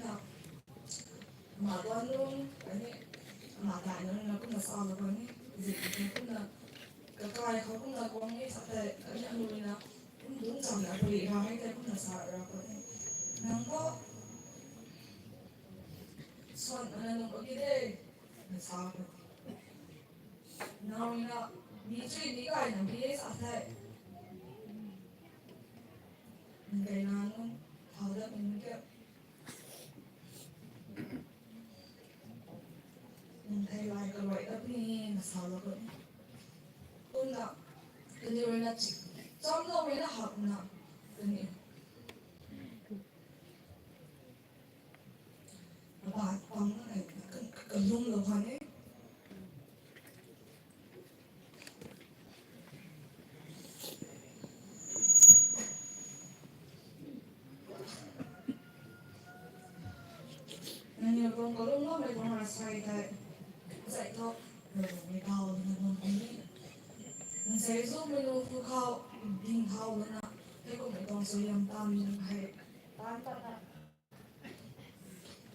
Na, ma tuan lung, ani, ma dai na, na kumna sa lo ni, zi kumna, kakai khou kumna kuang ni sa tei, ani anu na, kum dung cham na pali ra hei tei kumna sa ra ko ni. Nang ko, suan na nung ko ki de, na sa ko. Nau na, mi chui mi kai na mi sa thei. Nang kai na nung, thau da mi nung kia. Nang thei lai ka lai da mi na sa lo ko ni. Kum na, kani rui na chi, cham lo mi na hap na, kani. Abat pang na kai, ka, ka, kalum lo khan e. Nangniw tuang kalum lo mei tuang ravsuai tei, zai thu, mei tau na bam ni. Nang sei zu mei nu pu khou, ding thau lana, hei kum mei tuang suaihiam tam hei, tan pat na.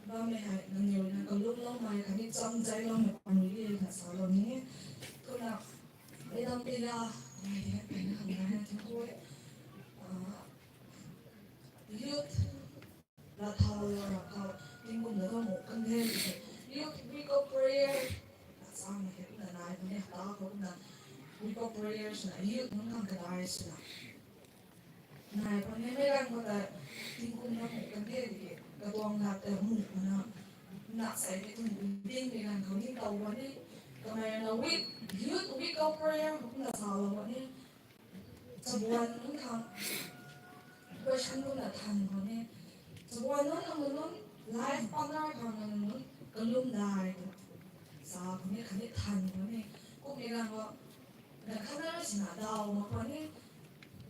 Bammei hei, nangniw na kalum lo mei khatni cham chai lo mei pang ni e, na sa lo ni. Kumna, mei dam tei la, mei hei, mei na hang na hei, thang koi. Ah, youth, la thau la ra khou, tingkum la thau mo kan the. Youth week of prayer. Na sa mei hei, na nai, mei hei, ta khou na, week of prayer, na youth nunc khang kadai, na. Nai puni mei ganv khou ta tingkum na mu kan the di, katuang lat ta mu na, na sei ni tum ding ni ganv khou ni tau bam ni, kamei na week, youth week of prayer, na sa lo bam ni, chabuan nunc khang, question nunc na than bam ni, chabuan nunc na nunc, life partner khang na nunc, kalum dai, sa bam ni, khatni than bam ni, kum ni ganv khou, na khatna sina daw mak puni,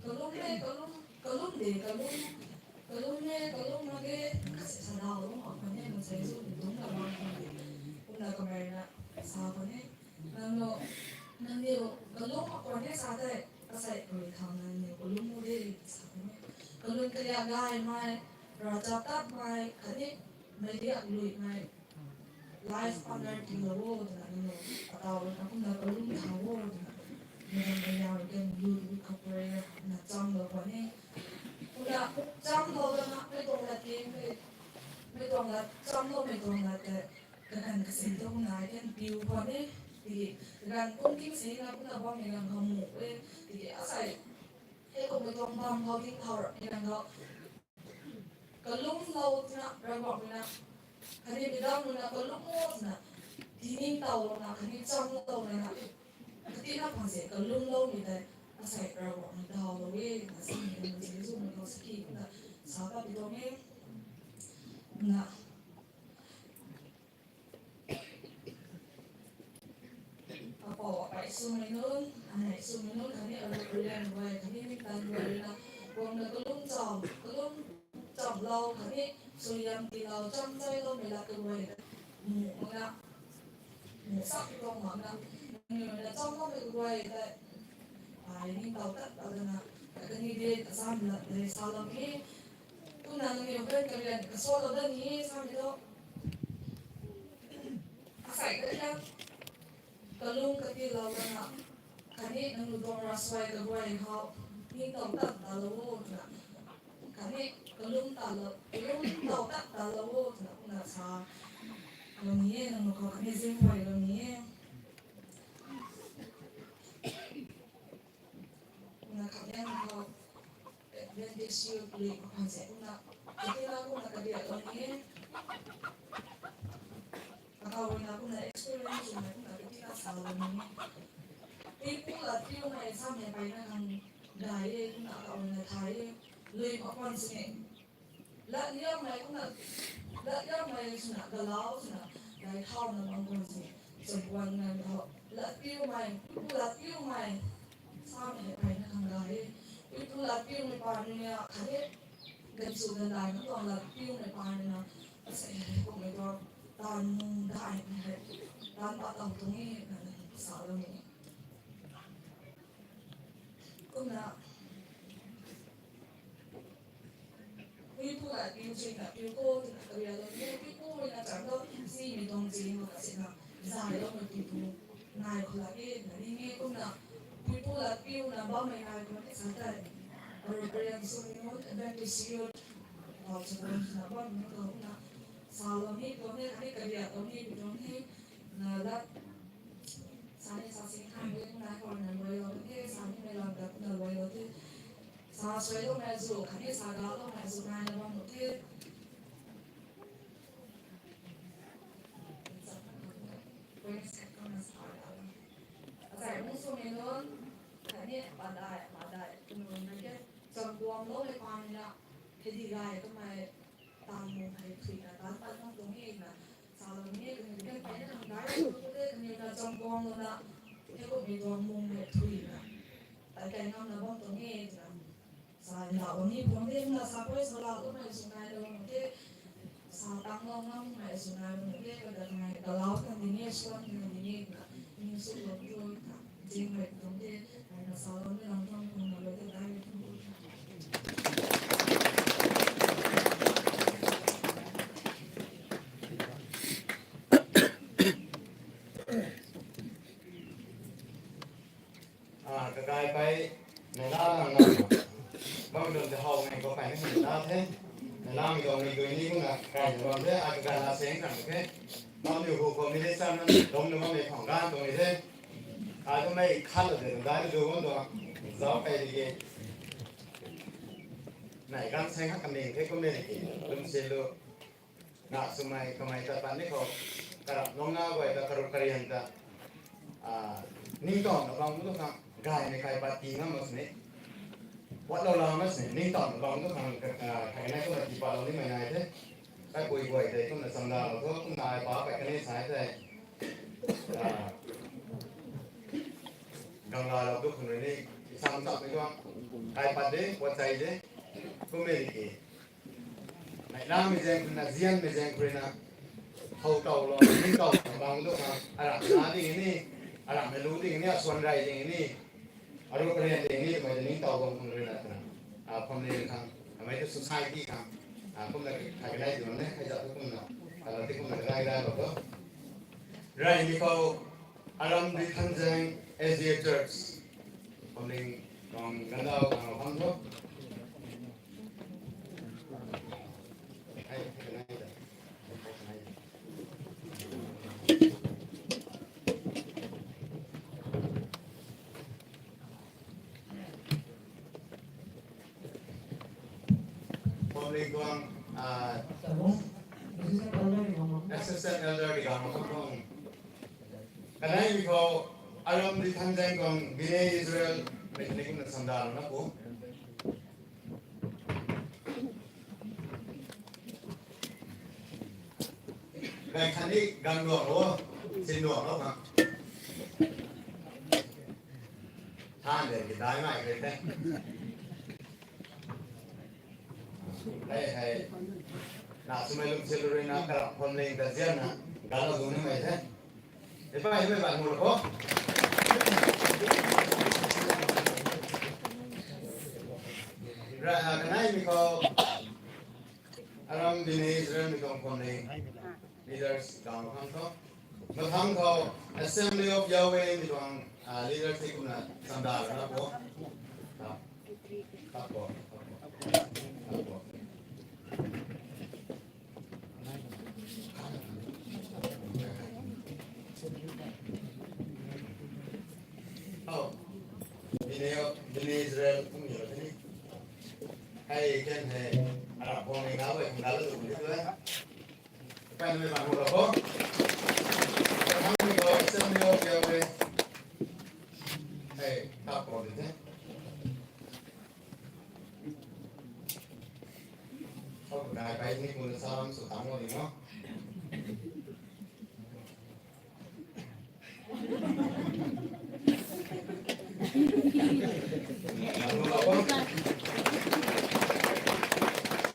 Kalum le, kalum, kalum de, kalum, kalum le, kalum mak ge, kasi sa daw lung mak puni, nang sei zu dungc na bam puni. Kumna kamei na sa puni. Nang lo, nangniw kalum mak puni sa tei, kasei puni thang nangniw kalum mu de, sa puni. Kalum kaliak gaymei, ravchaptatmei, khatni mei liak luimei. Life partner tii lou o twna nangniw, atau na kumna kalum thau o twna, nang na yau ken youth week of prayer na cham lou puni. Kumna cham lou lana, mei tuang lat ken, mei, mei tuang lat, cham lou mei tuang lat tei, kaganv kasin tu kumna ai ken piu puni, tiki, kaganv kum king si na kumna bammei ganv khou mu e, tiki, asei, hei kummei tuang bam khou ding thau ra, mei ganv khou, Kalum lou twna, Ravguangc rui na, khatni mi dam rui na, kalum o twna, tining taw lou na, khatni cham lou na, kati na phang se, kalum lou mi tei, asei Ravguangc rui daw lou e, na sa ni, na sa ni, zu ni, khou saki, na sa ta pi tuang e, na, Apou, apei swmei nunc, anei swmei nunc, khatni aruh arian guay, khatni ningtan guay rui na, guang na kalum cham, kalum chamlou, khatni suaihiam tiilou, cham chailou mei lat kaguay, mu makna, mu sak tuang makna, nangniw rui na chamloumei kaguay tei, ai ningtow tat pat lana, khatni de, asam lat de, salou ni, kumna nangniw ben karian, kasalou dat ni, samei tho. Asei ta kha, kalum katiilou lana, khatni nangniw tuang ravsuai kaguay khou, ningtow tat talou o twna, khatni kalum talou, kalum tow tat talou o twna, kumna sa. Lou ni e, nang khou khatni zing phay lou ni e. Na khatni nang khou Adventist Youth League khou se kumna, kati na kumna kadiak lou ni e. Akhou na kumna experience na kumna kati na sa lou ni e. Pipu lat piumei sam hei peyna khang dai e, kumna akhou na thay e. Lui ma khwan sini. Lat liammei kumna, lat liammei swna, galau swna, dai thau na bam khwan sini. Chabuan nai thau. Lat piumei, pipu lat piumei. Sam hei peyna khang dai e. Pipu lat piumei pa ni a khat e. Gansu gandai na tuang lat piumei pa ni na. Asei hei kummei tuang. Tan mung dai ni hei. Tan pa tau tuang e, na sa lou ni. Kumna, pipu lat piu, chuina piu khou, twna kariak lou ni, pipu ruina chang khou, simei tuang ching khou kasina, zay loumei pipu, nai khou la e, na ni nge kumna, pipu lat piuna bammei nai khou ni sa tei, Ruparian Sumimon Adventist Youth, Bauchakon swna bammei khou kumna, sa lou ni, tuang ni, khatni kariak lou ni, pi tuang ni, na lat, Sani sa sing khang e, nai khou na luai lou the, sani mei lam da na luai lou the. Sa suai lou nai zu, khatni sa ga lou nai zu nai na bam lou the. Asei mung sw mei nunc, khatni padai, madai, kum nunc na ke, cham kuam lou hei pan na, hei di gay kamei, tan mung hei thuina, tan pat nang tuang e na, sa lou ni e, kaniw kan peyna khang dai, tu tu de, kaniw na cham kuam lou na, hei kummei tuang mung hei thuina, tai kai ngamna bam tuang e, twna. Sa ni lau bam ni, bam de, na sa poi sa lau kamei sw nai lou bam de, sa tang lou ngamei sw nai bam de, kada kamei, galau kan ding e, swan kan ding e, na, ni sw lou tu, na, jing mei tuang de, na, sa lou ni lam tuang, tuang na lou de, dai ni tuang. Ah, kakai pei, nai la lang lang. Bam dun te how ngai khou pei ni nai la the. Nai la mi dong mi dui ni kumna kai na bam the, a kakai la seng khang the. Bam ni hu khou minister na dong na bam ni khang gan tuang ni the. Ai tu mei khat la de dai ni du bam tuang. Zau kai di ge. Nai gan seng khat kan ding the kum de ni ki. Lum se lu. Na swmei kamei ta pan ni khou, karap nung na guay ta karup karian ta, ah, ningtowna bang tu khang, gaymei kai pat ti ngam mak sini. Puat lou la mak sini, ningtowna bang tu khang, ah, kai nai kumna ti pat lou nimei nai the. Kai pui guay tei kumna chamda lou thu, kumna ai pa kai kani sai tei. Ah, gamla lou tu khang rui ni, sam chap ni khang, kai pat de, puat chai de, kum e di ki. Nai lamei zaeng khou na, zianmei zaeng khou na, how tow lou, ni tow bang tu khang, aram na ding ni, aram na lu ding ni, asuan rai ding ni, aru karian ding ni, twmei ta ni tow bam khang rui na twna. A, family khang, amei tu society khang, a, kumna kha kanei ti bam ne, hei zat tu kumna, a, lati kumna kanei dai bam tu. Rai ni khou, Aram Dithanzaeng S D A Church, family khang gandau khang lou khang tu. Family khang, ah, assistant elder di khang lou. Assistant elder di khang lou khang. Kanei mi khou Aram Dithanzaeng khang Bnei Israel mei tini kumna chamda lou na pu. Ganv khatni ganv luang lou, sin luang lou khang. Than de ki dai mai khe the. Hei hei. Na swmei lum se lu rui na karap pham ling ta zian na gan lou dung ni mai the. Ipai, ipai, ipai, mul ko. Ra, ah, kanei mi khou, Aram Bnei Israel mi tuang khwan ni leaders gang khang khou. Mathang khou, Assembly of Yahweh mi tuang, ah, leaders ti kumna chamda lou na ko. Tap, tap ko, tap ko, tap ko. Tap ko. Kum ni lo tini. Hei ken hei. Arap bong ni na wei kum na lo tu ni tu. Pai nui bang hu lo ko. Thang ni ko sem ni o pia we. Hei tap ko ni te. Hou kai pai ni kum sam su tang o ni mo.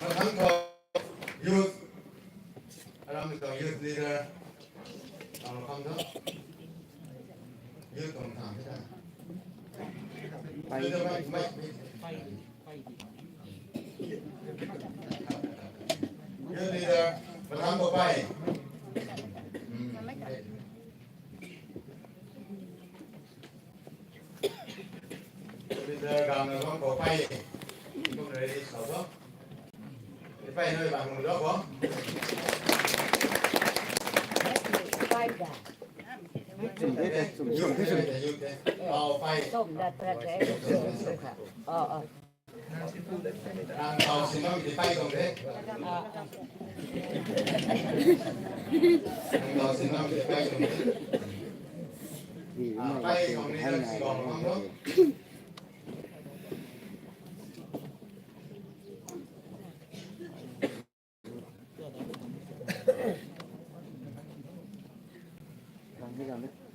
Mathang khou youth, aram khou youth leader, ang kam tho. Youth tuang tham the ta. Leader mai, mai, mai. Youth leader, mathang khou pai. Hmm. Leader gang na bam khou pai. Kum ready sa tho. Pai nui bang hu lo ko. Youth, youth, youth. Au pai. Tum dat pra de. Oh, oh. Nang tau sin bam ti pai tuang de. Nang tau sin bam ti pai tuang de. Ah, pai tuang ni dak si bam bam lo.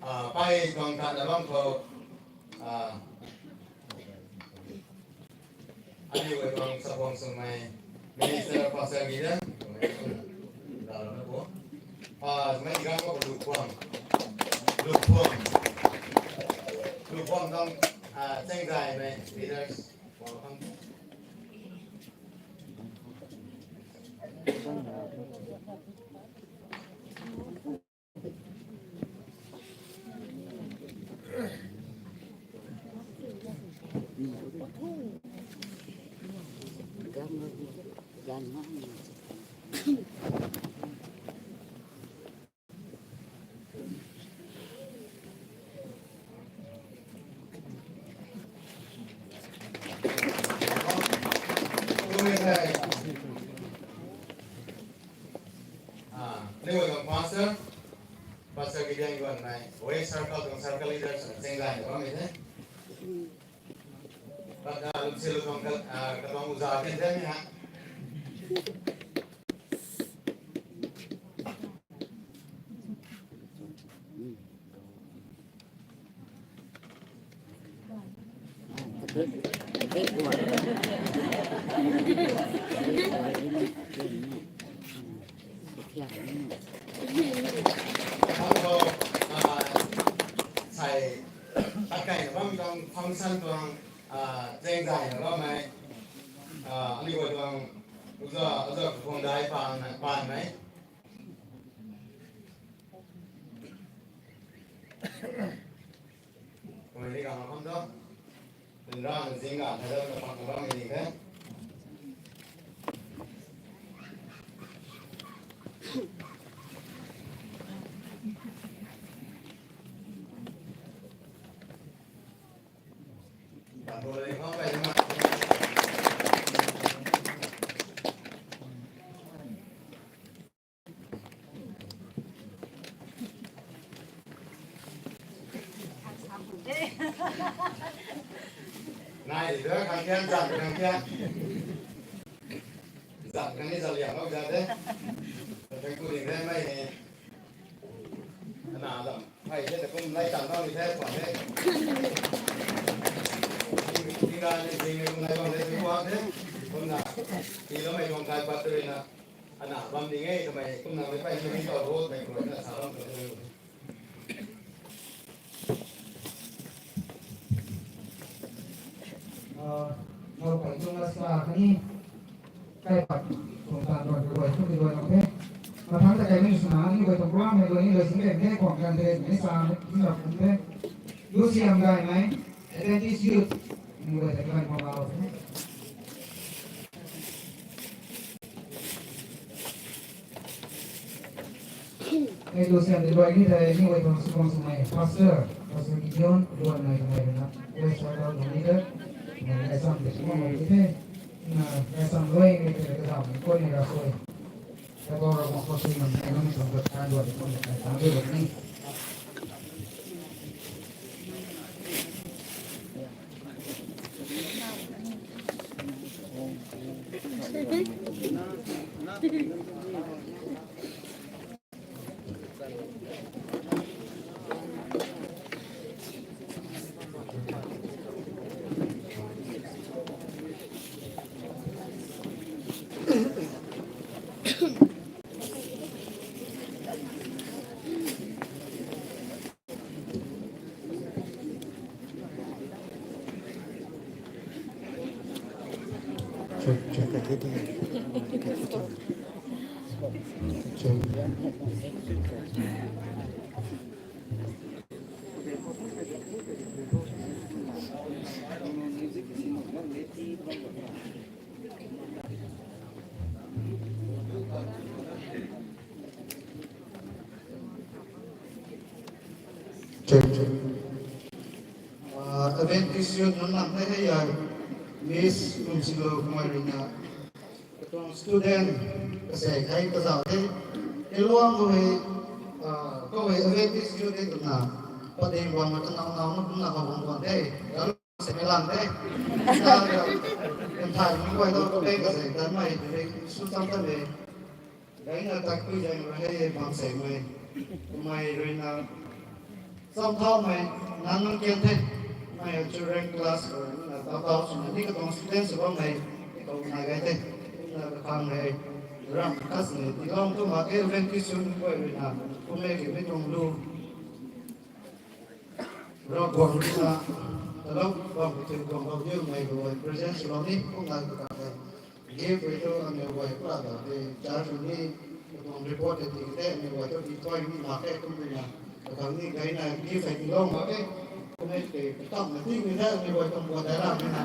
Ah, pai tuang khat na bam khou, ah, aniu guay tuang chakhwang swmei Minister Pastor Gideon, ah, mei gang khou Lukhuam, Lukhuam, Lukhuam tuang, ah, Chengzaimei leaders, welcome. Ah, ni guay tuang pastor, Pastor Gideon guan nai, West Circle tuang circle leaders na Chengzai na bammei the. But, ah, lungsi lu tuang ka, ah, katuang uza ken the ni ha. Khang khou, ah, sai, tat kai na bam tuang function tuang, ah, Chengzai na bammei, ah, aniu guay tuang uza, uza Kuphung dai pan, panmei. Kumei ni kang kham tho. Tun ra na zing ga thada na pak bam ni the. Kan bo le kham kai ma. Nai di tu khang kian zan khang kian. Zan khang ni zan liang lou za de. Khang ku ding de mai ni. Ana dam. Hai the kum lai tan bam ni the kwan the. Ni ga ni zing ni kum lai bam the kwan the. Kum na. Ti lo mai tuang kai pat tu na. Ana bam ding e, kamei kumna mei pai mei tau ro, mei kruai na sa bam kruai. Ah, nau pai chung na sa kani, kai pat, kum tan ron kruai, kum kruai nau the. Mathang ta kai mei suna, ni kruai tuang program hei kruai ni kruai sing kei the, kuang kan the, mei sa, ni na kum the. Lu siam gay mei, Adventist Youth, ni kruai ta kai mei kuang lau the. Hei lu siam de luai ni thei, ni guay tuang sukang swmei, Pastor, Pastor Gideon, luan nai kamei rui na, West Circle tuang leader. Kaisam te kumna mak the. Na kaisam luai ni te kazam ni koi ni ra koi. Kabo ra mak kho si nam ni nang tuang katan duan ni koi ni katan duan ni. Check, check. Ah, event issue nunc lam the hei ya, Miss Kumsilo Kumai rui na, katuang student kasek hei kazauh the. Tiluang khou hei, ah, khou hei event issue the twna, pading bam ma tanau nau na kumna khou bam bam the. Sei mei lang the. Sa ka, kan thai mei guay dou ka peng ka sei, dan mei, su sam ta mei. Gayna tak pui zang ra hei bam sei mei. Kumai rui na, sam thau mei, nang nang kian the. Mei ha children class, na tau tau suna, ni katuang student sw bam mei, ni kau na gay the. Na ka khang hei, ram kas ni, tiluang tu ma ke event issue mei guay rui na, kumei ki mei tuang lu. Ravguangc rui na, talou bam kei tuang bam diu mei guay present swlou ni, kumna kata hei. Gift rui tu aniu guay pura ta hei, church rui ni, katuang report tei ti the, aniu guay tu ti tuai ni mak khe kum rui na. Kakhang ni gayna gift hei tilou mak khe, kum hei kei, katam na ting ni the, aniu guay tuang guay dai lam ni na.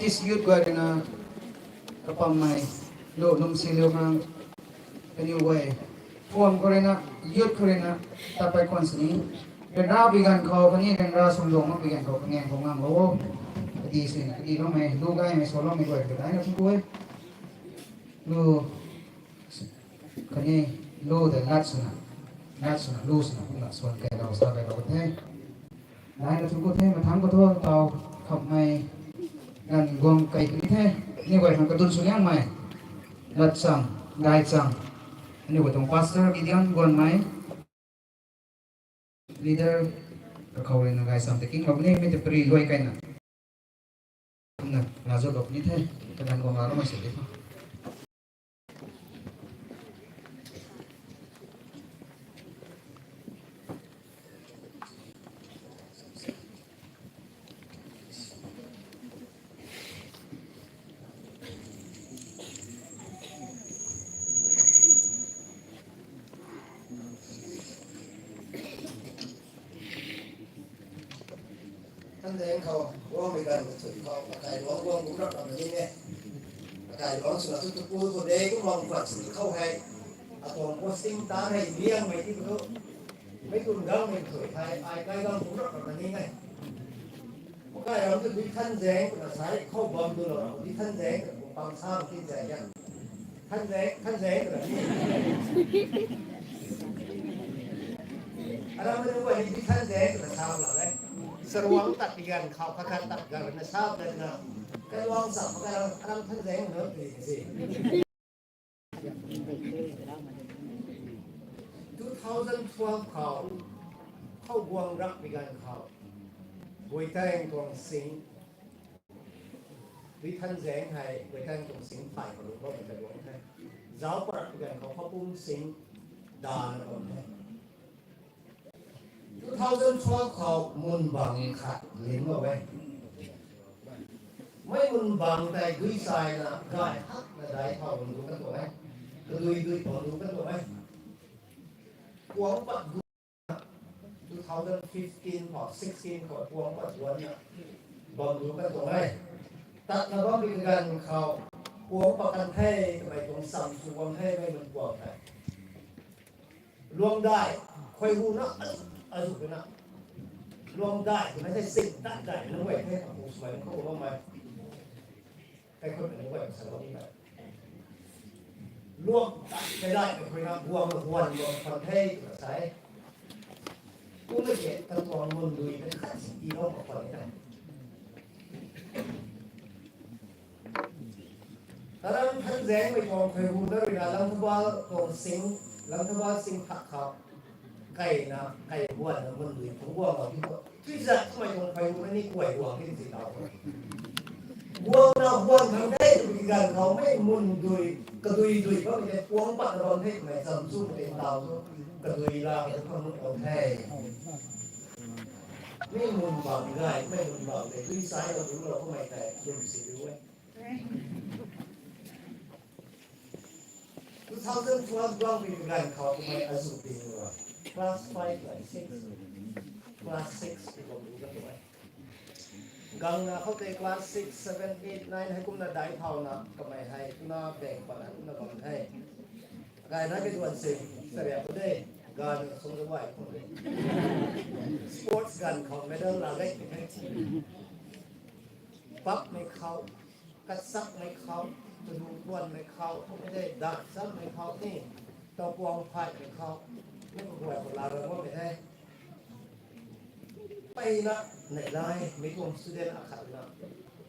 Youth guay ruina kapammei lu num si liu khang kaniw guay form khou ruina, youth khou ruina tapai khwan sini. Ryanra bi ganv khou khatni ryanra sumlung mak bi ganv khou kangang khou ngamlou o. Kadi sini kadi loumei, lu gaymei, saloumei guay khou daina thunku e. Lu khatni lu tei lat swna, lat swna, lu swna kumna swan kailou, sa kailou the. Daina thunku the, mathangc khou thu taw khamhmei ganv guang kai puni the. Aniw guay khang kadun swliangmei Latchang, Gaychang, aniw guay tuang pastor Gideon Guanmei, leader kakhou ruina Gaychang tei kinglou puni, mi tei pari luai kaina kumna lazuhlou puni the. Kaganv guang laloumei sw di tho. Thanzaeng khou guangmei ganv kathui khou akailuangc guang kum rap ram na ni e. Akailuangc swna thu tupu khou de kum mang phat sini khou hei, atuang posting tan hei liangmei ti thu, meic kum gangmei kathui hei ai kai gang kum rap ram na ni e. Makai ram tu dui Thanzaeng twna sai khou bam tu lou, dui Thanzaeng twna pang sa kin zay ya. Thanzaeng, Thanzaeng twna ni. Aram mei nunc guay ni dui Thanzaeng twna sa la e. Saruang tat pi ganv khou, khat khat tat ganv na sa ganv na. Kailuangc sa mak ka, aram Thanzaeng na tw si. Two thousand twelve khou, khou guang rap pi ganv khou, Guitaeng tuang sing, dui Thanzaeng hei Guitaeng tuang sing phay khou lung bammei kaluang the. Zauc pat pi ganv khou Khoupum sing dana bam the. Two thousand twelve khou mun bang khat linglou e. Mei mun bang tei dui chayna gay hakna dai thau bam du kan tuang e. Kadui dui bam du kan tuang e. Kuang pat gu two thousand fifteen khou, sixteen khou kuang pat guanna bam du kan tuang e. Tatna bam bi kaganv khou kuang pat kan the, kamei tuang cham sw bam the, mei mun kuang the. Luangdai, khuay hu na, azu, azu na. Luangdai twmei the sing tat dai na guay the, apu swmei khou bammei. Kaikhunmei nunc guay sa lou ni na. Luang tat kaidai mei khuay na guang na guan guang khwan the twna sa e. Kumna ke katuang mun dui na khat si tiilou mak khwan e na. Aram Thanzaengmei tuang khuay hu na ruina Langthabal tuang sing, Langthabal sing thak khou kaina, kai guanna mun dui phungc guang lou ti khou. Tui zat twmei tuang khuay hu na ni kuay guang ni ti tau khou. Guangna guan khang de twmei ganv khou mei mun dui, kadui dui bammei tei kuang patna bam the twmei cham chumei tei tau thu. Kadui la khang mun bam the. Mei mun bam gay, mei mun bam tei dui sai lou du lou kamei tei dum si du e. Two thousand twelve guang pi ganv khou kamei azu ping lou. Class five, class six, class six pi bam du kan tuang e. Gangna khou tei class six, seven, eight, nine hei kumna dai thauna kamei hei kumna bang pat hei kumna bam the. Gayna kei duan si, kariak khou de, ganv sung da guay khou de. Sports ganv khou medal la gay the. Papmei khou, katsakmei khou, tadu tuanmei khou, kum de dak chamei khou ni, taupuang phaymei khou, ni kaguay khou la ra bammei the. Peyna, neih lai, mei tuang student akhatna,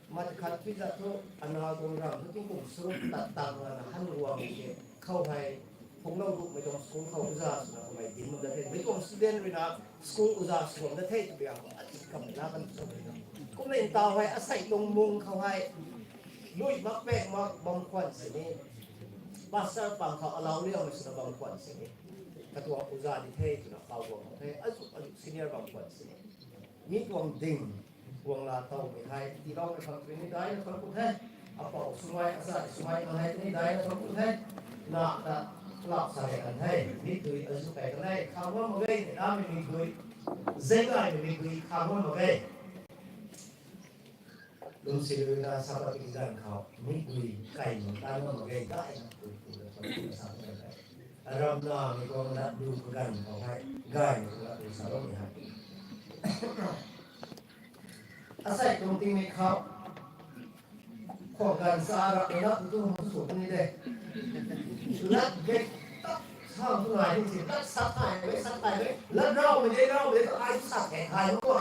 mat khat pui zat thu, ana tuang ram thu tingkum charuk tat tang lana han guang ke, khou hei, phungclou rukmei tuang school khou uza swna kamei dinc bam da the. Mei tuang student ruina school uza sw bam da the twbiang khou ati kamei la kan sw rui na. Kumna ntaw hei asei tuang mung khou hei, lui mak pek mak bam khwan sini. Pastor pang khou alau liangmei swna bam khwan sini. Katuang uza di the twna kau guang the, azu azu senior bam khwan sini. Mi tuang ding, guang la towmei hei tiiloumei khang tini daina thuanc ku the. Apou swmei, asei swmei khang hei tini daina thuanc ku the. Na ta lap sa le kan the. Mi dui azu kai kan e, khang bam mak ge, ni lamei mi dui, zeng gaymei mi dui khang bam mak ge. Kum si rui na sa pat ki ganv khou mi pui kai nunc tan na mak ge, gay na pui pui na sa pat na sa pat na. Aram na mi tuang lat lu ka ganv khou hei gay na tuang lat lu sa lou ni hei. Asei tuang tingmik khou khou ganv sa rap na lat tu hong sw ni de. Lat ge tap sa tu nai ni si, lat sa thai mei, sa thai mei, lat rau mei de, rau mei de, ai sa thai thai mo.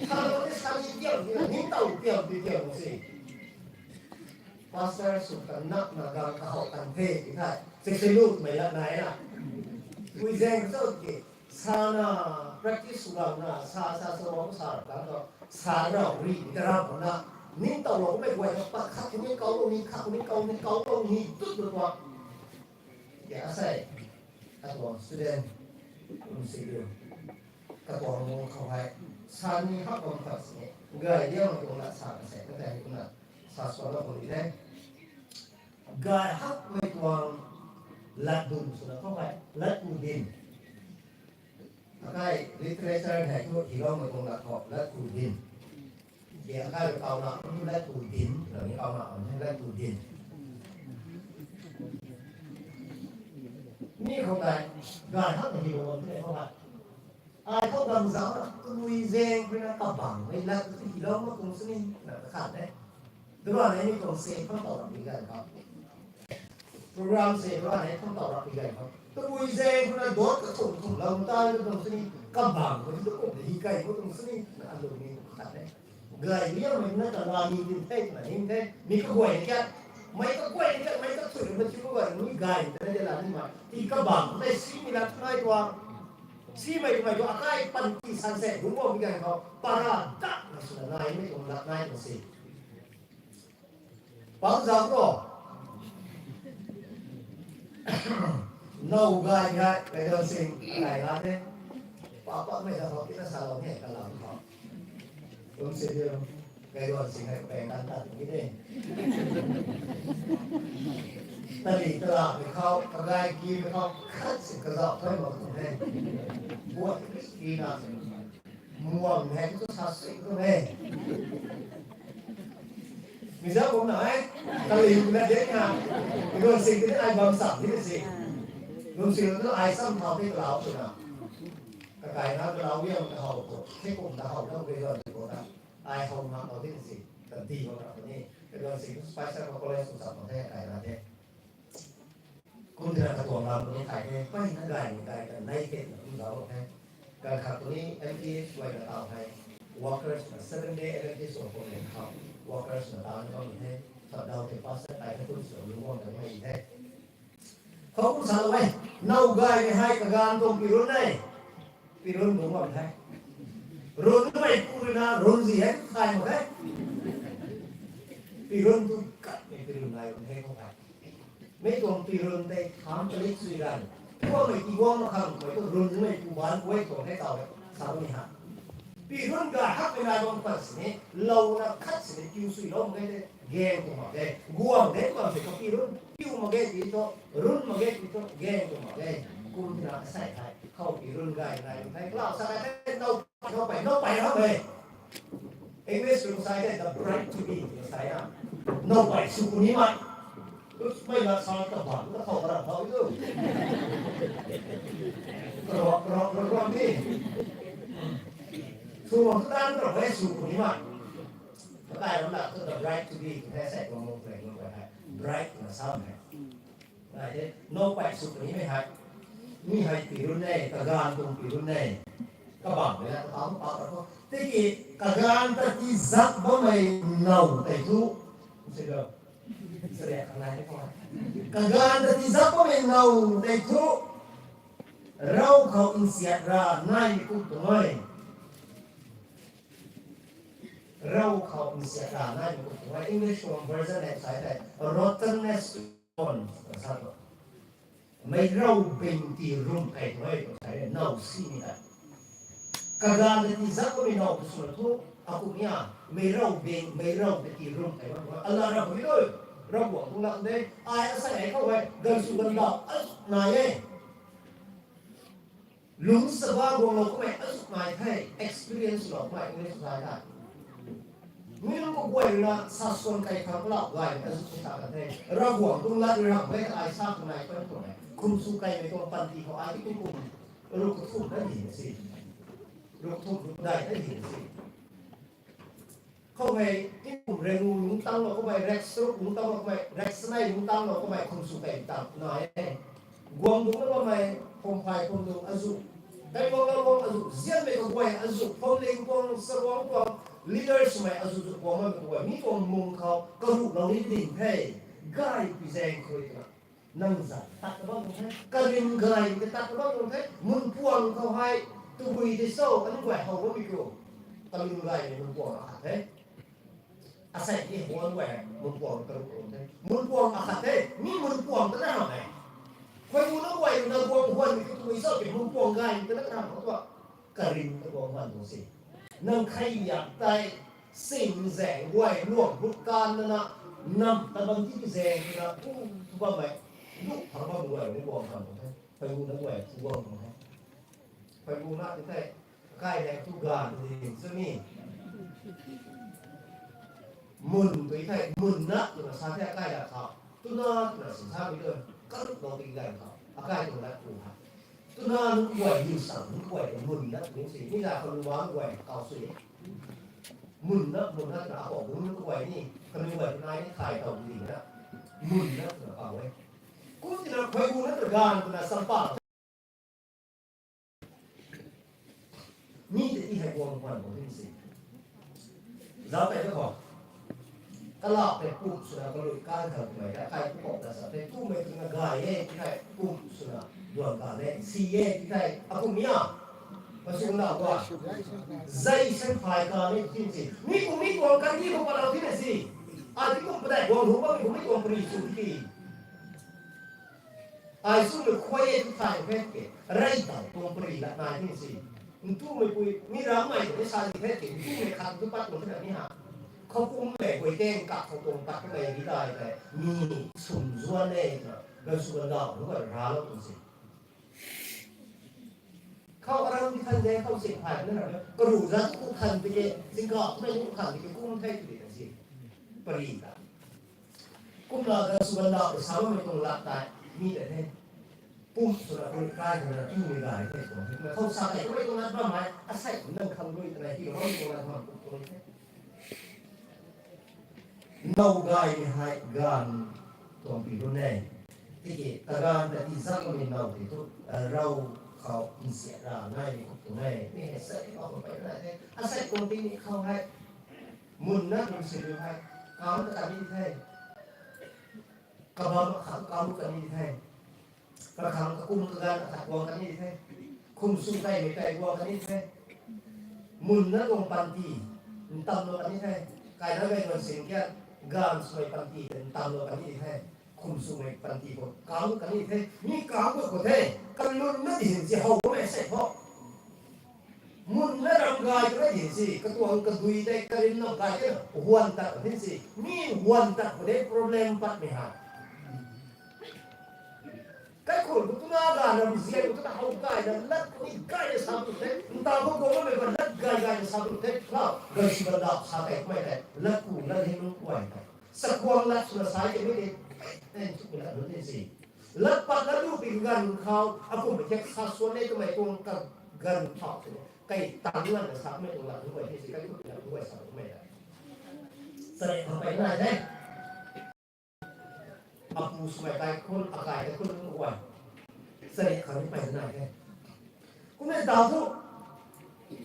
Sa lou ni sa ni tiam ni, ning tau tiam ti tiam si. Pastor sw kan nak na gang ka hou kan the ti thai. Sek se lu mei lat nai na. Ui zeng ka zau ti. Sa na, practice sw rau na, sa, sa, sa, sa, sa, sa, sa, sa, rau, ri, ni ta rau na. Ning tau lou mei guay na, pat khat ni kau lou ni, khat ni kau ni, kau lou ni, tut tut tuang. Ya, asei. Katuang student, um, si lu. Katuang mung khou hei. Sa ni hak bam khat si ni. Gay diang tuang na sa na se, na ta ni na. Sa sw na ko ni le. Gay hak mei tuang lat dun sw na khou hei. Lat ku din. Akai literature hei thu hilou mei tuang lat khou, lat ku din. Ke akai kau na, lat ku din, lat ni kau na, lat ku din. Mi khou tei, gay hak na hilou bam the khou hei. Ai khou bam zauc na, tabui zeng pui na kabang mei lat tu hilou ma kum sini, na kakhat de. Dura na ni tuang se khou tau rap ni ganv khou. Program se dura na ni khou tau rap ni ganv khou. Tabui zeng pui na dot ka thum thum lou ta ni tuang sini, kabang mei tu kum hi kai ma kum sini, na alu ni kakhat de. Gay liang mei na ta la ni din the, na nin the. Mi kaguay ni kya? Mei kaguay ni kya? Mei kathui na chiu kaguay ni gay ta na de la ni ma. Ti kabang mei si mi lat nai tuang. Si mei tu mei tu akai panty sunset bungc bam mi ganv khou para dak na sw na nai mei tuang lat nai tuang si. Pang zam ko. Now gay hei, kai don sing, kai la the. Pa pa mei ta khou, kina sa lou ni, ka lam khou. Kum si diu, kai don sing hei, peng kan tat ni de. Tali tala mei khou, kagay ki mei khou, khat si kazauh thoi mak tuang the. Buat ki na. Muang hei tu sa sui tu he. Mi zauc kum na e, kali na de na. Don sing ti ai bam sam ti si. Don sing tu ai sam thau ti lau tu na. Kakai na lau yang ta hau tu, the kum ta hau na ke don ti ko na. Ai hau na hau ti si. Kan ti ko na ni. Don sing tu spicer ko college tu sam the kai na de. Kum tina katuang lam ni kai the, pai na gay ni gay kan nai the na kum zauc the. Kan khat tu ni M T S guay na tau hei, workers na Seventh Day Adventist of Portland khou, workers na tau ni bam the, khat dau the pastor kai the kum sw lu bam the mei the. Khou kum sa lou e, now gay ni hei kaganv tuang pirun e. Pirun bung bam the. Run mei pu rui na run zi hei khai mak the. Pirun tu kat mei pirun nai run the khou khai. Mei tuang pirun tei tham palik sui ran. Tua mei ti guang mak khang mei tu run mei pu ban guay tuang the tau e. Sa ni ha. Pirun gay hak mei nai bam khat sini, lou na khat sini, kiu sui lou mak ge te, gang tu mak ge, guang de bam se ka pirun, kiu mak ge ti tu, run mak ge ti tu, gang tu mak ge. Kum tina asei hei, khou pirun gay nai, hei, klau sa kai the, now, now pei, now pei hak mei. English rui sa the, the bright to be, rui sa na. Now pei sw ku ni mei. Mei na sa ta bam, na khou ka ram thau tu. Kro, kro, kro, kro ni. Sw tu tan kro, hei sw ku ni mei. Kakai ram la tu the bright to be, tu the sai ko mo, ko mo, ko hai. Bright na sa mei. Nai the, now pei sw ku ni mei hai. Mi hai pirun e, kaganv tuang pirun e. Kabang mei na, kabang pa pa ko. Tiki, kaganv ta ti zak bammei now tei thu. Sui lo. Sariak khang nai the khou. Kaganv ta ti zak bammei now tei thu. Rau khou nsiat ra nai mi kum tuang e. Rau khou nsiat ra nai mi kum tuang e. English tuang version hei sa the, rottenness to bones, sa tu. Mei rau bing ti rum kai tuang e, tuang sa e, now si ni ta. Kaganv ta ti zak bammei now tu sw na thu, akum ni a, mei rau bing, mei rau ta ti rum kai tuang e. Ala ra bui lo, rau guang tuang lam de, ai asei ai khou e, gan sw gan dau, ai nai e. Lungc saba guang lou kummei azuh nai the, experience lou kummei English sa ta. Mi nunc kaguay rui na sa suan kai khang kalau gay azuh sa kan the. Ravguangc tuang lat rui hamh e, ai sa tuang nai tuan tuang e. Khum sw kaimei tuang panty khou ai ti kum ruk kathumh na di na si. Ruk kathumh ruk dai na di na si. Khou hei, tingkum reng lungc tang lou kamei, rek saruk lungc tang lou kamei, rek sanei lungc tang lou kamei, khum sw kai tang na e. Guang dungc na bammei, khum phay khum dungc azuh. Kai guang na guang azuh, zianmei kaguay azuh, phwamling tuang, saruang tuang, leaders mei azuh zuh guang bammei kaguay, mi tuang mung khou, karuh lou ni ding the, gay pui zaeng khou rui twna. Nang zat tat ta bam tuang the, karim gay ta tat ta bam tuang the, mun puang khou hei, tabui tei cho, anu guay how bammei kiu, karim gay mei mun puang akhat the. Asei ni huan guay, mun puang karuh tuang the. Mun puang akhat the, mi mun puang ta na hamh e. Khuay mu na guay na guang huan mei kiu tabui cho ki mun puang gay ta na hamh khou tua. Karim ta guang huan tuang si. Nang kheiliak tei, sing zaeng guay, luang hut kan na na, nam ta bam ti zaeng na, tu, tu bammei, luh phang bam guay ni guang huan tuang the. Khuay mu na guay, tu guang tuang the. Khuay mu na ti thei, kai hei tu gan ti ding sw ni. Mun tu thei, mun na twna sa the akai la khou. Tuna twna sin sa mi tu, karuh lou ti gan khou. Akai tuang lat ku ha. Tuna nunc guay, liu sang nunc guay, mun na twna si. Mi la khou lu ba nunc guay, kau sui. Mun na, mun na twna akhou bung nunc guay ni. Kanu guay twna ni thay tau di na. Mun na twna kau e. Kum tina khuay mu na twna gan twna sampa. Mi tei ti hei guang huan khou ni si. Zauc tei ta khou. Kalap tei pum swna kalui kan khang twmei ta kai pukok ta sa tei tumei twna gay e ti thei pum swna duan kan e si e ti thei akum ni a. Masw na gua. Zai sen phay kan e ti si. Mi kum mi tuang kan ni khou patlou ti na si. A ti kum padai guang hu bam mi kum mi tuang pari sw ti. Ai sw mei khuay e tu thay phet ke, rey tau tuang pari lat nai ni si. Ntumei pui, mi rammei tu ni sa di phet ke, ntumei khat tu pat tuang na ni ha. Khou kum mei guay teng kak khou tuang pat kamei ni dai tei, mi sum zuan e twna, gan sw gan dau, nunc guay ralou tuang si. Khou aram di than de, khou sing phay na ra, karu zat tu than tike, singkauh mei tu than tike, kum thei tike na si. Pari ta. Kumna gan sw gan dau sa bammei tuang lat tei, mi tei the. Pum swna pum kai twna tumei gay the tuang the. Khou sa tei kamei tuang lat bammei, asei nang khang rui twna hi bammei tuang lat bam kum tuang the. Now gay ni hei gan tuang pi run e. Tiki kaganv ta ti zak mi now tei tu, rau khou nsiat ra nai ni kum tuang e. Mi hei sa tei khou pey nai the. Asei tuang ti ni khou hei. Mun na kum si rui hei. Kam ta kan ni the. Kabam akhat kam kan ni the. Kakhang kakum kaganv akhat guang kan ni the. Khum sw kaimei tei guang kan ni the. Mun na tuang panty ntamlou kan ni the. Kaina gay tuang sin kian, ganv swmei panty ntamlou kan ni the. Khum swmei panty khou kam kan ni the. Mi kam khou the. Kalun na di hin si how mei sei tho. Mun na ram gay twna di si, katuang kadui tei karim na gay twna huan tat ni si, mi huan tat khou de problem patmei ha. Kaikhun khou tuna ganv ram zian khou tuna how gay na lat khou ni gay na sa tu the, nta khou guang mei ba lat gay gay na sa tu the, khou, gan sw gan dau sa tei mei tei, lat ku lat hei nunc guay tei. Sakuang lat swna sa tei mei tei, tei tu lat nunc ni si. Lat pat lat lu pi ganv khou, akum mei thek sa suan e twmei tuang kaganv thau tei. Kai tang lan na sa mei tuang lat nunc guay ni si, kaikhun lat nunc guay sa mei tei. Chari khang pey nai the. Apu swmei kaikhun, akai kaikhun nunc guay. Chari khang ni pey nai the. Kumna tau thu,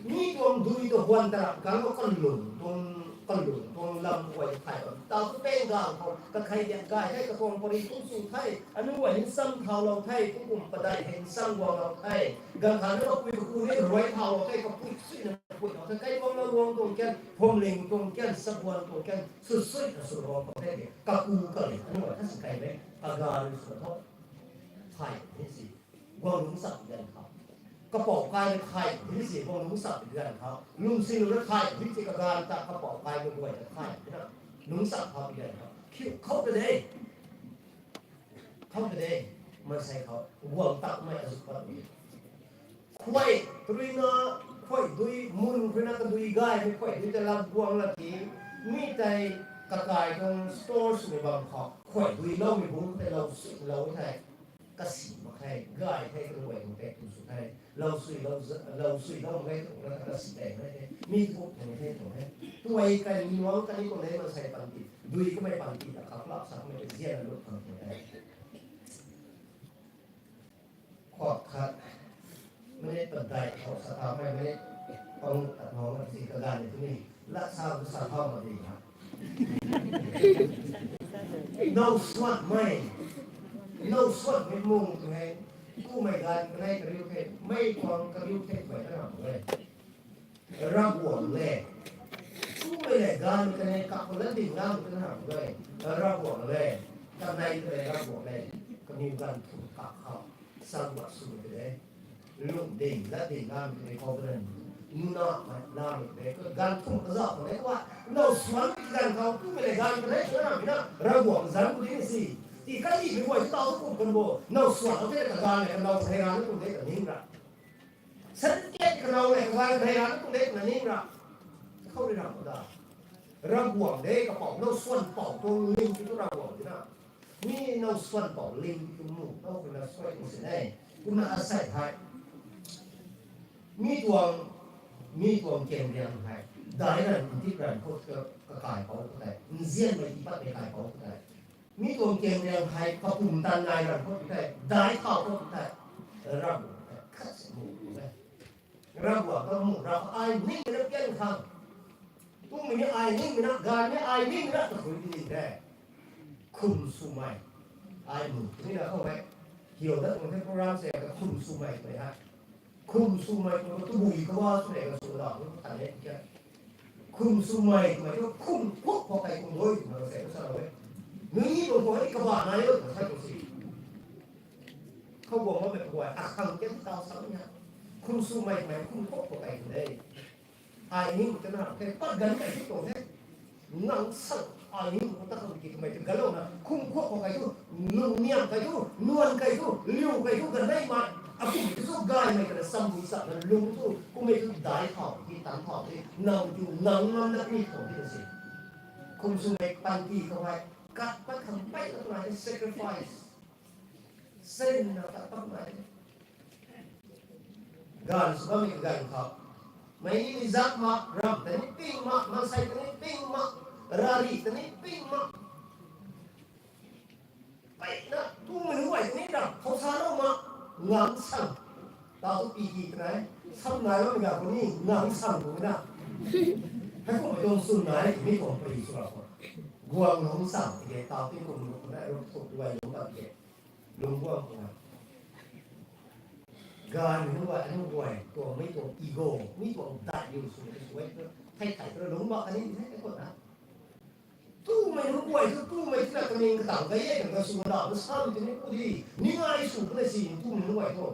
mi tuang dui ta huan ta rap kan khou kalung tuang, kalung tuang lam guay thay bam. Tau thu peng gang khou, kakhei dian gay the, katuang pari kum sw the, anu guay hin sam thaulou the, kum kum padai hin sam guanglou the. Gang khat na kapui kapu ni ruai thaulou the, kapui sui na pui lou the, kai guanglou guang tuang kian, phwamling tuang kian, sabuan tuang kian, sui sui na sw guang tuang the, kapu kalei, anu guay khat si kai mei, kaganv sw tho. Thay ni si. Guang lungc chak di ganv khou. Kapou kai rui thay di si, guang lungc chak di ganv khou. Lungcsi lu rui thay di si, kaganv ta kapou kai rui guay ta thay di na. Lungc chak khou di ganv khou. Khiu khou ta de. Khou ta de. Maansei khou. Guang takmei azuh pat di. Khuay, rui na, khuay dui, mun, rui na kadui gay, khuay dui ta lam guang la ki. Mi tei kakai tuang store swmei bam khou khuay dui loumei bung tei lou sui lou the. Kasi mak the, gay the, karuai mak the, tu sw the. Lou sui lou, lou sui lou mak the, tu na kasi tei mak the. Mi tu mak the, tu the. Tuai kai mi nuang kani ko le ma sai panty. Dui kamei panty ta kak lak sa kamei zian na lut khang tu the. Khuak khat, minute padai khou sa thau mei minute pang tat nong na si kagan ni tu ni. Lat sa tu sa thau ma di ha. Now suat mei. Now suat mei mung tu hei. Kumei gan kanei kariu the. Mei kuang kariu the mei kanam tu hei. Ravguangc le. Kumei le gan kanei kak ko lat ding lam kanam tu hei. Ravguangc le. Kanei kanei Ravguangc le. Kaniw gan thum kak khou. Sa guat sw mei de. Lung ding, lat ding lam kanei covenant. Nuna mei lam mei de. Gan thum kazauh kanei kuat. Now suan mei gan khou kumei le gan kanei kanam na. Ravguangc zan ku ding si. Ti kali mei guay tau kum kan bo. Now suan khou the kagan le kanau the gan kum de kaning ra. Sentiat kanau le kagan rei ran tu de na ning ra. Khou rui ram da. Ravguangc de kapou, now suan pou tuang ling ki tu Ravguangc de na. Mi now suan pou ling ki tu mu, now kumna suai kum si ne. Kumna asai hei. Mi tuang, mi tuang kiang riang hei. Dai ran, ntik ran, khou ka, kakai pou tu tei. Nzianmei tipat mei kai pou tu tei. Mi tuang kiang riang hei kapumtan nai ram khou tei, dai thau khou tei, ram khat si mu tei. Ravguangc ta mu, ram ai ning na pian khang. Tumei ni ai ning na, gan ni ai ning na, ta khui di de. Khum swmei. Ai mu, ni na khou hei. Hiu dat tuang the program se ka khum swmei tei hei. Khum swmei tu, tu bui kawa sw le ka sw da, tu tan e kya. Khum swmei twmei tu khum khuk khou kai kum doi twna se sa lo e. Nui ni bang khou ni kaba nai lo twna sa tu si. Khou guang ma mei kawa, akhang kya tau sa lo nia. Khum swmei twmei khum khuk khou kai kum de. Ai ning twna, khe pat gan kai tu tuang the. Nang sang ai ning khou ta khang ki kamei tu galouna, khum khuk khou kai tu, lung niam kai tu, nuan kai tu, liu kai tu, ganei ma, akum tu gaymei kana sam bui sa na lung tu, kummei tu dai thau, ki tan thau, ki nang tu, nang nam na mi thau, ki na si. Khum swmei panty khou hei, kat pat khang pei na tu na sacrifice. Sen na kat pat na. Gan sw bammei kaganv khou. Mei ni zak mak, ram ta ni ping mak, mansei ta ni ping mak, rari ta ni ping mak. Pei na, tumei nunc guay ta ni ram, khou sa lou mak, ngang sang. Tau tu pi ki twna, sam nai bammei ganv khou ni, ngang sang tu na. Hei kummei tuang swn nai, mi tuang pei sw ra khou. Guang nung sang, tike, tau ti kum nung na, ruk thuk duay nung bam tike. Lungc guang khou na. Ganv nunc guay, nunc guay, tuang mei tuang ego, mi tuang dat liu sw, sw, thei thei tu lungc bak kani, thei thei khou na. Tumei nunc guay tu, tumei tina kaming katang kai e, kan ka sw na, na sam tini ku di, ningai sw puna si, tumei nunc guay tu.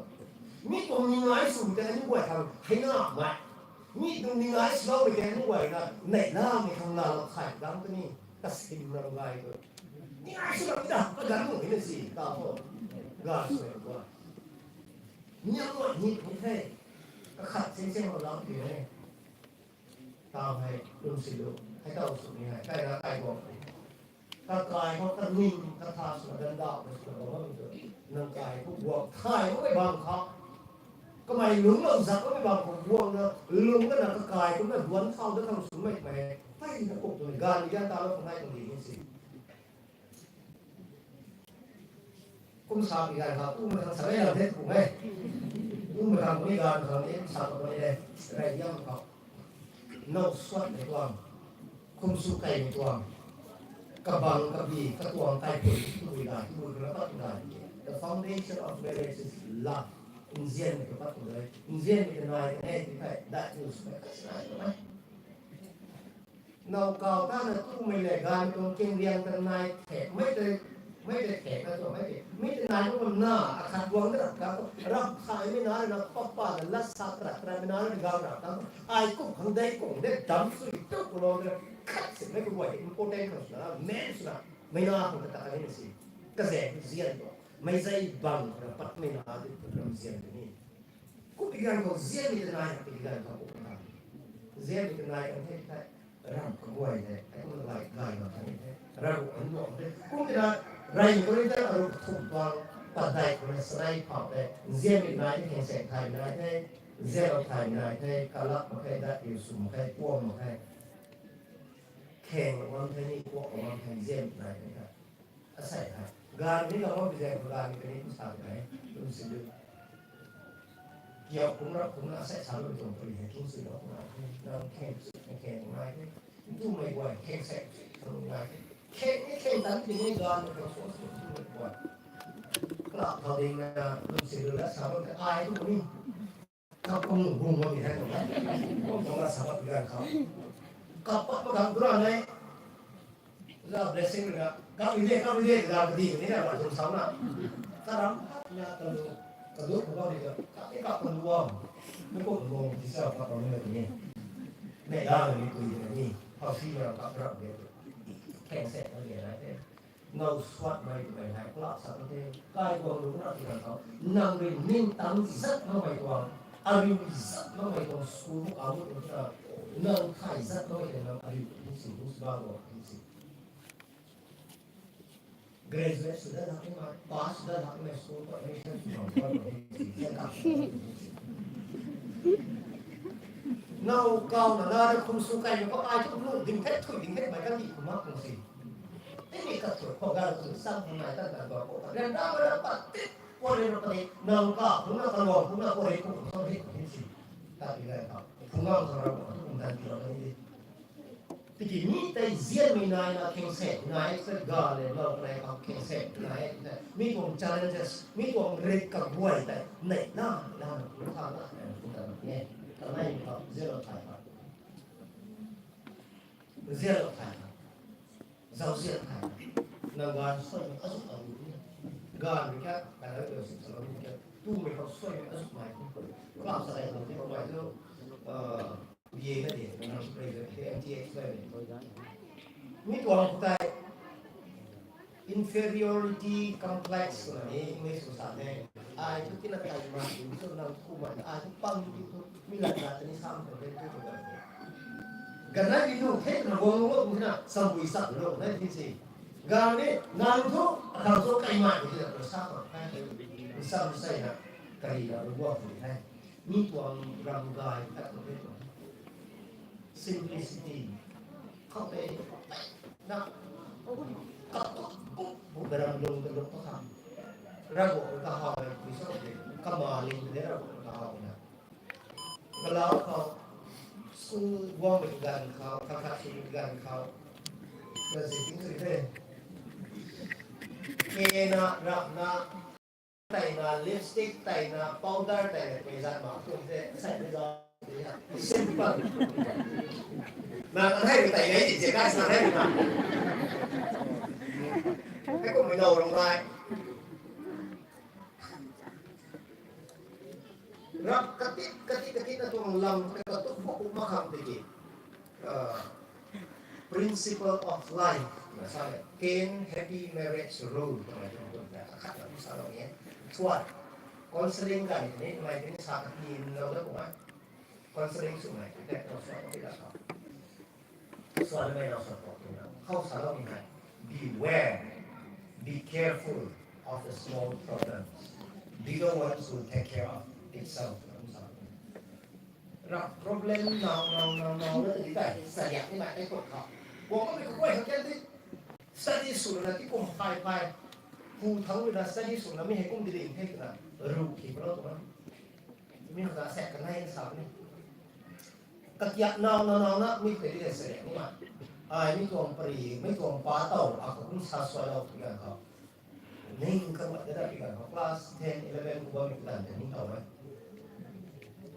Mi tuang ningai sw tei nunc guay khang, hei na mai. Mi tuang ningai swloumei tei nunc guay na, neihlamei khang na, la khai dam tini, kasim ram gay tu. Ningai sw ram ta, kaganv nunc hei na si, ta khou. Ganv sw ram guay. Niam guay ni khou the. Kakhat sen sen lam lam ti e. Tau hei, lungsi lu, hei tau sw ni hei, kai na kai guang. Kakai khou kaning, katha swna, gandauh na swna bam bam tu. Nang kai khou guang, thay khou mei bam khou. Kamei lungclou zat khou mei bam khou guang na, lung na na kakai khou na duan thau da khang sw mei mei. Thay na kuk tu ni, ganv ni ganv ta lou khou nai khou ni ni si. Kum sa pi ganv khou, kum khang sa lei lam the kum e. Kum khang ni ganv khang ni sa khou ni le, rai yam khou. Now suat mei tuang, khum sw kai mei tuang, kabang kabi, katuang kai pui, tubui dai, tubui kala pat dai. The foundation of marriage is love. Nzianmei kapat tu dai, nzianmei kanei kanei ti kai, dai tu sw kai, kai sa nai tu nai. Now kau ta na tumei le ganv tuang king riang ta nai the, mei te, mei te the na tu, mei te, mei te nai tu na, akhat guang ta rap ka tu, rap thay mei na, na papa na lat sa kra kra mei na, na gang rap ka tu, ai kum khang dei kum de dam sui tu ku lo de, khat si mei ku guay important khang sw na, men sw na, mei na khang ta ta ni si, kaze zian tu, mei zai bang na pat mei na tu, ram zian tu ni. Kum pi ganv khou zianmei ta nai, pi ganv khou kum ta. Zianmei ta nai kan the thei. Ram kaguay the, ai kum lai gay na thang the. Ram an nuam the. Kum tina, rai ko ni the, aru thum bang, padai ko na sanai phau the. Nzian mi nai the, kheng sek thai nai the. Nzian lo thai nai the. Kalak mak khe, dat riu sum mak khe, puam mak khe. Kheng lam the ni, puak lam the, nzian mi nai the. Asei hei. Ganv ni lou bam zang khou ganv ni kani kum sa tu hei. Kum si lu. Kiau kum rap kum na asei sa lu tuang pui hei kum si lou kum na. Nang kheng si, kheng ngai the. Tu mei guay, kheng sek, kheng ngai the. Kheng ni kheng tan ti ni ganv ni khou so si tu mei guay. Kala thau ding na, kum si lu la sa lu the. Ai tu ni. Kap kum bung bam ni hei kum na. Kum tuang la sa bam gan khou. Kap pat ma gang tu ra nei. Za blessing na. Kap ni de, kap ni de, za kadi ni na, ba tum sam na. Karam na, kalu, kalu ko ni ka. Kap ni kap kum bam. Ni ko bung di sa kap bam ni ni. Nei da ni kui ni. Hau si na kap rap de. Kheng sek na de na de. Now suatmei twmei hei class sa the, kai guang lungc na ti kan khou, nang rui ningtang zat makmei tuang, ariu zat makmei tuang school mu amu tu na, nang thai zat makmei tuang nang ariu ni si, ni si ba guang ni si. Graduate sw dat lak ni mei, pass sw dat lak ni mei, school ko admission sw bam guang ni si, zat lak ni si. Now kau na na kum sw kai na ko ai tu nu ding the, thui ding the, mei kan di kum mak kum si. Tini khat thu khou gan tu sam hei nai tan tan bam khou, ran da ma da pat ti, pore na pati, nang ka, kum na kalou, kum na pore, kum na pore, kum si. Ta pi lai ka, kum na sa ra, kum tan pi ra ni. Tiki ni tei zian mi nai na kheng sek, nai se ga le, lou nai ka kheng sek, nai, mi tuang challenges, mi tuang rit kaguay tei, nei na, na, kum ta na, kum ta na, ne. Ta nai ka, zian lo thai ka. Zian lo thai. Zau zian thai. Nang gan suai mei azuk ang lu ni. Gan mei kha, kan ai lo si sa lo ni kha. Tu mei khou suai mei azuk mai. Kau sa ai lo ni khou mai tu, ah, B A na de, nang M T H lai ni. Mi tuang khou tei inferiority complex na ni English khou sa the. Ai tu tina kai ma, tu nang tu ma, ai tu pang tu, mi lat na tani sam tu tu tu. Ganai di nu the na guang lo kum na, sam bui sak lo na di si. Ganv ni nang thu akhang thu kai mai di na sa ko kai. Sam sai na, kari na lo guang di hai. Mi tuang ram gay tak ko the. Simplicity. Khou tei na, kap tu, bu garam lung ta lung pa khang. Ram guang ta hau na, kui sa de. Kama ling de ram guang ta hau na. Kalau khou, school guang mei ganv khou, khat khat si ganv khou, na zi ting sui the. Ke na, rap na, tei na, lipstick tei na, powder tei na, kei zat ma kum the, sai de zat. Simple. Na, na hei tei na, di je kai sa hei na. Hei kum mei na rong lai. Rap katit, katit, katit na tuang lam, katuk buk buk mak khang tiki. Ah, principle of life. Na sa le, Cain happy marriage rule. Twmei tuang tuang na, khat na sa lo ni. Tuat. Counseling kan ni, twmei tuang sa khat ni lo da kumna. Counseling swmei, that was what we got. Suan mei na suan pok tu na. Khou sa lo ni hei. Beware. Be careful of the small problems. Bigger ones will take care of itself. Ram problem now, now, now, now, na di tai. Sa liak ni na tai kot khou. Guang ko mi ko koi hak kya di. Study sw na ti kum phai phai. Pu thang na study sw na mi hei kum di ding the na. Ru ki pa lo tu na. Mi na sa sek kanei sa ni. Katiak nau na nau na mi tei di le se ni ma. Ai mi tuang pari, mi tuang pa tau, a kum sa suai lo tu yan khou. Ning ka mat da pi kan khou class ten, eleven ku bam mi ku dan te ni tau mai.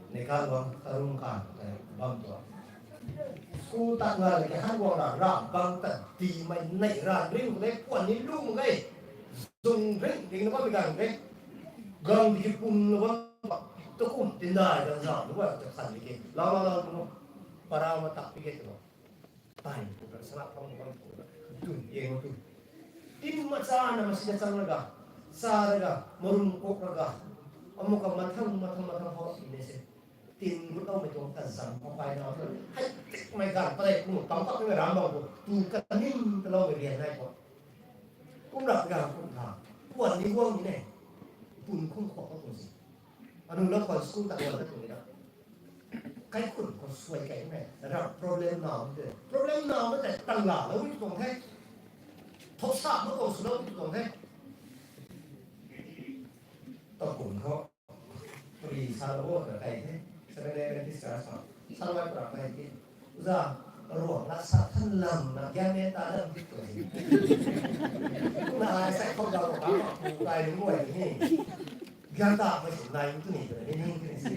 Nei ka luang, ka rung ka, ka bam tuang. School tat nga le ke han guang ra, ra bang tat di mai nei ra, ring ku le puan ni lu mu ge. Zung ring, ring na bam mi gan ge. Gang di ki pum na bam, ta kum tin dai dan zau, na bam ta khan di ke. Lau, lau, lau, lau, para ma tak pi ke tu. Tai, tu ka sa la pang bam tu. Tu, ye ngo tu. Tin ma cha na ma si na chang na ga. Sa na ga, ma rum kok na ga. Amu ka ma thang, ma thang, ma thang hou si ne se. tin gut loumei tuang kazam khou phay na tu, hei tikmei ganv pary kum tam pat twmei ram bam khou tu kaning ta loumei rian nai khou, kum rap ganv kum tha, kuan ni guang ni ne, pun khum khou ka tuang si. Anu lou khwan school ta kuan ta tuang ni na. Kaikhun khou suai kai mei, ram problem na mei te. Problem na mei te tang la lou ni tuang the. Thok sa ma tuang swlou ni tuang the. Tau kum khou, puri sa lou ta kai the. Seven Day Adventist Church khou. Sa lou pra kai the. Uza, ruang la sa than lam na, gyan ne ta lam di tuang. Na ai sai khou da khou kai ni guay ni. Gyan ta mei si nai tu ni, tu ni, ni, ni, ni, si.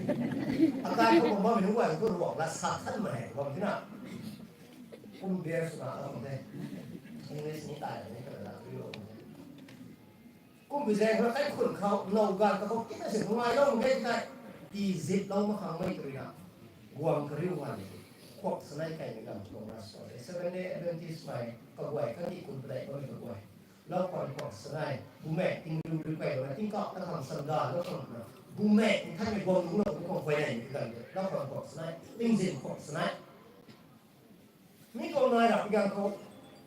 Akai khou bam bam ni guay tu ruang la sa than mei, bam ti na. Kum beer sw na, bam te. English ni tai, ni ka la, tu yo. Kum bi zaeng khou kaikhun khou, now ganv khou, kina si ngai lou, ngai tai. Ti zip lou ma khang mei tu na. Guang kariu guan ni. Khuak sanai kai ni gam tuang ra so. Seven Day Adventist mei, kaguay, kani kum padai, kani kaguay. Lou khwan khuak sanai, bumaeng ting riu riu kai lou na, tingkauh ta khang sanda lou khwan na, bumaeng ting thanmei guang lungc lou khwan khuay nai ni kan de, lou khwan khuak sanai, tingzin khuak sanai. Mi tuang nai rap gan khou,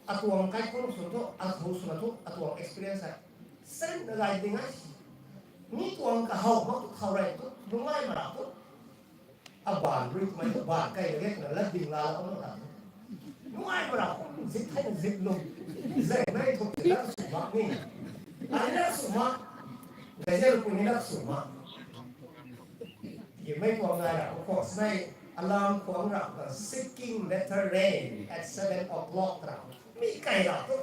atuang kaikhun sw thu, athou sw na thu, atuang experience hei. Sen na gay ding ai. Mi tuang kahaw mak tu khou rei tu, lungc lai ma rap tu. Aban rui twmei tu ban kai lage twna lat ding la la na ta. Nuai ma rap kum zip thei na zip lum. Zai mei thuk ti lat sw mak ni. Ai lat sw mak. Zai zai lu kum ni lat sw mak. Ye mei kuang nai rap kum khwan sanai alarm kuang rap ka seeking better rain at seven o'clock rap. Mi kai rap tu.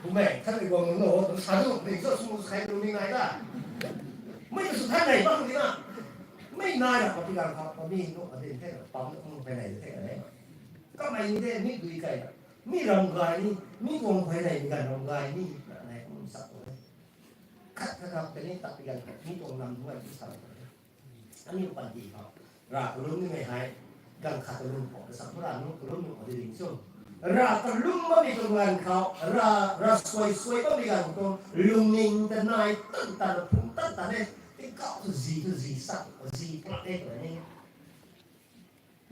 Bumaeng thanmei guang lungc lou, tu sa du, mei zo sw mu sw khai lungc ni nai ta. Mei tu sw than nai bam di na. Mei nai rap pi ganv khou, pa mi nu, pa din the, pam nu, kum khai nai the, the, the. Kamei ni de, mi dui kai na. Mi ram gay ni, mi tuang khai nai, mi ganv ram gay ni, na nai kum sa tu. Khat khat khat ni tat pi ganv khou, mi tuang lam tu ai tu sa tu. Aniu panty khou, rav kalum nimei hei, ganv khat kalum khou, sa tu rav nu kalum nu khou di ding sw. Rav kalum bammei tuang ganv khou, rav, rav suai suai bammei ganv khou, lungning ta nai tan tan, phung tan tan e, tingkauh tu zi tu zi sak, zi plat e tu ni.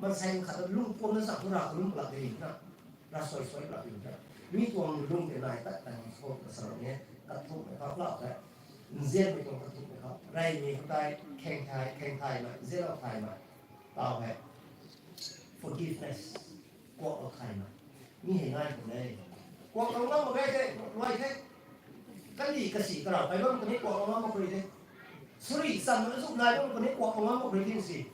Maansei khat lungpuam na sa tu rav kalum plat di na, rav suai suai plat di na. Mi tuang lung tei nai tat tan khou ta sa ni, kathumhmei khou plat ta. Nzianmei tuang kathumhmei khou, reymei khou tei, kheng thay, kheng thaymei, nzianlou thaymei. Tau hei, forgiveness, kuaklou thaymei. Mi hei nai khou de. Kuaklou ngam mak ge the, luai the. Kandih kasi karau kai bam kani kuaklou ngam mak khui de. Suri chamna zuk nai bam kani kuaklou ngam mak khui ting si.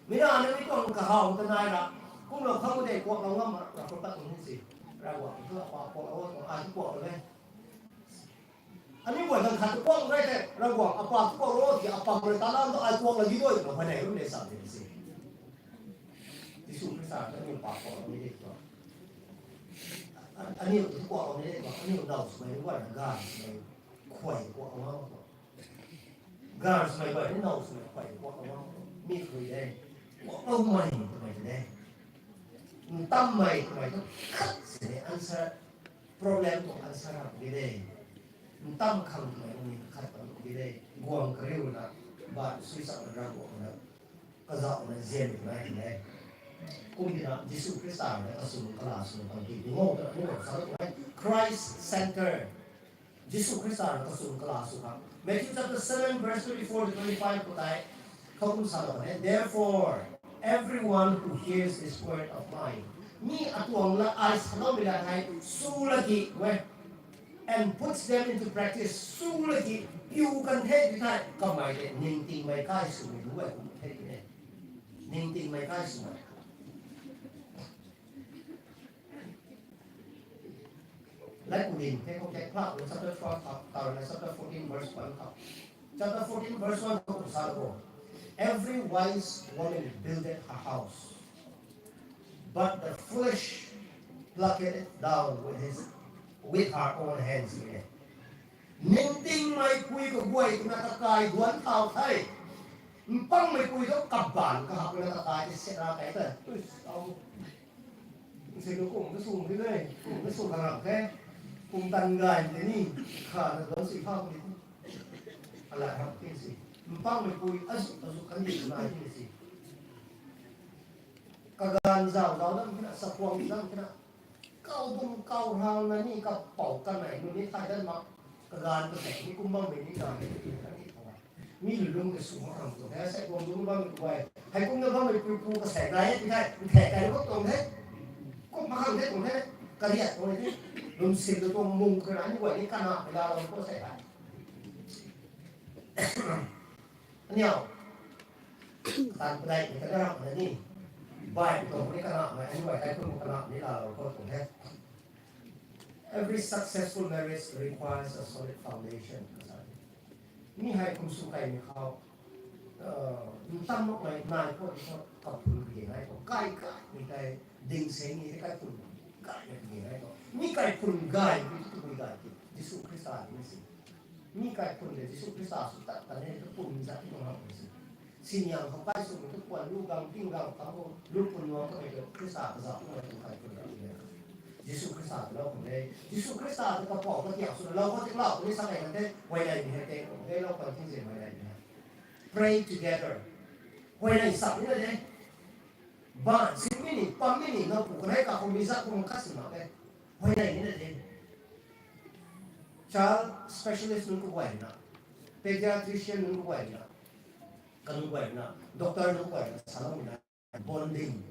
Mi na na mi tuang kahaw ta nai ra. Kumlou khang de kuaklou ngam mak ra khou pat tung si. Ravguangc thu apa kuaklou, ai thu kuaklou de. Aniu guay ganv khat tu kuak nai the, Ravguangc apa thu kuaklou, ki apa rui ta lam tu ai kuak lagi doi, na phay nai ru le sa de si. Jisu Khrista ta aniu pa kuaklou ni de tu. Aniu tu kuaklou ni de tu, aniu now swmei ni guay na gan swmei khuay kuaklou ngam tu. Gan swmei guay ni now swmei khuay kuaklou ngam tu. Mi khui de. Kuaklou mei twmei de. Ntammei twmei tu khat sini answer, problem tuang answer hap di de. Ntam khang twmei ni khat pang di de. Guang kariu na, ban sui sak na, Ravguangc na, kazauh na, zian na nai de. Kum di na, Jisu Khrista na kasum kala sw na pang ki di ngou ta, ni ngou sa na, Christ center. Jisu Khrista na kasum kala sw khang. Matthew chapter seven, verse twenty-four to twenty-five khou tei, khou kum sa lou kan e, "Therefore, everyone who hears this word of mine," mi atuang la ai saloumei la hei, sw laki, we, "and puts them into practice," sw laki, piu kan the di thei, kamei tei ningtingmei kai swmei lu e kum the di ne. Ningtingmei kai swmei. Like we read, okay, okay, clap, chapter twelve, uh, uh, chapter fourteen, verse one, uh, chapter fourteen, verse one, uh, sa lou. "Every wise woman buildeth her house, but the foolish plucketh it down with his, with her own hands." Ningtingmeipui kaguay twna kakai duanc thau the. Mpangmeipui thu kabaanc kahak twna kakai tei set ra kai the. Ui, au. Sei tu kum ta sung the ne, kum ta sung karam the. Kum tan gay the ni, kha na duanc si phau ni. Ala hak ti si. Mpangmeipui azu, azu kan ni nai ti si. Kaganv zau zau dam kina, sakuang dam kina. Kau bum kau rang na ni kapou kanei nu ni thay dan ma. Kaganv kanei ni kum bam mei ni na ni. Mi lu lung ke sw mak khang tuang the, sai kuang lung bam mei kuay. Hei kum na bam mei pui pu kasei nai e, ti thei, thei kai lou tuang the. Kum mak khang the tuang the, kariat tuang the. Lum sim lu tuang mung kara ni guay ni kana mei la lou ko sei hai. Aniu. Tan padai ni kara na ni. Bai tuang ni kana mei, ani guay kai kum kana ni la lou ko tuang the. Every successful marriage requires a solid foundation. Mi hei kum sw kai ni khou, ntam mak mei nai khou, khou kaphun kage nai khou, kai kai ni kai, ding se ni kai phun, kai ni kage nai khou. Mi kai phun gay, mi tu gay ki, Jisu Khrista ni si. Mi kai phun de Jisu Khrista sw tat ta ne, tu phun zat ni mak si. Siniang khou kai sw tu puan lu gang, ting gang khang khou, lu phun nuang khou, Khrista kazauh tu kai phun de. Jisu Khrista tu lou khou de. Jisu Khrista tu kapou katiak sw lou khou tik lou, tu ni sa kai kan the, huayney ni hei te, khou de lou khou ting zin huayney ni hei. Pray together. Huayney sa ni na de. Ban sin mi ni, pam mi ni, na pu kanei ka khou mi zat kum khat si mak de. Huayney ni na de. Child specialist nunc kaguay na, pediatrician nunc kaguay na, kanu guay na, doctor nunc kaguay na, salou na, bonding.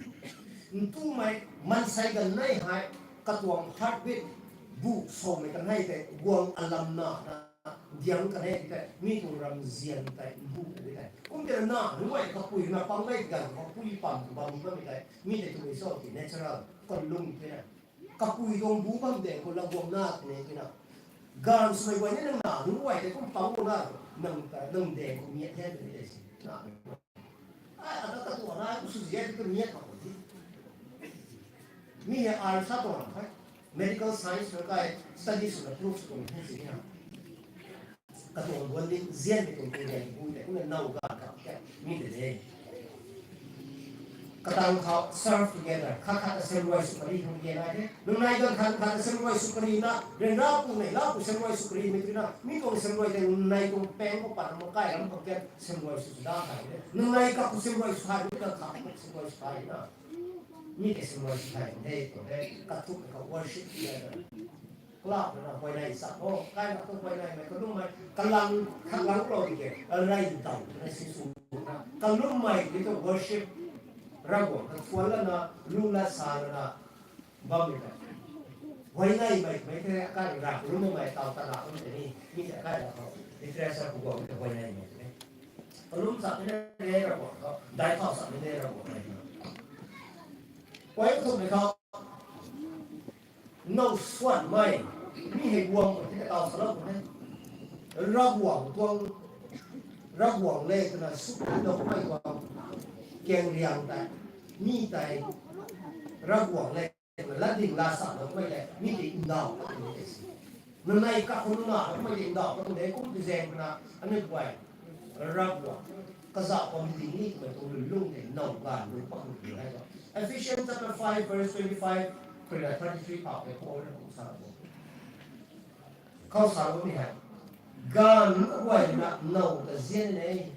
Ntumei mansei ganv nei hei, katuang heartbeat, bu soumei kanei tei, guang alam na, na, diang kanei tei, mi tuang ramzian tei, bu tei. Kum tei na, nunc guay kapui na pang mei ganv, kapui pam, bam, bam tei, mi tei tu so ki natural, kalung tei na. Kapui tuang bu bam de, khou la guang na tei na. Ganv swmei guay ni nang na, nunc guay tei kum pang na, nang, nang de, khou miat hen tei tei si. Na, ai, ata katuang na, kum sw zian tei miat mak khou di. Mi hei ai sa tuang na, hai. Medical science na kai, study swna proof sw tuang the si na. Katuang bonding zianmei tuang tuang ganv bu tei, kumna now ganv khat khe, mi tei de. Katang khou serve together, khat khat ta semruai sw kari khang gen ai the. Nungnei ganv khat khat ta semruai sw kari na, ryanra pu nei la pu semruai sw kari mei tu na, mi tuang semruai tei nungnei tuang pang khou pat mak kai ram khang khe semruai sw sw da kai the. Nungnei kap khou semruai sw hai, mi ganv khat semruai sw hai na. Mi tei semruai sw hai the, tuang the, kathumh khou worship together. Club na huayney sa o, kai na tu huayney mei, kalummei, kalang, khat lang lou di ke, rey dau, na si sw na, kalummei di tu worship, Ravguangc ta thuan lana, lu la sa lana, bam mei ta. Huayney mei, mei the, kai ra, kalummei mei, tau ta ra, kum tei ni, mi tei kai ra khou, literature khou guang mei ta huayney mei te. Kalum sa mei ne Ravguangc khou, dai khou sa mei ne Ravguangc mei. Huay kathumh mei khou, now swanmei, mi hei guang khou tei tau salou khou ne. Ravguangc tuang, Ravguangc le twna sw lou mei tuang, keng riang tei, mi tei, Ravguangc le twna latding la sa lou mei tei, mi tei ndauh khou tei si. Nungnei kap khou nunga lou mei tei ndauh khou tei kum tei zaeng twna, aniu guay, Ravguangc, kazauh khou mi tei ni twmei tuang lun lung tei, now ganv lung pak khou tei hai khou. Ephesians chapter five verse twenty-five, khou na thirty-three phau tei khou na kum sa khou. Khou sa lou ni hei. Ganv kaguay na now ta zian ni e.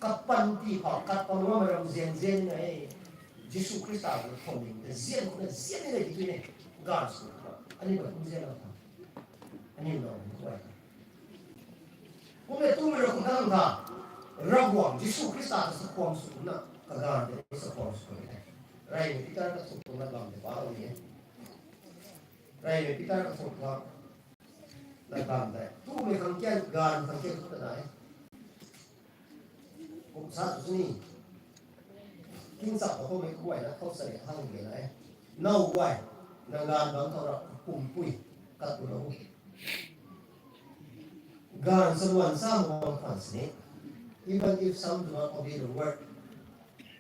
Kapanty phau, kat pang ram zian zian ni e. Jisu Khrista ta khou ning ta zian khou na zian ni e ti tui ni. Ganv sw khou. Aniu guay kum zian lou tha. Aniu now kaguay. Kum e tumei ra kum dang tha. Ravguangc Jisu Khrista ta sakhwang sw na. Kaganv tei sakhwang sw ni e. Reymei Peter kathumh tuang lat bam tei pa lou ni e. Reymei Peter kathumh tuang lat bam tei. Tumei khang kian, ganv khang kian tu ta nai. Kum sa tu sini. King sa ta khoumei kaguay na khou sa ni hang ge na e. Now guay, nang ganv bang khou ra pumpui, kat tu lou. Ganv saluan sa mak bam khwan sini. Even if some do not obey the word,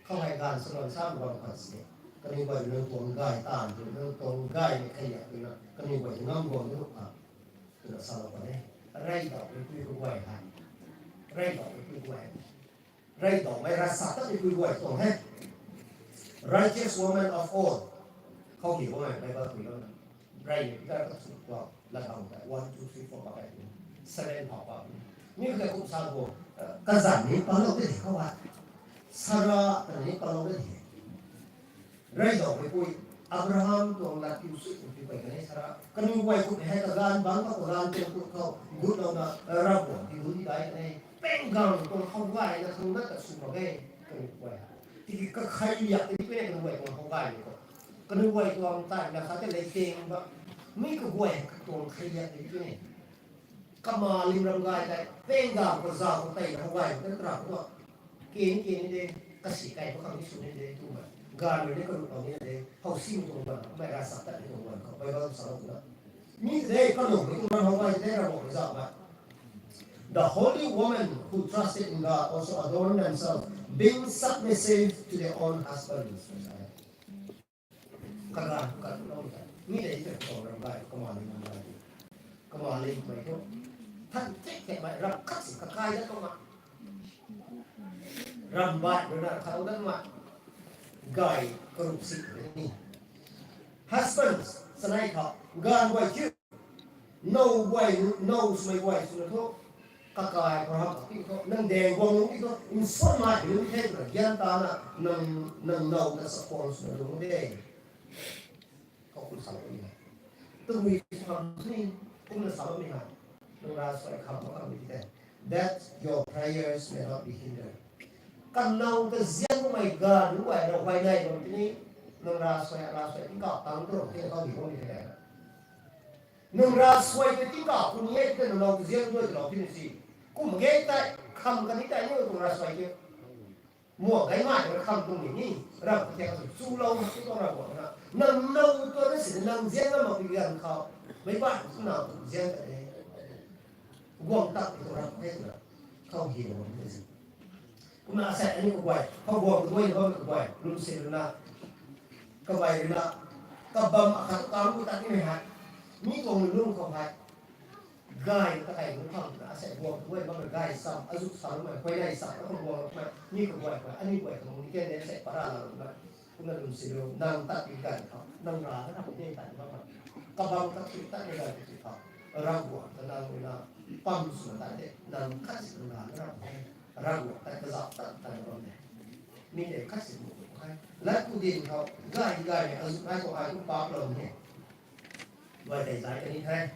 khou hei ganv saluan sa mak bam khwan sini. Kaniw guay nang tuang gay taanv tu, nang tuang gaymei khayak tu na, kaniw guay ngam guang nu kha. Twna salou khwan e. Reydauhmei pui kaguay hei. Reydauhmei pui kaguay. Reydauhmei ravsat tatmei pui kaguay tuang he. Righteous woman of old. Khou hi bammei Bible pui lou na. Reymei Peter kathumh tuang lat bam tei one, two, three, four pa kai. Seven phau pa. Mi khou tei kum sa khou, kazanc ni palou de khou a. Sara ta ni palou de. Rey dau mei pui, Abraham tuang lat kiu sui tu piu kai kanei Sara. Kaniw guay kumhmei hei kaganv bangc khou, kaganv tuang tu khou gutlouna Ravguangc ti gun di dai kanei. Penggang tuang khou gayna thangc dat ta sw mak ge. Kaniw guay tiki kakhei liak tei di pene kaniw guay tuang khou gay ni khou. Kaniw guay tuang taina khat tei lei teng ba. Mi kaguay tuang khei liak tei di pene. Kama lim ram gay tei, penggang khou zau khou tei khou gay khou tei tara khou. Keni keni de, kasi kai khou khang ni sw ni de tu ba. Gan rui ni kaluk khou ni de, hou sim tuang ban, mei ravsak tat ni tuang ban khou, Bible sa lou na. Mi de, kalung ni tuang ban khou gay de, Ravguangc zau ba. The holy women who trusted in God also adorned themselves, being submissive to their own husbands. Kaganv khou kalou ta. Mi de, tuang ram gay, kama lim ram gay. Kama lim mei tu. Than tek tek mei, ram khat si kakai dat tuang ma. Ram bai rui na khou dat ma. Gay karuh si ni. Husbands, sanei khou, ganv guay thiu. Now guay, now swmei guay swna thu. Kakai khou ram ti thu. Nang daeng guang lung ti thu. Nsuan mai lung the twna. Gyan ta na, nang, nang now ta sa khwan swna lung de. Khou kum salou ni. Tumui kham ni, kumna salou ni ha. Nang ravsuai kham khou kham ni tei. That your prayers may not be hindered. Kan now ta zian kumei ganv nu guay rau huay nai bam tini. Nang ravsuai, ravsuai, tingkauh tang tu rau, tingkauh ni bam ni tei. Nang ravsuai tei tingkauh ku ni e tei nang now ta zian guay rau tini si. Kum ge tei, kham kan ni tei ni nang ravsuai tei. Muak gay mai na kham tuang ni ni, ram katiak tu chulou mak tu tuang Ravguangc na. Nang now tu na si nang zian na mak pi gan khou. Mei bai tu na tu zian ta e. Guang tak tu ram katiak na. Khou hi na mak tu si. Kumna asei ani kaguay, khou guang tu guay na bam kaguay, lum si na. Kaguay na. Kabam akhat kam ku ta ni mei hai. Mi tuang lung khou hai. Gay ta kai hu khang na asei guang tu guay bam gay sam, azu sam mei, huay nai sam, na khou guang mei, ni khou guay khou, ani guay khou, ni ken de asei para la mei. Kumna lum si lo, nang tat pi gan khou, nang ra na khou de tat bam. Kabam ka tu tat ni gan tu khou. Ravguangc ta nang na, pam sw na tat de, nang khat si nang ra na khou de. Ravguangc tat kazauh tat tat bam de. Mi de khat si mu khou hai. Lat ku din khou, gay gay, azu nai khou ai kum pap lou ni. Luai tei zai kani the.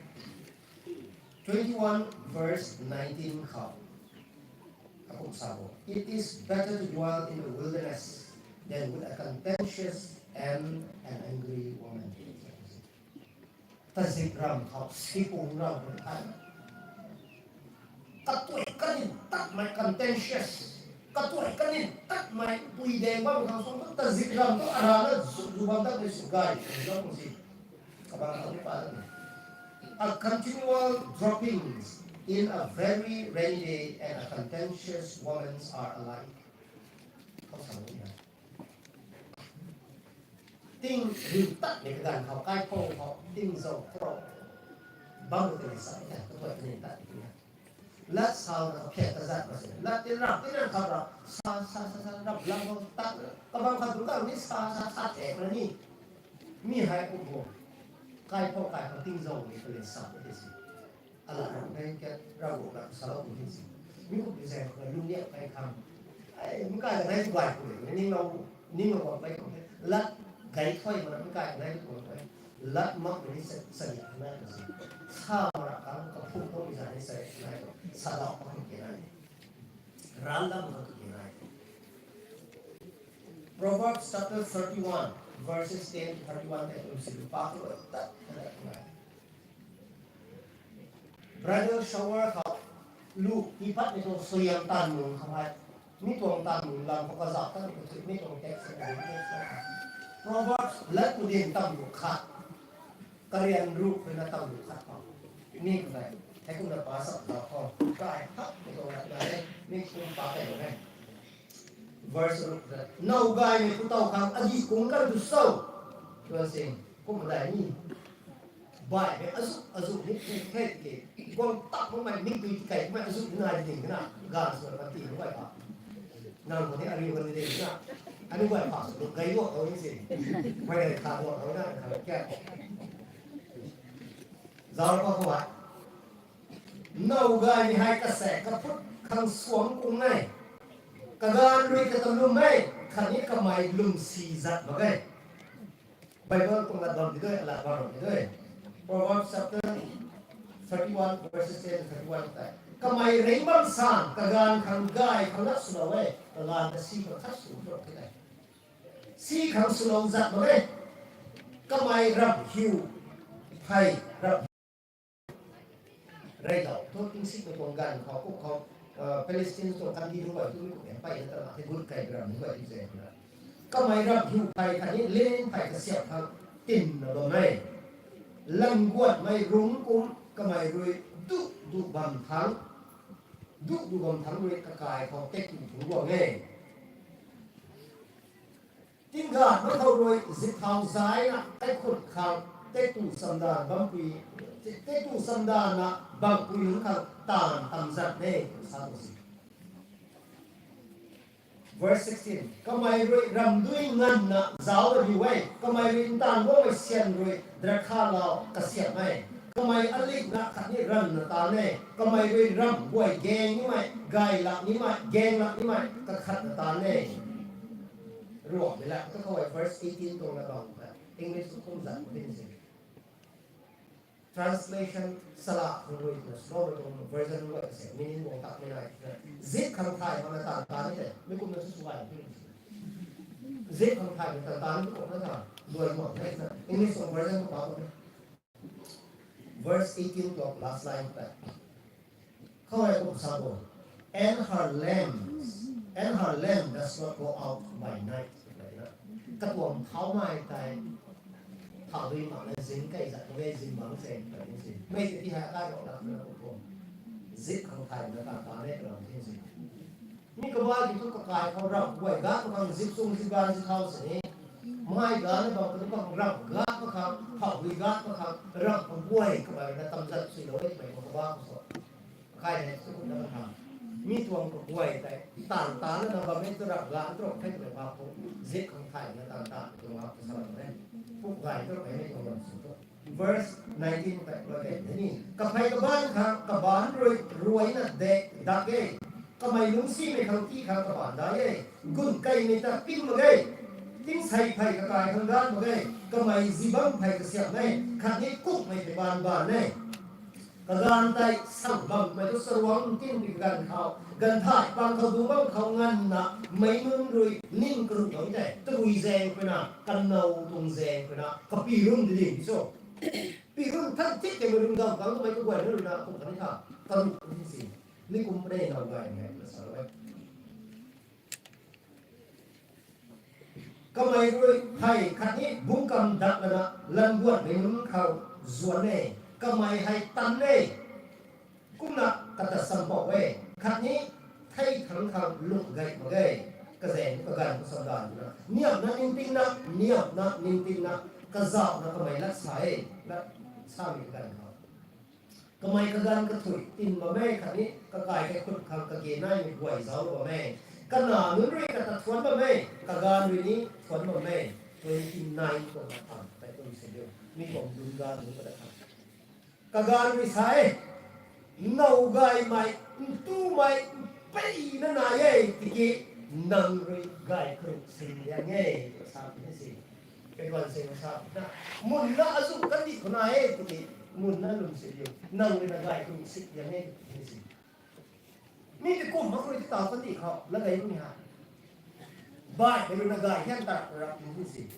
Twenty-one verse nineteen khou. Akum sa bo. It is better to dwell in the wilderness than with a contentious and an angry woman. Tazik ram khou sipung ram khou thai. Katuai kanin tatmei contentious. Katuai kanin tatmei pui deng bam khang song tu tazik ram tu arana zu zu bam dat ni sw gay. Zong si. Kabang khou ni pa dat ni. A continual droppings in a very rainy day and a contentious women are alike. Khou sa ni na. Ting riu tat ni kaganv khou, kai khou khou, ting zou khou. Bam tei sa ni ta, katuai kanin tat ni na. Lat sau na kaphiat kazat ma si. Lat tin rap, tin rap khou rap. Sa, sa, sa, sa, rap lam khou tat. Kabang khou tu kang ni sa, sa, sa, tek na ni. Mi hei kum bo. Kai khou, kai khou ting zou ni kalin sa ni si. Alat rap nai khat, Ravguangc rap salou kum ni si. Mi kum ni zai khou lung liak kai khang. Ai, mi kai ka nai tu bai kum ni, ning lou, ning lou bai kum ni. Lat gay thuai ma na mi kai ka nai tu bai. Lat mak ni sa, sa ni na si. Sa ma rap kang, kaphung khou mi zai ni sa ni na. Sa lou mak ni na ni. Ran lam mak ni na ni. Proverbs chapter thirty-one, verses ten to thirty-one tei kum si lu pa tu tat, tat, tat. Bridal shower khou lu, mi pat ni tuang suaihiam tanmung khou hei. Mi tuang tanmung lam khou kazauh tat ni khou thui, mi tuang text ni tuang text ni. Proverbs lat ku din tanmung khat. Karian ruh khou na tanmung khat khou. Mi khou hei. Hei kumna pa sak zauh khou. Kai hak ni tuang lat na e. Mi kum pa kai na e. Verse ruh khou. Now gaymei phu tow khang adih kung kan tu so. Tuan sing. Kum dai ni. Baihmei azu, azu ni pu the ke. Guang tak makmei, mik tui tikai makmei azu ni nai ding na. Gan sw na ti makmei pa. Nang khou ni ariu kan ding na. Aniu guay pa sw gay guang khou ni si. Mei gay kha guang khou na, kha kya. Zauc pa khou hei. Now gaymei hei kasaek kaphut khang suang kung e. Kaganv rui kata lwm e, khatni kamei lwm si zat mak e. Bible kumna dam di doi, ala dam di doi. Proverbs chapter thirty-one, verses ten to thirty-one tei. Kamei ringh bam san, kaganv khang gay khang lak swlou e, kaganv ta si khang khat sw ro tei. Si khang swlou zat mak e. Kamei ramh hiu phey, ramh rey dau thu tingsikmei tuang ganv khou, kuk khou, Palestine tuang kandi nu guay tu mi kuk e, pey na ta na the gun kai ram nu guay tu ze na. Kamei ramh hiu phey khatni linen phey kasiap khang tinna bam e. Lam guatmei rungc kum kamei rui duh duh bam thangc, duh duh bam thangc rui kakai khou tek tu thungc guang e. Tingganv bam khou rui zip thau zayna kaikhut khang tektu samdan bampui, tektu samdanna bampui nunc khang taanv tam zat e, sa tu si. Verse sixteen. Kamei rui ramdui nganvna zauc ta riu e, kamei rui ntaanv guangmei syan rui drakha lau kasiamh e. Kamei alikna khatni ranvna taanv e, kamei rui ramh guay gaeng nimei, gay lak nimei, gaeng lak nimei kakhatna taanv e. Ruangmei lak tu khou e, verse eighteen tuang na bam ta English tu kum zat mak din si. Translation sala khang rui na slow rui tuang version rui ta se meaning guang takmei nai. Zip khang thay mana taanv taanv ni te, mi kumna su suai. Zip khang thay mana taanv taanv ni kumna ta luai guang the na English tuang version tu pa tu. Verse eighteen tuang last line ta. Khou e kum sa bo, and her lamps, and her lamp does not go out by night. Katuang thaumei tei thau dui mak le, zing kai zat mak e, zing bang se, mei ti hai kai rau lak na kum, zip khang thay na taanv taanv e, kalam the si. Mi kabaanc ki thu kakai khou ramh guay gat mak khang zip sung zip ganv zip thau sini, mei ganv na bam katu khang ramh gat mak khang, thau dui gat mak khang, ramh kaguay kamei na tam zat swlou e twmei khou kabaanc khou so. Kai hei tu kumna bam khang, mi tuang kaguay tei taanv taanv na bam e tu ramh ganv tu ramh khe twmei bam khou, zip khang thay na taanv taanv tu ramh kasa bam e. Puk gay tu ramh khe mei tuang ram sw tu. Verse nineteen khou kai ni, kaphey kabaanc khang kabaanc rui ruayna de dak e. Kamei lungcsimei khang ti khang kabaanc dai e. Gun keimei ta ping mak ge. Tingsei phey kakai khang gan mak ge. Kamei zibam phey kasiamh e, khatni kukmei phey baanv baanv e. Kaganv tei sang bammei tu saruang ntinpui kaganv khou, ganv thay pang khou dungc bam khou nganvna meic nunc rui ning karuh bam tei, tabui zaeng khou na, kanow tuang zaeng khou na, kapi run di ding cho. Pi run than thik keimei run gam kang twmei kaguay na rui na kum kani tha, karuh kan si. Mi kum pune now gay mei na sa e. Kamei rui phey khatni bungkam dak lana lanv guatmei nunc khou zuanc e, kamei hei tan e. Kumna kata champou e, khatni thei thangc khang lungh gay mak ge. Kazaeng kaganv khou chamdan twna niamna ningtingna, niamna ningtingna, kazauhna kamei lat sa e, lat samei kaganv khou. Kamei kaganv kathuih tin bam e, khatni kakai kaikhut khang kage naimei guay zauc bam e. Kanac nunc rui kata thuanc bam e, kaganv rui ni thuanc bam e. Twenty nine tuang na tang tei tun se diu. Mi tuang dun ganv nunc kata khang kaganv rui sa e, now gaymei, ntumei, mpeyna nai e tiki, nang rui gay karuh sin liang e, tw sa ni si. Kaduan se sa na, munna azu kandih khou nai e tiki, munna lum si diu, nang rui na gay karuh sin liang e, tw si. Mi ti kum mak rui ti tau kandih khou la gay ni hei. Baihmei rui na gay hian ta rap ni si.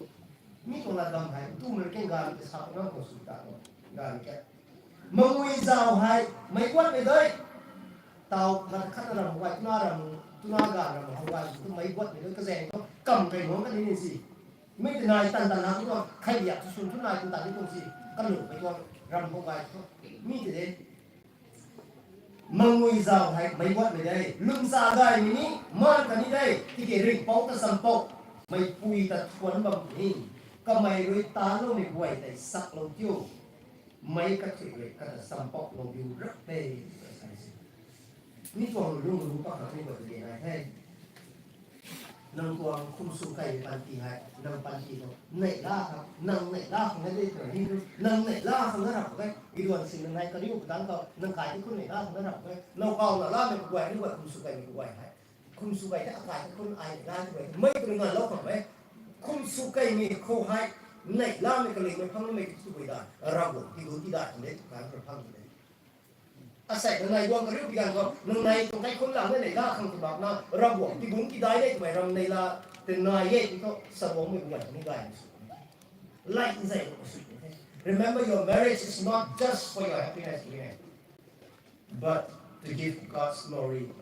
Mi tuang lat dam hei, ntumei rui kan ganv ti sa ngam khou sw ta tuang ganv khe. Mangui zau hei meic guatmei de. Tau lat khat na ram hou gay, tuna ram, tuna ganv ram hou gay, tu meic guatmei de, kazaeng tu kam kai nuang kan ni si. Mi ti nai tan tan na tu tuang, khai liak tu sun tu nai tan tan ni tuang si. Kanuhmei tuang ram hou gay tu. Mi ti de. Mangui zau hei meic guatmei de, lwmsa gaymei ni maan kan ni de, tiki ringhpouc ta champouh, meipui ta thuanc bam ni, kamei rui taloumei guay tei chaklou tiu, meic kathuih rui kata champouhlou diu rap e, tw sa e. Mi tuang lunglu pakhang ni guay ta di nai the. Nang tuang khum sw kaimei panty hei, nang panty tu neihla khang, nang neihla khang na de twna ni tu, nang neihla khang na rap e, iduan sing nang hei kariu kadang khou, nang kai ti khun neihla khang na rap e, now kau na lamei kaguay, ni guay khum sw kaimei kaguay hei. Khum sw kai the akai ti khun ai neihla ti guay, mei tu nganlou khang e. Khum sw kaimei khou hei, Neihlamei kalingmei phang mei tu bui da, Ravguangc tigun ti da tw de, tu kan ra phang de. Asei nang nei guang kariu pi ganv khou, nang nei tuang kaikhunc lang na neihla khang tu bak na, Ravguangc tigun ti dai de twmei ram neihla, tei nai e ti thu, sabuangmei guay ni gay ni sw. Like nzei sw. Remember, your marriage is not just for your happiness, but to give God's glory.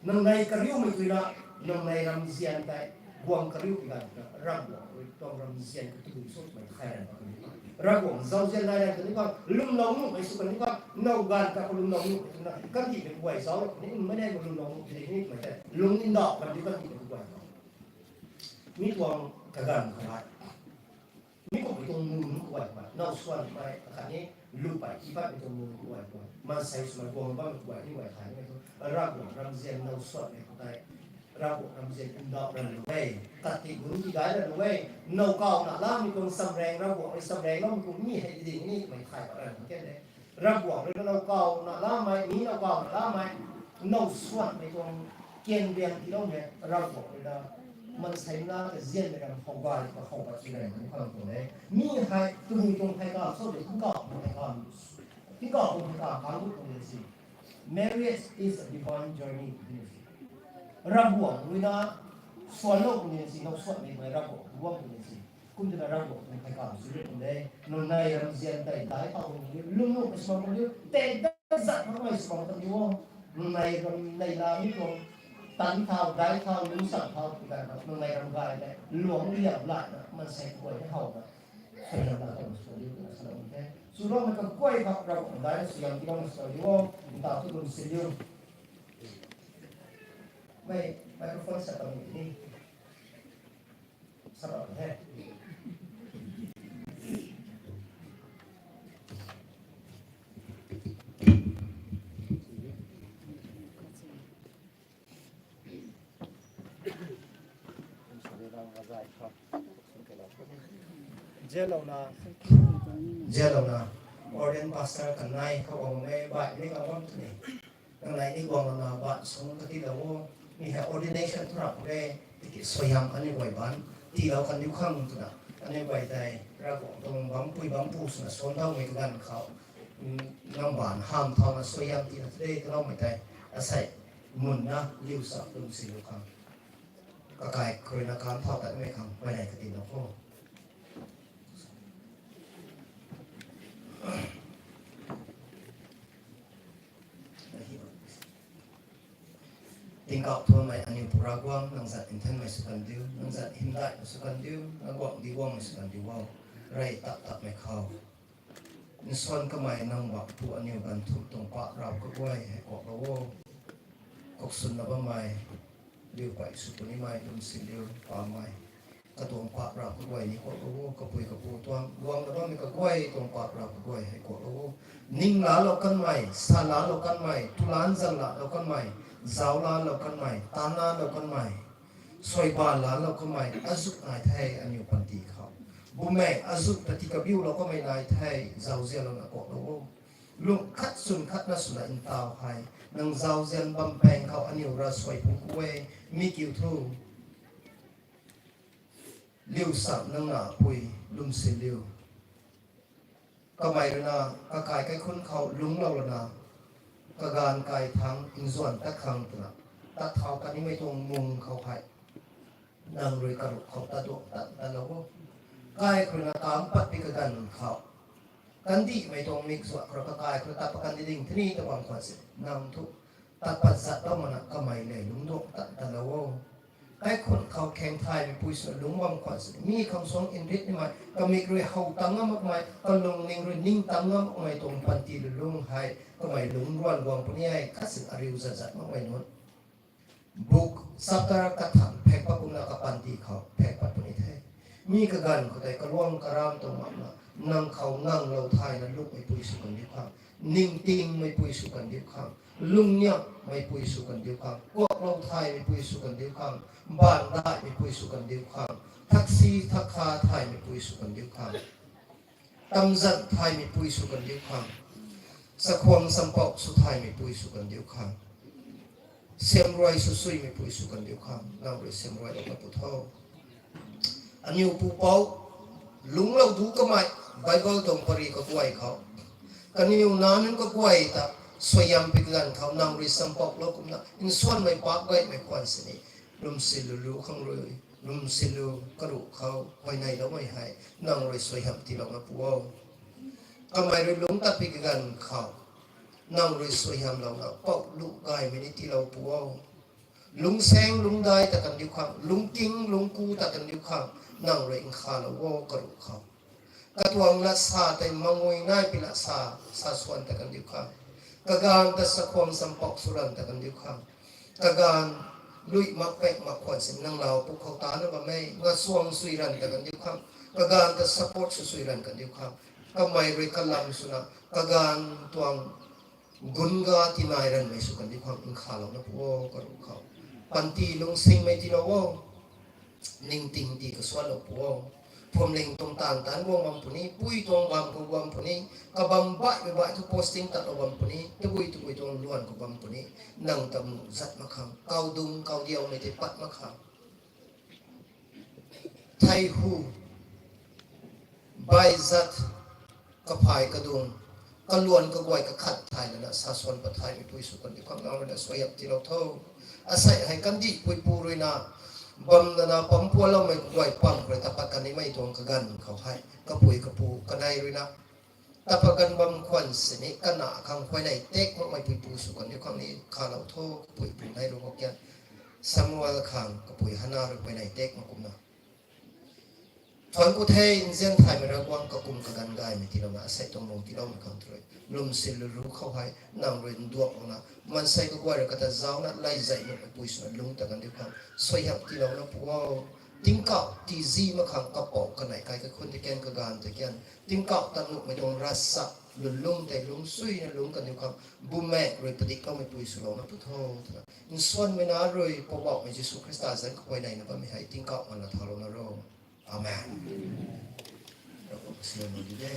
Nang nei kariumei tui na, nang nei ramzian tei, guang kariu pi ganv na, Ravguangc rui tuang ramzian ka tabui sw twmei khai ran pa kaniw. Ravguangc zauzian nai ran kaniw khang, lwmlou nuhmei sw kaniw khang, now ganv ta khou lwmlou nuhmei tui na, kandihmei guay zauc, ni mei nei khou lwmlou nuh di ni twmei tei, lung ndauh kaniw kandihmei guay khou. Mi tuang kaganv khou hei. Mi kumhmei tuang mun nunc guay khou, now suanmei akhatni, lupei tiipatmei tuang mun guay khou, maansei swmei guang bammei guay ni guay thay nimei thu, Ravguangc ramzian now suanmei khou tei, Ravguangc ramzian ndauh ran lu e, tat ti gun ti gay ran lu e, now kaw na lamei tuang samraeng, Ravguangc rui samraeng loumei tuang mi hei di ding ni twmei thay pat ran lu kan de. Ravguangc rui now kaw na lamei, mi now kaw na lamei, now suanmei tuang kian riang tiiloumei, Ravguangc rui na maansei na kazianmei ram how gay, ka how pat ti gay ni khang tuang e. Mi hei, tabui tuang phey kaw sw de, tingkauh tuang phey kaw, tingkauh tuang phey kaw khang gut tuang de si. Marriage is a divine journey, ni si. Ravguangc rui na suanlou tuang de si, now suanmei mei Ravguangc guang tuang de si. Kum twna Ravguangc tuang phey kaw sw de tuang de, nang nei ramzian tei dai thau tuang de, lwm nuhmei sw tuang de, tei dat zat makmei sw tuang de o. Nang nei ram neihla mi tuang, tan thau, dai thau, lungsan thau, pi ganv khou, nang nei ram gay tei, luang liam lat na, maansei guay ni how na, suaihiam lat tuang sw de twna salou the. Swloumei kaguay khou, Ravguangc dai na suaihiam tiiloumei sw de o, ntaw thu lwmsin diu. Mei, microphone sa tuang ni. Sa tuang the. Zialouna, zialouna, ordain pastor kanei khou guang e, baih ni ka bam tw ni. Nang nei ni guanglouna, baih sung katilou o, mi hei ordination thu rap e, tiki suaihiam aniu guay baanc tiilou kan diu khang twna, aniu guay tei, Ravguangc tuang bampui bampu swna suan daumei kaganv khou, nang baanc hamh thauna suaihiam tiina the de taloumei tei, asei, munna, liu sa lwmsin diu khang. Kakai khou rui na kan thau tatmei khang, mei nei katilou kho. Tingkauh thuanmei aniu Pu Ravguangc, nang zat nthanmei sw kan diu, nang zat hymdaihmei sw kan diu, nang guangcdic guangmei sw kan diu o. Rey tap tapmei khou nsuan kamei nang bak pu aniu ganv thumh tuang pak rau kaguay hei kuaklou o. Kuakswnna bammei, liu pey sw punimei, lwmsin liu pamei, katuang pak rau kaguay ni kuaklou o, kapui kapu tuang, guangna bammei kaguay tuang pak rau kaguay hei kuaklou o. Ning laalou kanmei, sa laalou kanmei, tulan zang laalou kanmei, zauc laalou kanmei, taanv laalou kanmei, suaiba laalou kanmei, azuh nai the aniu panty khou. Bumei azuh ta tii kabiulou kanmei nai the, zauzianlouna kuaklou o. Lung khat swn khatna swna ntaw hei, nang zauzian bampaeng khou aniu ravsuai phungc ku e, mi kiu thu. Liu sa nang na pui, lwmsin liu. Kamei rui na, kakai kaikhunc khou lungclou lana, kaganv kai thangc, nzuan tat khang twna, tat thau kanimei tuang mung khou hei, nang rui karuh khou tat duang tan talou o. Kai khou rui na kam patpui kaganv khou, kandihmei tuang mikzuat khou rui kakai khou tat pat kandi ding theni ta bam khwan se, nang thu tat pat zat bam mana kamei le lungc duang tan talou o. Kaikhunc khou kheng thaymeipui swna lungc bam khwan se, mi khang suang nrit nimei, kamik rui how tang ngam makmei, kalungning rui ning tang ngam makmei tuang panty lulung hei, kamei lungc ruan guang puni e, khatsin ariu zat zat makmei nunc. Book, chapter kathan phek pat kumna kapanty khou phek pat puni the. Mi kaganv khou tei kaluang karam tuang makna, nang khou nganglou thayna lukmeipui sw kan diu khang, ningtingmeipui sw kan diu khang, lungniammeipui sw kan diu khang, kuaklou thaymeipui sw kan diu khang, baanv daihmeipui sw kan diu khang, thaksa thakha thaymeipui sw kan diu khang, tamzan thaymeipui sw kan diu khang, chakhwang champouh sw thaymeipui sw kan diu khang, siamruai sw suimeipui sw kan diu khang, nang rui siamruailou kan pu tho. Aniu pupouc, lungclou du kamei, Bible tuang pary kaguay khou, kaniw nac nunc kaguay ta suaihiam pi kaganv khou nang rui sampoulou kumna nsuanmei paap gaymei khwan sini, lwmsi lu lu khang rui, lwmsi lu karuh khou huayneyloumei hei nang rui suaihiam tiilouna pu o. Kamei rui lungc tat pi kaganv khou nang rui suaihiamlouna pou lu gaymei ni tiilou pu o. Lungcsaeng lungcdai ta kandiu khang, lungcking lungcku ta kandiu khang nang rui nkhavlou o karuh khou. Katuang lat sa tei mangui nai pi lat sa, sa swan ta kandiu khang, kaganv ta sakhwang sampou sw ranv ta kandiu khang, kaganv lui mak pek mak khwan sin nang lau puk khou tana bam e, ngasuang sui ranv ta kandiu khang, kaganv ta support sw sui ranv kandiu khang, kamei rui kalam swna kaganv tuang gunga tinai ranvmei sw kandiu khang nkhavlouna pu o karuh khou. Panty lungsingmei tiilou o, ningting ti kasuanlou pu o. Phuamling tuang taanv taanc guang bam puni, pui tuang bam khou bam puni, kabam baihmei baih thu posting tatlou bam puni, tabui tabui tuang luan khou bam puni, nang ta mu zat mak khang, kaudung kaudiaumei tei pat mak khang, thei hu, baizat, kaphay kadung, kaluan kaguay kakhat thay lana sa swan pat thaymei pui sw kandiu khang nang rui na suaihiam tiilou tho. Asei hei kandih puipu rui na bam lana pam pualoumei kaguay pam khou rui tapat kanimei tuang kaganv khou hei kapui kapu kanei rui na tapat kan bam khwan sini kana khang huayney tek makmei puipu sw kandiu khang ni nkhavlou tho, kapui pu nei ru khou kian. Samuel khang kapui Hana rui huayney tek mak kumna, thuanc ku the, nzian thaymei Ravguangc, kakum kaganv gaymei tiilouna asei tuang lung tiiloumei khang tu rui lwmsi lu lu khou hei nang rui nduaklouna maansei kaguay rui kata zauna lay zay nuhmei pui swna lungc ta kandiu khang suaihiam tiilouna pu o. Tingkauh tizi mak khang kapou kanei kai kakhun tei kan kaganv tei kan tingkauh ta nuhmei tuang ravsak lwnlung tei lungcsuina lungc kandiu khang bumaengh rui padikloumei pui swlouna pu tho twna nsuanmei na rui Poubauhmei Jisu Khrista zanc kahuayneyna bammei hei tingkauh nganvna thaulouna ro. Amen. Ravguangc siamlou di de.